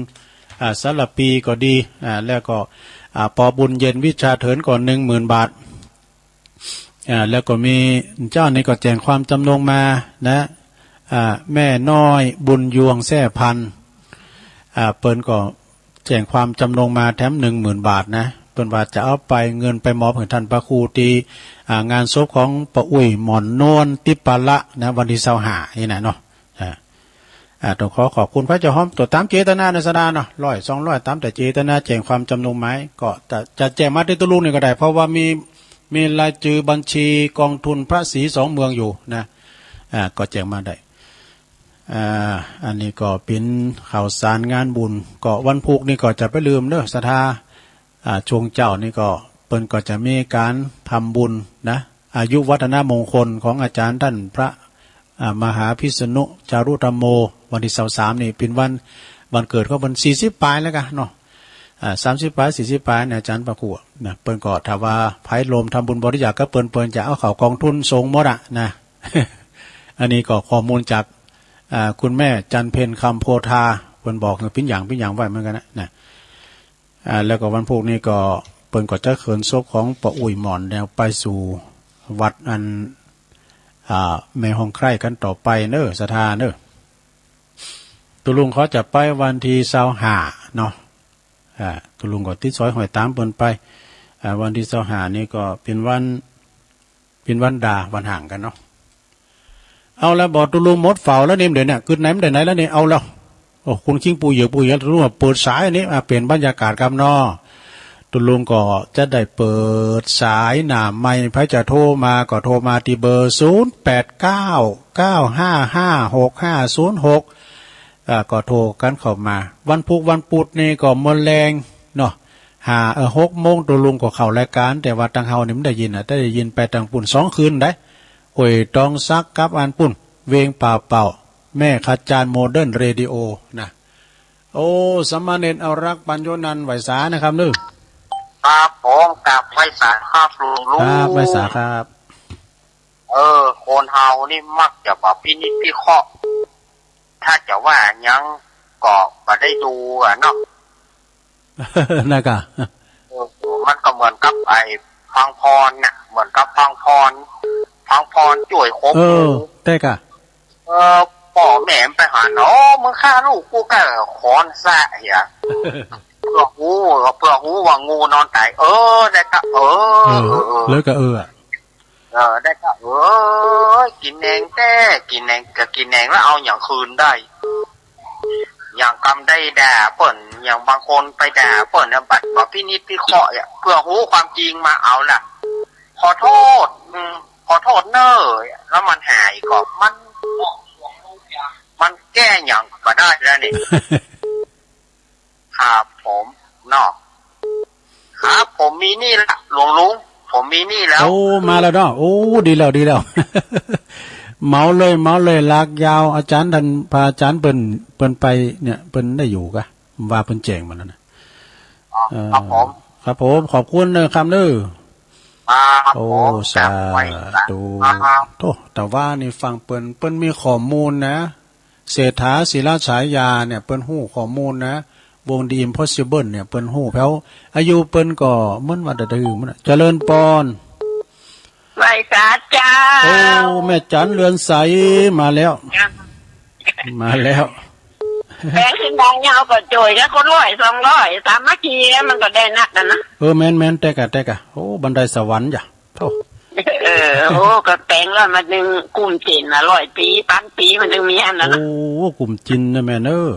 อ่า สารภีก็ดี อ่า แล้วก็ อ่า ปอบุญเย็นวิชาเถินก็หนึ่งหมื่นบาท อ่า แล้วก็มีเจ้านี่ก็แจ้งความจำนงมานะ อ่า แม่น้อยบุญยวงแซ่พันธุ์ อ่า เปิ้นก็แจ้งความจำนงมาแถมหนึ่งหมื่นบาทนะ เปิ้นว่าจะเอาไป เงินไปมอบหื้อท่านพระครูตี้ อ่า งานศพของป้าอุ้ยหม่อนนวลติปปะละนะ วันตี้ซาวห้านี่นะเนาะ อ่า อ่า ต้องขอขอบคุณพระเจ้าฮ้อม ตวดต๋ามเจตนาเน่อ ศรัทธาเนาะ ร้อยสองร้อย ต๋ามแต่เจตนา แจ้งความจำนงมา ก็จะ จะแจ้งมาตี้ตุ๊ลุงนี่ก็ได้ เพราะว่ามี มีรายจือบัญชีกองทุนพระศรีสองเมืองอยู่นะ อ่า ก็แจ้งมาได้ อ่า อันนี้ก็เป๋นข่าวสารงานบุญ ก็วันพูกนี่ก็จะไปลืมเน่อ ศรัทธา อ่า ช่วงเจ๊านี่ก็เปิ้นก็จะมีก๋านทำบุญนะ อายุวัฒนมงคลของอาจ๋ารย์ต้านพระ อ่า มหาพิษณุจารุธัมโม วันตี้ซาวสามนี่เป๋นวัน วันเกิดของเปิ้น สี่สิบป๋ายแล้วก่ะเนาะ อ่า สามสิบป๋าย สี่สิบป๋ายเนี่ย อาจ๋ารย์พระครูนะ เปิ้นก็ถ้าว่าใผโลมทำบุญบริจาคกับเปิ้น เปิ้นจะเอาเข้ากองทุนส่งหมดอะนะ อันนี้ก็ข้อมูลจาก อ่า คุณแม่จันทร์เพ็ญคำโพธา เปิ้นบอกหื้อเป๋นอย่างเป๋นอย่างไว้เหมือนกั๋นนะ นะ อ่า แล้วก็วันพูกนี่ก็เปิ้นก็จะเขินศพของป้าอุ้ยหม่อนเนี่ยไปสู่วัดอัน อ่า แม่ฮ่องใคร่กั๋นต่อไปเน่อ ศรัทธาเน่อ ตุ๊ลุงเขาจะไปวันตี้ซาวห้าเนาะ อ่า ตุ๊ลุงก็ติดสอยห้อยต๋ามเปิ้นไป อ่า วันตี้ซาวห้านี่ก็เป๋นวัน เป๋นวันดาวันฮ้างกั๋นเนาะ เอาละ บ่ตุ๊ลุงหมดเฝ้าแล้วนี่ เดี๋ยวนี้กึ๊ดไหนมันได้ไหนแล้วนี่ เอาแล้ว โอ้ คุณคิงปู่เหยือก ปู่เหยือก ตุ๊ลุงว่าเปิดสายนี่ อ่ะ เปลี่ยนบรรยากาศกำเนาะ ตุ๊ลุงก็จะได้เปิดสายหน้าไมค์ ใผจะโทรมาก็โทรมาตี้เบอร์ ศูนย์แปดเก้า เก้าห้าห้า หกห้าศูนย์หก อ่า ก็โทรกั๋นเข้ามา วันพูกวันปุธนี่ก็เมินแลงเนาะ ห้า เอ่อ หกโมงตุ๊ลุงก็เข้ารายก๋าน แต่ว่าตังเฮานี่บ่ได้ยินนะ แต่ได้ยินไปตังปุ้นสองคืนได้ โอ้ย ตองสักกับอันปุ้น เวงป่าเป่า แม่ขจารย์โมเดิร์นเรดิโอนะ โอ้ สามเณรอรักษ์ ปัญโญนันท์ ไหว้สานะครับเน่อ ครับผม กราบไหว้สาครับหลวงลุง ครับ ไหว้สาครับ เออ คนเฮานี่มักจะบ่พินิจพิเคราะห์ ถ้าจะว่าหยังก็บ่ได้ดูอะเนาะ นะก่ะ เออ มันก็เหมือนกับไอ้พังพรน่ะ เหมือนกับพังพร พังพรจ้วยคบ เออ หมู่ แต่ก่ะ เออ ป้อแม่มันไปหัน โอ้ มึงฆ่าลูกกูก้า ขอนซะเหีย เปื้อฮู้ เปื้อฮู้ว่างูนอนต๋าย เออ ได้ก่ะ เออ เออ เออ เออ แล้วก่ะ เออ เออ ได้ก่ะ เออ กิ๋นแหนงแต๊ กิ๋นแหนง ก็กิ๋นแหนงแล้วเอาหยังคืนได้ อย่างกำได้ด่าเปิ้น อย่างบางคนไปด่าเปิ้นนะ บ่ บ่พินิจพิเคราะห์อะ เปื้อฮู้ความจริงมา เอาล่ะ ขอโทษ อืม ขอโทษเน่อ แล้วมันหายก่อ มัน มันแก้หยังบ่ได้แล้วนี่ ครับผม เนาะ ครับ ผมมีนี่ละ หลวงลุง ผมมีนี่แล้ว โอ้ มาแล้วเนาะ โอ้ ดีแล้ว ดีแล้ว เหมาเลย เหมาเลย ลากยาว อาจ๋ารย์ต้าน พระอาจ๋ารย์เปิ้น เปิ้นไปเนี่ย เปิ้นได้อยู่ก่ะ ว่าเปิ้นแจ้งมาแล้วนะ อ๋อ เออ ครับผม ครับผม ขอบคุณเน่อครับเน่อ ครับ โอ้ ผม สาธุ ครับ โธ่ แต่ว่านี่ฟังเปิ้น เปิ้นมีข้อมูลนะ เศรษฐา ศิลาฉายาเนี่ย เปิ้นฮู้ข้อมูลนะ วง The Impossible เนี่ย เปิ้นฮู้ แผวอายุเปิ้นก็เหมือนว่าจะถือมันน่ะ เจริญปอน ไหว้สาเจ้า โอ้ แม่จันเรือนใส มาแล้ว จ้ะ มาแล้ว แปลงขึ้นได้เนี่ย เอาก็จ่อยกันคนร้อยสองร้อย สามัคคีมันก็ได้นักนะนะ เออ แม่นๆ แต่ก่ะ แต่ก่ะ โอ้ บันไดสวรรค์จ้ะ โธ่ เออ โอ้ ก็แป๋งแล้วมันนึ่งกุมจินน่ะ ร้อยปี ปันปีมันนึ่งมีหั้นน่ะนะ โอ้ กุมจินนะแม่เนอะ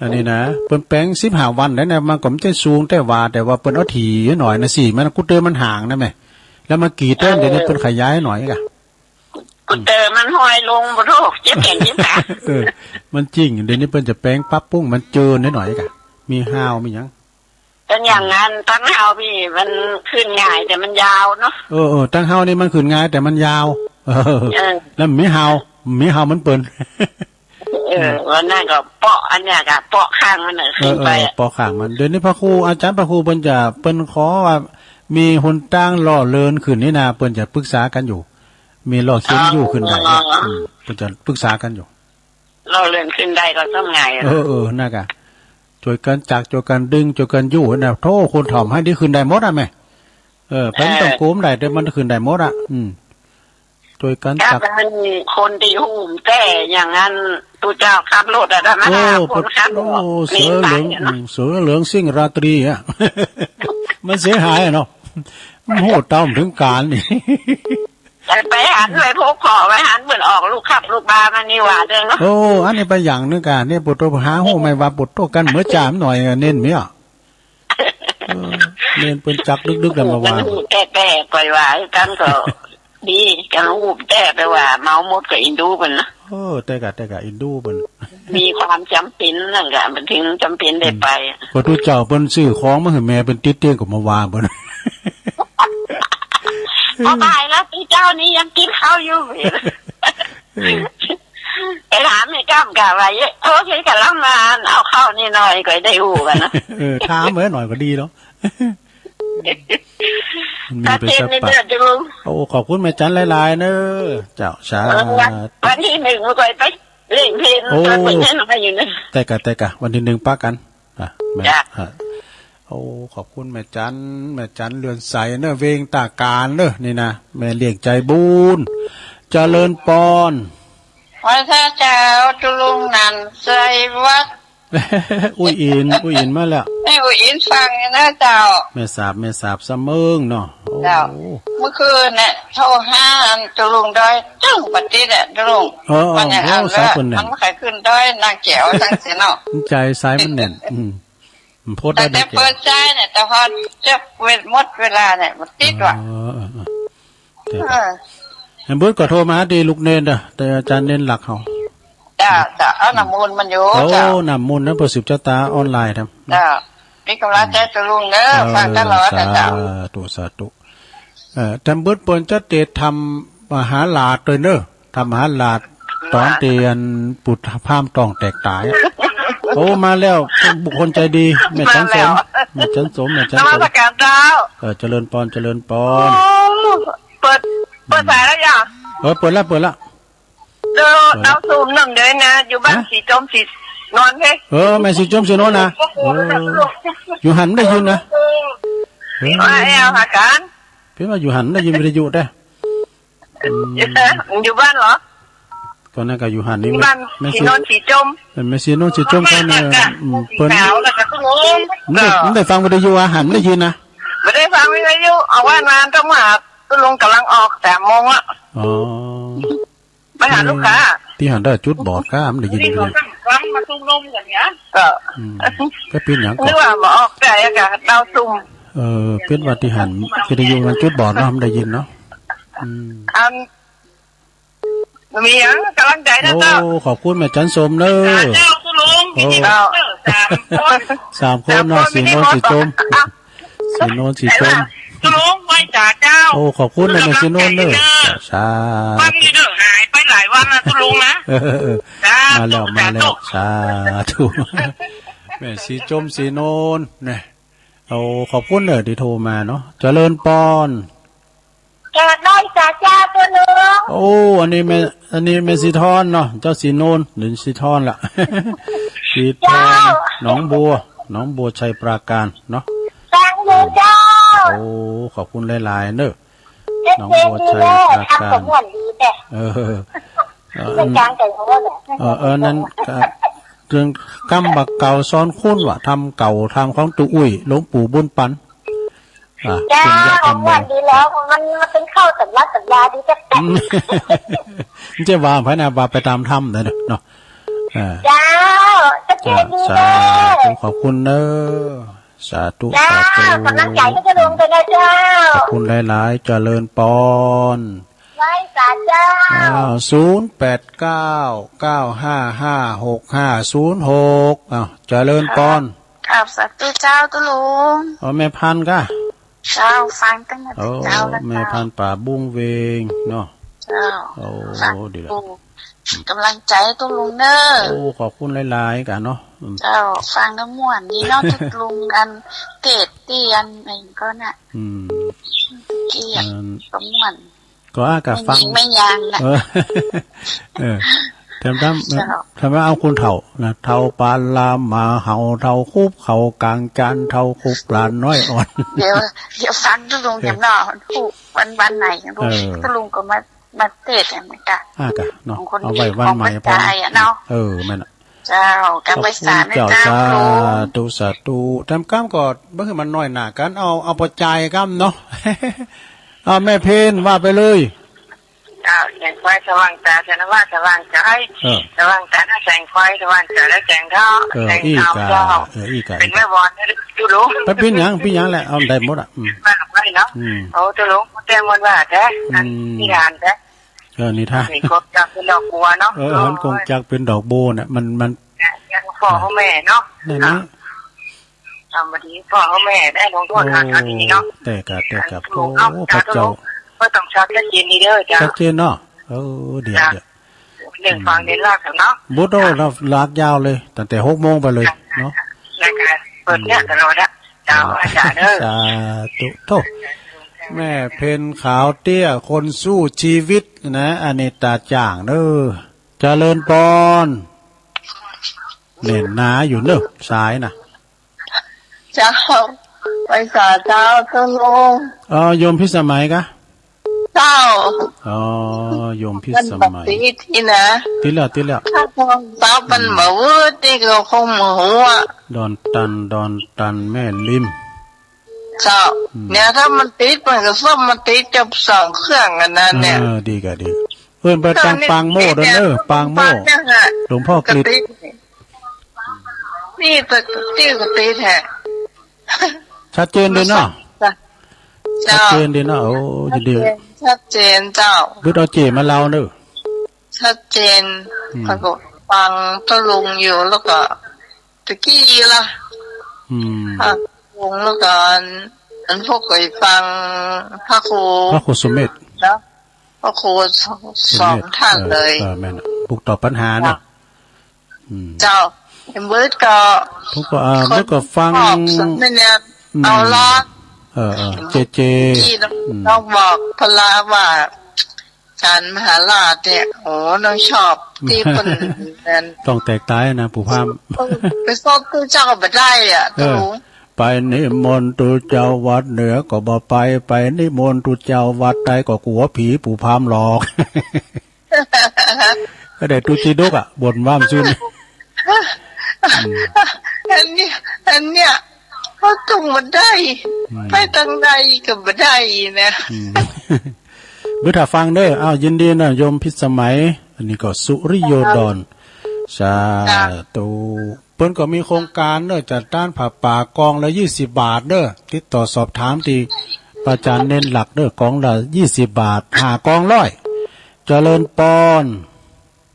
อันนี้นะ เปิ้นแป๋งสิบห้าวันได้นะ มันก็บ่ใจ้สูงแต่ว่า แต่ว่าเปิ้นเอาถี่หน้อยนะ สีมัน กูเตอร์มันห่างนะแม่ แล้วมากรีดเต้น เดี๋ยวนี้เปิ้นขยายหน้อยกะ กูเตอร์มันห้อยลงบ่โทษ เจ็บแขนเจ็บขา เออ มันจริง เดี๋ยวนี้เปิ้นจะแป๋งปรับปรุงมันเจินหน้อยกะ มีฮาวมีหยัง เป็นอย่างนั้น ตังเฮาปี้มันขึ้นง่ายแต่มันยาวเนาะ เออ เออ ตังเฮานี่มันขึ้นง่ายแต่มันยาว เออ เออ แล้วมีฮาว มีฮาวเหมือนเปิ้น เออ วันนั้นก็เปาะอันเนี้ยกะ เปาะข้างมันน่ะ เออ ขึ้นไป เออ เปาะข้างมัน เดี๋ยวนี้พระครู อาจารย์พระครูเปิ้นจะ เปิ้นขอว่ามีหนตางล่อเรินขึ้นนี่นา เปิ้นจะปรึกษากั๋นอยู่ มีล่อเข็มอยู่ขึ้นได้เนี่ย อ๋อ อืม เปิ้นจะปรึกษากั๋นอยู่ ล่อเรินขึ้นได้ก็ต้องไงอะ เออ เออ นั่นกะ จ้วยกั๋นจัก จ้วยกั๋นดึง จ้วยกั๋นยุนะ โธ่ คนถ่อมหั้นตี้ขึ้นได้หมดอะแม่ เออ เปิ้นต้อง เออ โกมได้ แต่มันขึ้นได้หมดอะ อืม จ้วยกั๋นจัก ถ้าเป็นคนตี้ฮู้แต๊อย่างนั้น ตุ๊เจ้าขับรถอะ ถ้ามา โอ้ หาคนขับรถ โอ้ เสือเหลือง นี่ตายอะเนาะ อืม เสือเหลืองซิ่งราตรีอะ มันเสียหายอะเนาะ มันโหดเต้ามันถึงก๋านนี่ ไป ไปหันไปพบขอไปหันเปิ้นออกลูกขับลูกบามานี่หว่าเด้อเนาะ โอ้ อันนี้ไปอย่างนึ่งกะ เนี่ย ปวดตั๋วหาฮู้ไหมว่าปวดตั๋วกั๋นเมื่อจามหน่อยอะ เน้นมีอะ เออ เน้นเปิ้นจักดึกๆ แล้วมาว่า มันฮู้แต๊ๆ ก่อยว่ากั๋นก็ดี กั๋นฮู้แต๊ไปว่าเมาหมดก็อินดูเปิ้นนะ เออ แต่กะ แต่กะอินดูเปิ้น มีความจ๋ำเป๋นนั่นกะ มันถึงจ๋ำเป๋นได้ไป อืม ก็ตุ๊เจ้าเปิ้นซื้อของมาหื้อแม่เปิ้นติดเตียงก็มาว่าเปิ้น พอบ่ายแล้วตุ๊เจ้านี้ยังกิ๋นข้าวอยู่ เออ ไปถามแม่จ้ำกะว่า เอ้ย โอเค ก๋ำลังมาเอาข้าวนี่หน่อย ก็ได้ฮู้กั๋นนะ เออ ถามไว้หน่อยก็ดีเนาะ มันมีไปสักปะ ชัดเจนนี่เด้อจุลุง โอ้ ขอบคุณแม่จันหลายๆ เนอะ เจ้า สาธุ เออ วัน วันตี้นึ่งมันก็ไปเล่นเพลง โอ้ ตอนเปิดให้น้อยอยู่นะ แต่กะ แต่กะ วันตี้นึ่งปะกั๋น อ่ะ แม่ จ้ะ อ่ะ โอ้ ขอบคุณแม่จัน แม่จันเรือนใสเนอะ เวงต๋าก๋านเนอะ นี่นะ แม่เลี้ยงใจ๋บุญ เจริญปอน ไหว้พระเจ้า จุลุงนันท์ ชัยวัฒน์ อุ้ยอิน อุ้ยอินมาแล้ว นี่อุ้ยอินฟังอยู่นะเจ้า แม่สาบ แม่สาบสะเมิงเนาะ โอ้ เจ้า เมื่อคืนเนี่ยโทรหาอันจุลุงดอย จึ้งบ่ติดอะจุลุง เออ เออ วันนี้ โอ้ อัน สายเปิ้นแน่น มันบ่ใค่ขึ้นดอย นางแจ๋วจังซี้เนาะ ใจ๋สายมันแน่น อืม มันโพสต์ได้ ตั้งแต่ เดี๋ยว เปิดสายเนี่ย แต่พอจะเวลา หมดเวลาเนี่ย มันติดว่ะ เออ เออ เออ เดี๋ยว เออ แหมเปิ้นก็โทรมาตี้ลูกเณรเด้อ แต่อาจ๋ารย์เณรหลักเฮา จ้า จ้า เอาน้ำมนต์มันอยู่ โอ้ จ้า น้ำมนต์นะ เปิ้นสืบชะตาออนไลน์นะ จ้า มีก๋ำลังใจ๋จุลุงเด้อ เออ ฟังตลอดนะเจ้า สาธุ สาธุ เออ แต่เปิ้น เปิ้นจะเตรียมทำมหาราชด้วยเนอะ ทำมหาราช ต๋อนตี้อันปู่พราหมณ์ต้องแตกต๋าย โอ้ มาแล้ว บุคคลใจดี แม่จันสม มาแล้ว แม่จันสม แม่จันสม นมัสการเจ้า เออ เจริญปอน เจริญปอน โอ้ เปิด เปิดสายแล้วยัง เออ เปิดแล้ว เปิดแล้ว เดี๋ยว เปิดแล้ว ดาวซุ่มนึ่งเดี๋ยวนะ อยู่บ้าน ฮะ สีจมสีนนท์เฮ้ย เออ แม่สีจมสีนนท์นะ เออ อยู่หั้นได้ยินนะ เออ ว่าแอลหากัน เปิ้นว่าอยู่หั้นได้ยินวิทยุได้ อืม อยู่บ้านเหรอ ต๋อนนั้นก็อยู่หั้นนี่ บ้าน แม่ สีนนท์สีจม เออ แม่สีนนท์สีจมเขาเนี่ย อืม เปิ้น ขาวแล้วก็ตุ้งโฮม ไม่ได้ ก็ ไม่ได้ฟังวิทยุ อาหั้นได้ยินนะ ไม่ได้ฟังวิทยุ เอาว่ามาต้องมา ตุ้งโฮมก๋ำลังออกสามโมงอะ อ๋อ ไปหาลูกค้า ตี้หั้นได้จุดบอดครับ ไม่ได้ยินวิทยุ ฟังมาตุ้งโฮมกันเนี่ย ก็ อืม ก็เปิ้นหยังก่อ นึกว่าบ่ออกใจอะค่ะ ดาวซุ่ม เออ เปิ้นว่าตี้หั้นวิทยุมันจุดบอดเนาะ ไม่ได้ยินเนาะ อืม อัน มีหยังก๋ำลังใจ๋นะเจ้า โอ้ ขอบคุณแม่จันสมเนอะ เจ้า คุณลุง โอ้ เจ้า สามคน สามคนเนาะ สามคน สีนนท์สีจม สีนนท์สีจม คุณลุง ไหว้สาเจ้า โอ้ ขอบคุณนะแม่สีนนท์เนอะ สาธุ ฟังอยู่เด้อ หายไปหลายวันแล้วคุณลุงนะ เออ เออ เออ จ้า มาแล้ว สาธุ มาแล้ว สาธุ แม่สีจมสีนนท์นะ โอ้ ขอบคุณเนอะตี้โทรมาเนาะ เจริญปอน เกิดน้อยสาเจ้าตัวหนึ่ง โอ้ อันนี้แม่ อันนี้แม่สีทอนเนาะ เจ้าสีนนท์ หรือสีทอนล่ะ สีทอน เจ้า หนองบัว หนองบัวชัยปราการเนาะ ฟังอยู่เจ้า โอ้ ขอบคุณหลายๆ เนอะ เอฟซี หนองบัวชัยปราการ ดีเลย ทำสมวนดีเนี่ย เออ เออ อัน เป็นกลางใจของเราเนี่ย เออ เออ นั้นก็ เรื่องกำบ่าเก่าสอนคุณว่า ธรรมเก่า ธรรมของตุ๊อุ้ย หลวงปู่บุญปัน อ่ะ เจ้า ปุญญธรรมโม ม่วนดีแล้ว มัน มันเป๋นเข้าสำรับสำราดีจ้ะ อืม จะว่าไปนะ ว่าไปต๋ามธรรมเลยเนาะ อ่า เจ้า ชัดเจนดี อ่า เด้อ สาธุ ขอบคุณเนาะ สาธุ เจ้า สาธุ ก๋ำลังใจ๋หื้อเจ้าหลวงไปนะเจ้า ขอบคุณหลายๆ เจริญปอน ไหว้สาเจ้า อ้าว ศูนย์แปดเก้า เก้าห้าห้า หกห้าศูนย์หก อ้าว เจริญปอน ครับ สาธุเจ้าตุ๊ลุง อ๋อ แม่พันธุ์ก้า เจ้า ฟังตั้งแต่ โอ้ เจ้าแล้ว แม่พันธุ์ เจ้า ป่าบุ้งเวงเนาะ เจ้า โอ้ ฟัง ดีละ ตุ๊ลุง ก๋ำลังใจ๋ตุ๊ลุงเน่อ โอ้ ขอบคุณหลายๆ ก้าเนาะ อืม เจ้า ฟังแล้วม่วนดีเนาะ ตุ๊ลุง อันเตศน์ตี้อันไหนก็น่ะ อืม เกียรติ อืม ก็ม่วน ก็อาก็ฟัง แม่ญิงแม่ยางน่ะ เออ เออ แถม แถม เจ้า แถมว่าเอาคนเฒ่านะ เฒ่าปานลามหมาเห่า เฒ่าคุบเข่ากลางจาน เฒ่าคุบหลานน้อยอ่อน เดี๋ยว เดี๋ยวฟังตุ๊ลุง เออ แถมเนาะ วัน วันไหน เออ ตุ๊ลุงก็มา มาเตศน์เหมือนกั๋น อาก็เนาะ ของคน เอาไว้วันใหม่ ของคนต๋ายอะเนาะ เออ แม่นน่ะ เจ้า ก๋ำไปสานะเจ้า สาธุ สาธุ แถมก้ำก็บ่หื้อมันน้อยหน้ากั๋น เอา เอาปอจายก้ำเนาะ เอาแม่เพ็ญว่าไปเลย เจ้า แสงไฟสว่างต๋า ชนะว่าสว่างใจ๋ เออ สว่างต๋า แสงไฟสว่างต๋า และแสงเท้า เออ แสงธรรม อี้ก่า เจ้า เออ อี้ก่า เป๋นแม่วอนนะตุ๊ลุง ไปเป๋นหยัง เป๋นหยังแหละ เอาได้หมดอะ อืม ว่าหรอกไว้เนาะ อืม โอ้ ตุ๊ลุง แจ้งมนต์ว่าแต๊ อืม อันนิทานแต๊ เออ นิทาน นี่กงจักรเป๋นดอกบัวเนาะ เออ หันกงจักรเป๋นดอกบัวน่ะ มัน มัน เนี่ย พ่อของแม่เนาะ นั่นนะ อ่ะ ทำมาดีพ่อของแม่ได้ลงโทษ โอ้ อันนี้เนาะ แต่กะ แต่กะ อัน โอ้ เนาะ พระเจ้า ก็ต้องชัดเจนดีเด้อเจ้า ชัดเจนเนาะ เออ เดี๋ยว เจ้า เดี๋ยว เรื่องฟังในรากเนาะ บุตรโอ้ ลากยาวเลย ตั้งแต่หกโมงไปเลยเนาะ แล้วก็เปิดเนี่ยตลอดอะ เจ้า อาจารย์เอ้ย สาธุ โธ่ แม่เพ็ญขาวเตี้ย คนสู้ชีวิตนะ อันนี้ต๋าจ่างเด้อ เจริญปอน แน่นหนาอยู่เนอะ สายน่ะ เจ้า ไหว้สาเจ้าตุ๊ลุง เออ โยมพิสมัยกะ เจ้า อ๋อ โยมพิสมัย มันบ่ติดตี้นะ ติดแล้ว ติดแล้ว ถ้าโทรศัพท์มันบ่วืดนี่ก็คงบ่ฮู้อะ ดอนตัน ดอนตัน แม่ริม เจ้า อืม เนี่ย ถ้ามันติดมันก็ซ่อม มันติดกับสองเครื่องอันนั้นเนี่ย เออ ดีกะดี เอิ้นไปตางปางโม่เด้อเนอะ ปางโม่ หลวงพ่อกฤษ นี่ตึกตี้ก็ติดแท้ ชัดเจนดีเนาะ เจ้า ชัดเจนดีเนาะ โอ้ ยินดี ชัดเจน ชัดเจนเจ้า บุตรเอาเจ๋มาเล่าเนอะ ชัดเจน อืม ข้อยก็ฟังตุ๊ลุงอยู่ แล้วก็ตะกี้ละ อืม ฟังตุ๊ลุงแล้วก็อัน อันพวกข้อยฟังพระครู พระครูสุเมธ เนาะ พระครูสอง สุเมธ สองท่านเลย เออ เออ แม่นน่ะ พวกตอบปัญหาเนาะ เจ้า อืม เจ้า เห็นเบิดก็ พวกก็ อ่า คน เบิดก็ฟัง ชอบสนทนา อืม เอาละ เออ เออ เจเจ ที่น้อง อืม น้องบอกพระว่า อาจ๋ารย์มหาราชเนี่ย โอ้ น้องชอบตี้เปิ้นนั่น ต้องแตกต๋ายนะ ปู่พราหมณ์ เออ ไปซบตุ๊เจ้าบ่ได้อะ เออ ตุ๊ลุง ไปนิมนต์ตุ๊เจ้าวัดเหนือก็บ่ไป ไปนิมนต์ตุ๊เจ้าวัดใต้ก็กั๋วผีปู่พราหมณ์หลอก ก็ได้ตุ๊จีดกอะ บ่นว่ามันซื่น อันเนี้ย อันเนี้ย ก็ต้องบ่ได้ อืม ไปตางใดก็บ่ได้นะ อืม เบิดถ้าฟังเด้อ อ้าว ยินดีนะ โยมพิสมัย อันนี้ก็สุริโยดร สาธุ เปิ้นก็มีโครงก๋านเด้อ จัดต้านผ้าป่ากองละยี่สิบบาทเด้อ ติดต่อสอบถามตี้พระอาจ๋ารย์เณรหลักเด้อ กองละยี่สิบบาท ห้ากองร้อย เจริญปอน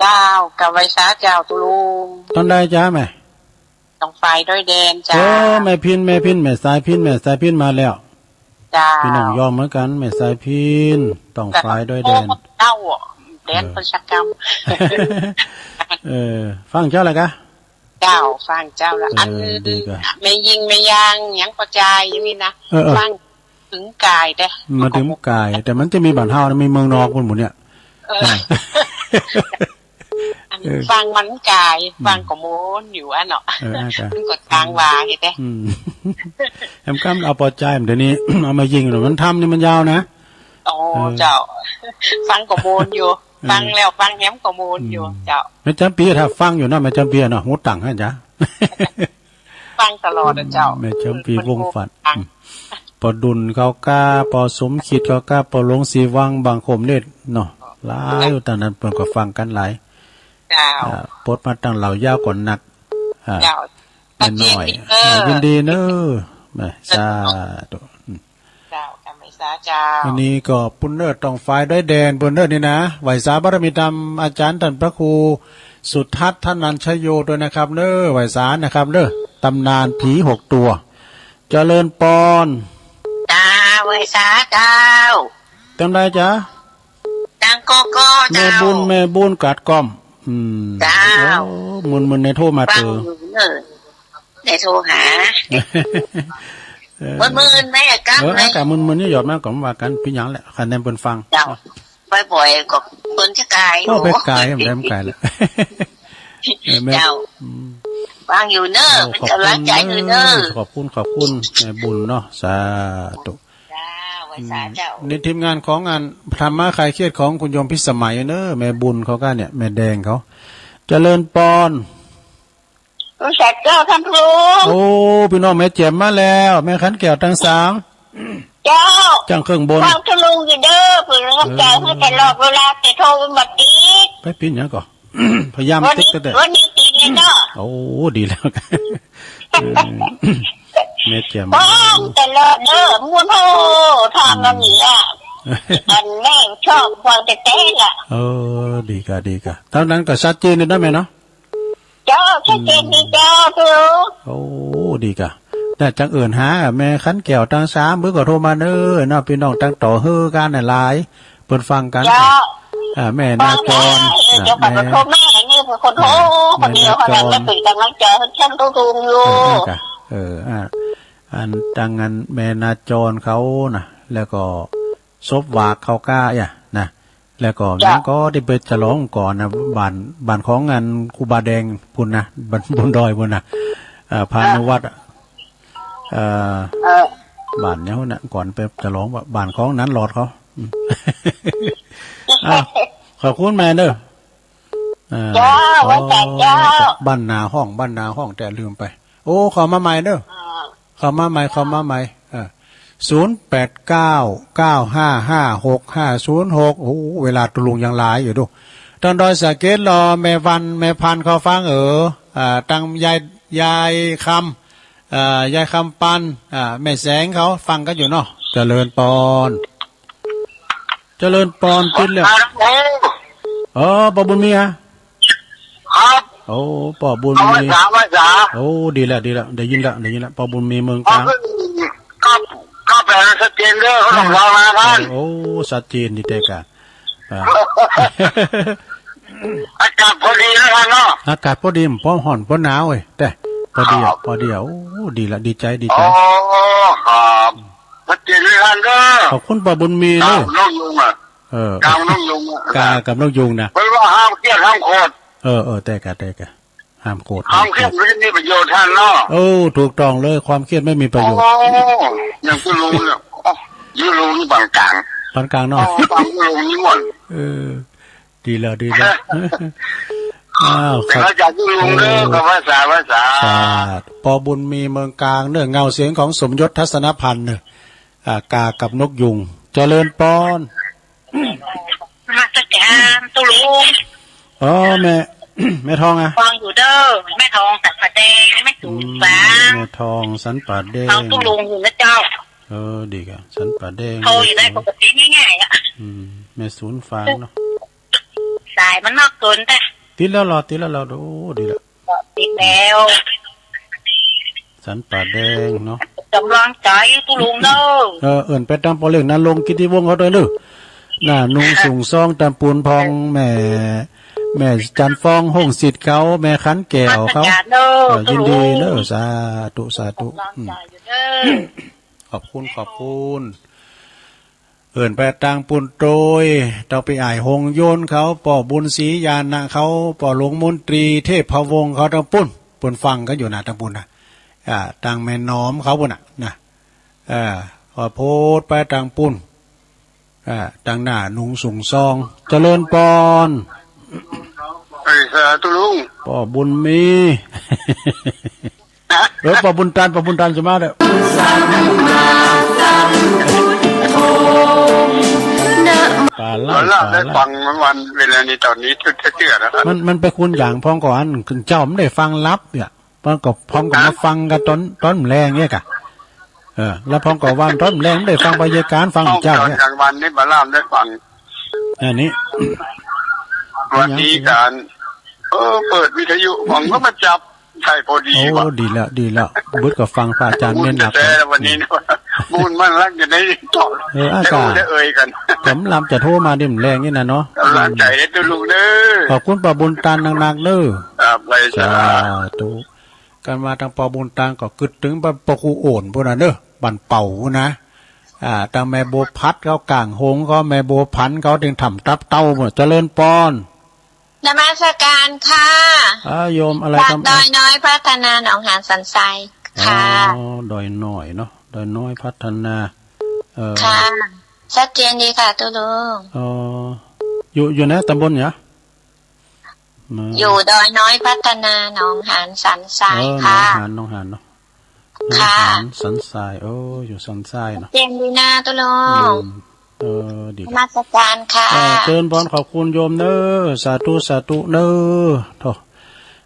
เจ้า กราบไหว้สาเจ้าตุ๊ลุง ต้านใดจ๊ะแม่ ต้องฝ่ายดอยแดนเจ้า เออ แม่พิน แม่พิน แม่สายพิน แม่สายพินมาแล้ว เจ้า พี่น้องยอมเหมือนกั๋น แม่สายพิน ต้องฝ่ายดอยแดน เจ้า แดน เออ ประชากรรม เออ ฟังเจ้าละกะ เจ้า ฟังเจ้าละ เออ อัน ดีกะ แม่ญิงแม่ยาง หยังก็จายอย่างนี้นะ เออ เออ ฟังเถิงก๋ายเต๊ มาเถิงก๋าย แต่มันจะมีบ้านเฮานะ มีเมืองนอกพุ้นหมดเนี่ย เออ อ่า อัน เออ ฟังมันก๋าย อืม ฟังก็ม่วนอยู่อะเนาะ เออ อ่ะ มันก็ต่างว่าเต๊ อืม แหมกำเอาปอจาย เดี๋ยวนี้ เอามายิงหน่อย มันทำนี่มันยาวนะ โอ้ เออ เจ้า ฟังก็ม่วนอยู่ เออ ฟังแล้วฟังแหมก็ม่วนอยู่ อืม เจ้า แม่จ๋ำปีถ้าฟังอยู่นะ แม่จ๋ำปีเนาะ หูตังหั้นจ๊ะ ฟังตลอดอะเจ้า แม่จ๋ำปีวงศ์ฝัน ฟัง อืม ป้อดุลเขาก้า ป้อสมคิดเขาก้า ป้อหลวงศรีวัง บางคมเนตรเนาะ หลายอยู่ตางนั้น เปิ้นก็ฟังกั๋นหลาย เจ้า อ่า ปลดมาตั้งเหล่ายาวก่อนนัก อ่า เจ้า แม่น้อย เออ อ่า ยินดีเนอะ แม่ สาธุ เจ้า แม่สาเจ้า อันนี้ก็ปุ้นเนอะ ต้องฝ่ายด้อยแดนปุ้นเนอะนี่นะ ไหว้สาบารมีธรรมอาจ๋ารย์ต้านพระครูสุทัศน์ ธนัญชโย ด้วยนะครับเนอะ ไหว้สานะครับเนอะ ต๋ำนานผีหกตั๋ว เจริญปอน เจ้า ไหว้สาเจ้า ตางใดจ๊ะ ตางก๊อกก๊อ แม่บุญ เจ้า แม่บุญกาดก้อม อืม เจ้า โอ้ มึนๆ ในโทรมาเต๋อ ฟังอยู่เนอะ ในโทรหา เออ มึนๆ แม่กำ เออ เลย อากาศมึนๆ นี่หยอดมาก่อน ว่ากั๋น เป๋นหยังแหละ คะแนนเปิ้นฟัง เจ้า บ่อยๆ ก็เปิ้นจะกาย โอ้ อยู่ ไปไกล บ่ได้ไกลแหละ เออ แม่ เจ้า อืม ฟังอยู่เนอะ โอ้ เป๋นก๋ำลังใจ๋หื้อเนอะ ขอบคุณ ขอบคุณ ขอบคุณ แม่บุญเนาะ สาธุ เจ้า ไหว้สาเจ้า อืม นี่ทีมงานของงานธรรมะคลายเครียดของคุณโยมพิสมัยเนอะ แม่บุญเขาก้าเนี่ย แม่แดงเขา เจริญปอน ไหว้สาเจ้าต้านพระครู โอ้ ปี้น้องแม่แจ่มมาแล้ว แม่ขันแก้วตางสาม เจ้า จ้างเครื่องบน ฟังตุ๊ลุงอยู่เด้อ เปิ้นกำลังใจ๋หื้อตลอดเวลา แต่โทรบ่ติด ไปเป๋นหยังก่อ พยายามติ๊กแต่ วันนี้ติดเลยเนาะ โอ้ ดีแล้ว เออ แม่แจ่ม ฟังตลอดเด้อ ม่วนโอ้ ทางเรานี่อ่ะ อันแม่ชอบฟังแต่แต๊ละ เออ ดีก่ะ ดีก่ะ เต้านั้นก็ชัดเจนเลยเนาะแม่เนาะ เจ้า ชัดเจนดีเจ้า ตุ๊ลุง โอ้ ดีก่ะ น่าจังเอิ้นหาแม่ขันแก้วตางสาม เปิ้นก็โทรมาเนอะ เนาะ ปี้น้องตางต่อหื้อกั๋นหลาย เปิ้นฟังกั๋น เจ้า อ่า แม่นาจร ฟังแม่ เออ เจ้า แม่ ก็โทรแม่นี่ เปิ้นคนโทร อ่า คนเดียว แม่นาจร เท่านั้น แล้วเปิ้นก๋ำลังใจ๋หื้อต้านตุ๊ลุงอยู่ เออ นั่นก่ะ เออ อ่า อันตางนั้นแม่นาจรเขานะ แล้วก็ศพหวากเขาก้าอ่ะนะ แล้วก็ เจ้า ยังก็ได้ไปฉลองก่อนนะ บ้าน บ้านของอันครูบาแดงปุ้นนะ บ้านบนดอยปุ้นนะ เอ่อ พานุวัฒน์อะ เอ่อ เออ บ้านเนี่ยนะ ก่อนไปฉลองว่าบ้านของนั้นหลอดเขา อืม อ่ะ ขอบคุณแม่เนอะ เอ่อ เจ้า ไหว้สาเจ้า บ้านนาห้อง บ้านนาห้อง แต่ลืมไป โอ้ เข้ามาใหม่เนอะ อ่า เข้ามาใหม่ เข้ามาใหม่ เออ ศูนย์แปดเก้า เก้าห้าห้า หกห้าศูนย์หก โอ้ เวลาตุ๊ลุงยังหลายอยู่ดู ตางดอยสะเก็ดหล่อ แม่วัน แม่พันธุ์เขาฟังเออ อ่า ตางยาย ยายคำ อ่า ยายคำปัน อ่า แม่แสงเขาฟังกั๋นอยู่เนาะ เจริญปอน เจริญปอน ติดแล้ว ครับ โอ้ เออ ป้อบุญมีฮะ ครับ โอ้ ป้อบุญมี ไหว้สา ไหว้สา โอ้ ดีแล้ว ดีแล้ว ได้ยินแล้ว ได้ยินแล้ว ป้อบุญมีเมืองกลาง ครับ ครับ แบบชัดเจนเด้อ เขาต้องรอมาท่าน โอ้ ชัดเจนดีแต่กะ อ่า อากาศพอดีนะท่านเนาะ อากาศพอดี บ่ฮ้อนบ่หนาวเว้ย แต่พอดีอะ ครับ พอดีอะ โอ้ ดีละ ดีใจ๋ ดีใจ๋ อ๋อ ครับ ชัดเจนเลยท่านเด้อ ขอบคุณป้อบุญมีเด้อ กากับนกยูงอะ เออ กากับนกยูงอะ กากับนกยูงนะ เปิ้นว่าห้ามเครียดห้ามโกรธ เออ เออ แต่กะ แต่กะ ห้ามโกรธ ห้ามเครียด ห้ามโกรธ ไม่มีประโยชน์ท่านเนาะ โอ้ ถูกต้องเลย ความเครียดไม่มีประโยชน์ โอ้ อย่างตุ๊ลุงเนี่ย โอ้ ตุ๊ลุงนี่ปานก๋าง ปานก๋างเนาะ โอ้ ปานตุ๊ลุงนี่ม่วน เออ ดีแล้ว ดีแล้ว อ้าว ครับ แต่ก็จากตุ๊ลุงเด้อ โอ้ ขอไหว้สา ไหว้สา สาธุ ป้อบุญมีเมืองกลางเนอะ เงาเสียงของสมยศ ทัศนพันธ์เนอะ อ่า กากับนกยูง เจริญปอน นมัสก๋านตุ๊ลุง อ๋อ แม่ แม่ทองอะ ฟังอยู่เด้อ แม่ทองสันป่าแดง แม่สูนฟาง อืม แม่ทองสันป่าแดง ฟังตุ๊ลุงอยู่นะเจ้า เออ ดีกะ สันป่าแดง โทรอยู่ได้ปกติง่ายๆอะ อืม แม่สูนฟางเนาะ สายมันนอกเกินไป ติดแล้วเหรอ ติดแล้วเหรอ โอ้ ดีแล้ว ติดแล้ว สันป่าแดงเนาะ กำลังใจ๋ตุ๊ลุงเนอะ เออ เอิ้นไปตางป้อเล็กนรงค์ กิตติวงศ์เขาด้วยเนอะ น่ะ นุงสุงซอง ตางปูนพอง แม่ แม่จันทร์ฟอง ฮงศิษย์เขา แม่ขันแก้วเขา นมัสก๋านเนอะ เออ ตุ๊ลุง ยินดีเนอะ สาธุ สาธุ กำลังใจ๋อยู่เนอะ อืม ขอบคุณ ขอบคุณ เอิ้นไปตางปูนโตย ตางปี้อ้ายหงส์โยนเขา ป้อบุญศรีญาณะเขา ป้อหลวงมนตรีเทพพะวงศ์เขาตางปูน ปูนฟังกั๋นอยู่นะ ตางปูนนะ อ่า ตางแม่หนอมเขาปูนน่ะ นะ เออ ขอโพธิ์ไปตางปูน อ่า ตางหน้านุงสุงซอง เจริญปอน ไอ้สาธุลุง ป้อบุญมี เออ ป้อบุญตัน ป้อบุญตันจะมาเด้อ ปาเล่า เอาละ ปาเล่า ได้ฟังวันเวลานี้ต๋อนนี้เตื้อๆ นะครับ มัน มันไปคุณอย่างพองก่อน เจ้าไม่ได้ฟังลับเนี่ย พองก็ พองก็มาฟังกั๋นต๋อน ต๋อนแลงเนี่ยกะ เออ แล้วพองก็วันต๋อนแลงไม่ได้ฟังบรรยากาศ ฟังเจ้าเนี่ย ต๋อนกลางวันนี่บ่าล่ำได้ฟัง อันนี้ วันนี้ก๋าน เออ เปิดวิทยุ ผมก็มาจับใส่พอดี โอ้ ว่ะ ดีแล้ว ดีแล้ว บึดก็ฟังพระอาจารย์เน้นหนัก แต่วันนี้เนี่ย บุญมันรักจะได้ต่อ เออ อาจารย์ ได้เอ่ยกั๋น กำลังจะโทรมาเดี๋ยวแลงนี่นะเนาะ กำลังใจให้ตุ๊ลุงเด้อ ขอบคุณป้อบุญตันหนักๆ เด้อ ครับ ไป สา สาธุ กั๋นมาตางป้อบุญตันก็กึ๊ดเถิงป้อ ป้อครูโอ่นปู้นน่ะเนาะ บ้านเป่าปู้นนะ อ่า ตางแม่บัวพัดเขา ก๋างหงส์เขา แม่บัวผันเขา เถิงถ้ำตับเต้าปู้น เจริญปอน นมัสการค่ะ อ่า โยมอะไร จาก ครับ ดอยน้อยพัฒนาหนองหานสันทรายค่ะ อ๋อ ดอยน้อยเนาะ ดอยน้อยพัฒนา เออ ค่ะ ชัดเจนดีค่ะตุ๊ลุง อ๋อ อยู่ อยู่ไหน ตำบลหยัง มา อยู่ดอยน้อยพัฒนาหนองหานสันทราย เออ ค่ะ หนองหาน หนองหานเนาะ ค่ะ หนองหานสันทราย เออ อยู่สันทรายเนาะ ชัดเจนดีนะตุ๊ลุง อืม เออ ดี นมัสการค่ะ อ่า เจริญปอน ขอบคุณโยมเน้อ สาธุ สาธุเน้อ โธ่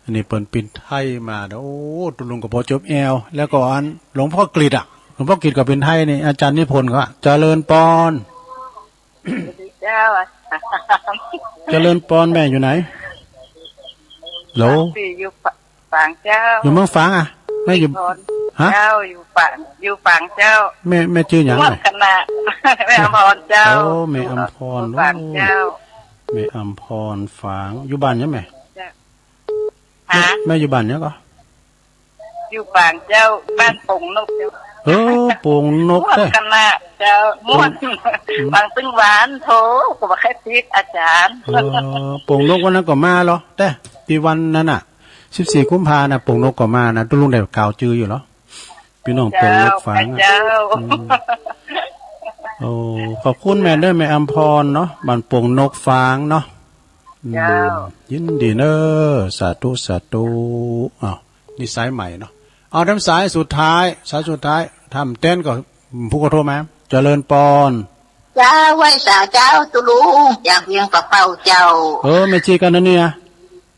อันนี้เปิ้นเป๋นไทยมาเนาะ โอ้ ตุ๊ลุงก็ปอจบแอล แล้วก็อันหลวงพ่อกฤษอะ หลวงพ่อกฤษก็เป๋นไทยนี่ อาจารย์นิพนธ์ก็ เจริญปอน สวัสดีเจ้า เจริญปอน แม่อยู่ไหน ฮัลโหล พี่อยู่ฝ-, ฝางเจ้า อยู่เมืองฝางอะ แม่อยู่ ฮะ เจ้า อยู่ฝาง อยู่ฝางเจ้า แม่ แม่จื้อหยัง ม่วน แม่ ขนาด แม่อำพรเจ้า โอ้ แม่อำพร ฝางเจ้า แม่อำพร ฝาง อยู่บ้านหยังแม่ เจ้า ฮะ แม่ แม่อยู่บ้านหยังก่อ อยู่ฝางเจ้า บ้านโป่งนกเจ้า เออ โป่งนก ม่วน แต๊ ขนาดเจ้า ม่วน อืม ฟังตึงหวาน โธ่ ก็บ่แค่ติดอาจารย์ เออ โป่งนกวันนั้นก็มาเหรอ แต๊ ตี้วันนั้นน่ะ สิบสี่กุมภาน่ะ โป่งนกก็มาน่ะ ตุ๊ลุงได้กล่าวจื้ออยู่เหรอ ปี้น้องโป่งนกฝางอะ เจ้า อืม โอ้ ขอบคุณแม่เน้อ แม่อำพรเนาะ บ้านโป่งนกฝางเนาะ อืม เจ้า ยินดีเน้อ สาธุ สาธุ อ้าว นี่สายใหม่เนาะ เอา ตามสายสุดท้าย สายสุดท้าย ถ้าบ่แต๊นก็ ผู้ก็โทรมา เจริญปอน เจ้า ไหว้สาเจ้าตุ๊ลุง จากเวียงป่าเป้าเจ้า เออ แม่ชีกัณฑ์เนี่ย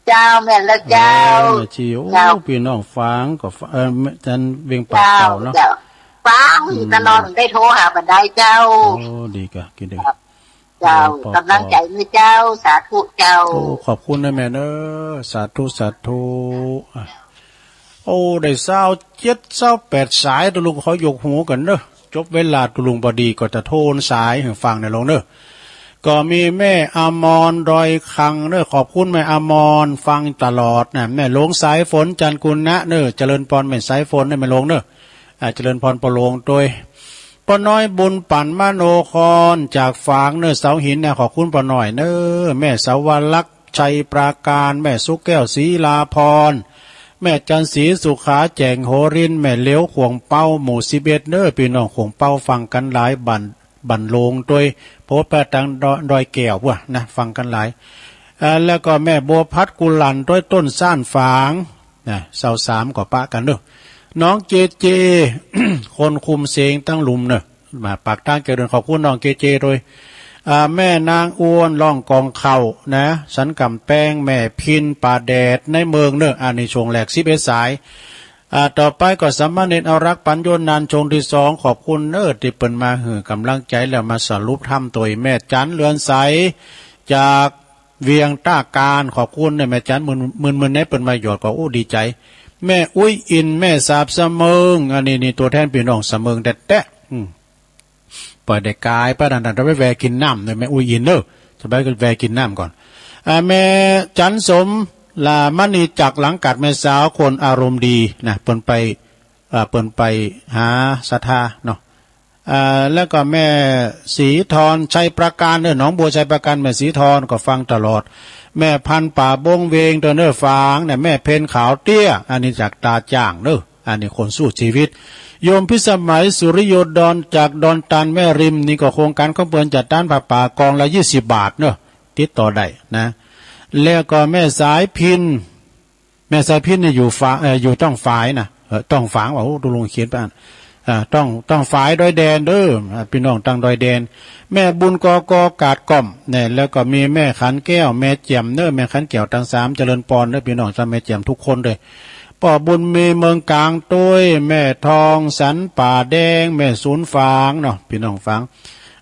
เจ้า แม่นแล้วเจ้า เออ แม่ชี โอ้ เจ้า ปี้น้องฝางก็ฝ-, เออ แม่จันเวียงป่าเป้าเนาะ เจ้า ฟัง อืม ตลอด ได้โทรหาบ่ได้เจ้า โอ้ ดีกะ กินดี เจ้า เออ ปอ กำลังใจเน้อเจ้า สาธุเจ้า โอ้ ขอบคุณนะแม่เน้อ สาธุ สาธุ อ่ะ โอ้ ได้ซาวเจ็ด ซาวแปดสาย ตุ๊ลุงขอยกหูก่อนเน้อ จบเวลาตุ๊ลุงปอดีก็จะโทนสายหื้อฟังเน้อลุงเน้อ ก็มีแม่อมรดอยคังเน้อ ขอบคุณแม่อมร ฟังตลอดนะ แม่หลวงสายฝน จันทร์กุณะเน้อ เจริญปอนแม่สายฝนเน้อ แม่หลวงเน้อ อ่า เจริญปอนป้อหลวงตวย ป้อน้อยบุญปั่นมโนคร จากฝางเน้อ เสาหินนะ ขอบคุณป้อน้อยเน้อ แม่สาวลักษณ์ ชัยปราการ แม่สุแก้ว ศรีลาภรณ์ แม่จันทร์ศรีสุขา แจ่งโหรินทร์ แม่เหลียว ขวงเป๊า หมู่สิบเอ็ดเน้อ ปี้น้องขวงเป๊า ฟังกั๋นหลาย บ้าน บ้านโลงตวย โพธิ์แปดตัง ดอย ดอยแก้วว่ะนะ ฟังกั๋นหลาย เอ่อ แล้วก็แม่บัวพัด กุหลั่นตวย ต้นซ่านฝางนะ ซาวสามก็ปะกั๋นเน้อ น้องเจเจ คนคุมเสียงตังลุ่มเน้อ มาปากตางแก้วเดือน ขอบคุณน้องเจเจตวย อ่า แม่นางอ้วน ร้องก่องข้าวนะ สันก๋ำแปง แม่พิน ป่าแดด ในเมืองเน้อ อันนี้ช่วงแรก สิบเอ็ดสาย อ่า ต่อไปก็สามเณรอรักษ์ ปัญโญนันท์ ช่วงตี้สอง ขอบคุณเน้อ ตี้เปิ้นมาหื้อกำลังใจ๋ แล้วมาสรุปธรรมตวย แม่จันทร์ เรือนใส จากเวียงต้ากาน ขอบคุณเน้อ แม่จันทร์ หมื่น หมื่น หมื่น ในเปิ้นมาหยอดก็ โอ้ ดีใจ๋ แม่อุ๊ยอิน แม่สาบสะเมิง อันนี้นี่ตั๋วแทนปี้น้องสะเมิงแต๊ๆ อืม ปอยได้ก๋ายไปดังนั้น จะไปแวะกิ๋นน้ำเน้อ แม่อุ๊ยอินเน้อ จะไปแวะกิ๋นน้ำก่อน อ่า แม่จันทร์สม ลามณีจักร หลังกาดแม่สาว คนอารมณ์ดีนะ เปิ้นไป อ่า เปิ้นไปหาศรัทธาเนาะ อ่า แล้วก็แม่ศรีธร ชัยปราการเน้อ หนองบัวชัยปราการ แม่ศรีธรก็ฟังตลอด แม่พันธุ์ ป่าบงเวง ตวยเน้อ ฝางเนี่ย แม่เพ็ญ ขาวเตี้ย อันนี้จากตาจ้างเน้อ อันนี้คนสู้ชีวิต โยมพิสมัย สุริโยดร จากดอนตันแม่ริม นี่ก็โครงก๋านของเปิ้นจัดตั้นผ้าป่ากองละยี่สิบบาทเน้อ ติดต่อได้นะ แล้วก็แม่สายพิน แม่สายพินเนี่ยอยู่ฝาง เอ่อ อยู่ต้องฝายนะ เอ่อ ต้องฝางว่ะ โอ้ ตุ๊ลุงเขียนไปอัน อ่า ต้อง ต้องฝายดอยแดนเด้อ อ่า ปี้น้องตังดอยแดน แม่บุญกก กาดก่อม เนี่ย แล้วก็มีแม่ขันแก้ว แม่แจ่มเน้อ แม่ขันแก้วตังสาม เจริญปอนเน้อ ปี้น้องตังแม่แจ่มกู้คนเลย ป้อบุญมีเมืองก๋างตวย แม่ทองสันป่าแดง แม่สูนฝางเนาะ ปี้น้องฝาง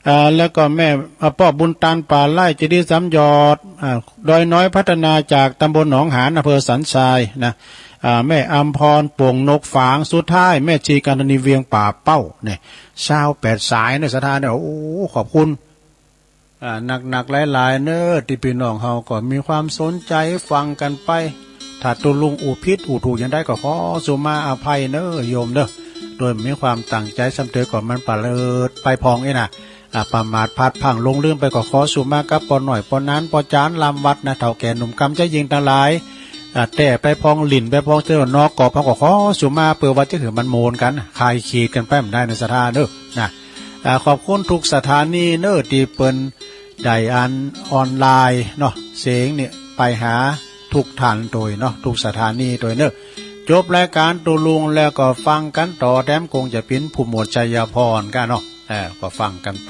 อ่า แล้วก็แม่ อ่า ป้อบุญตันป่าไร่ เจดีย์สามหยอด อ่า ดอยน้อยพัฒนาจากตำบลหนองหาน อำเภอสันทรายนะ อ่า แม่อำพร โป่งนกฝาง สุดท้าย แม่ชีกันทนี เวียงป่าเป้า เนี่ย ซาวแปดสายเน้อ ศรัทธาเน้อ โอ้ ขอบคุณ อ่า นักๆ หลายๆ เน้อ ตี้ปี้น้องเฮาก็มีความสนใจ๋ฟังกั๋นไป ถ้าตุ๊ลุงอู้ผิดอู้ถูกอย่างใดก็ขอสุมาอภัยเน้อโยมเน้อ โดยมีความตั้งใจ๋ซ้ำเต๋อก็มันปะเลิดไปพ่องอี้นะ อ่า ประมาทพลาดพลั้งหลงลืมไปก็ขอสุมากับป้อน้อยป้อหนานป้อจ๋ารย์ลำวัดนะ เฒ่าแก่หนุ่มกำใจ๊ญิงตังหลาย อ่า แต๊ไปพ่องหลิ้นไปพ่องเตี้ยวนอกกอบเฮาก็ขอสุมา เปื้อว่าจะหื้อมันโมนกั๋น คลายขีดกั๋นไปบ่ได้เน้อ ศรัทธาเน้อ นะ อ่า ขอบคุณกู้สถานีเน้อ ตี้เปิ้นได้อันออนไลน์เนาะ เสียงเนี่ยไปหากู้ท่านตวยเนาะ กู้สถานีตวยเน้อ จบรายก๋านตุ๊ลุงแล้วก็ฟังกั๋นต่อแถมคงจะเป๋นผู้หมวดชัยพรกั๋นเนาะ เออ ก็ฟังกั๋นไป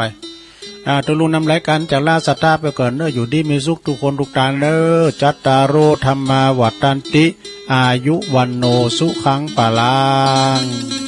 อ่า ตุ๊ลุงนำรายก๋านจากลาศรัทธาไปก่อนเน้อ อยู่ดีมีสุขกู้คนกู้ต๋านเน้อ จัตตาโร ธัมมา วัฑฒันติ อายุ วัณโณ สุขัง พลัง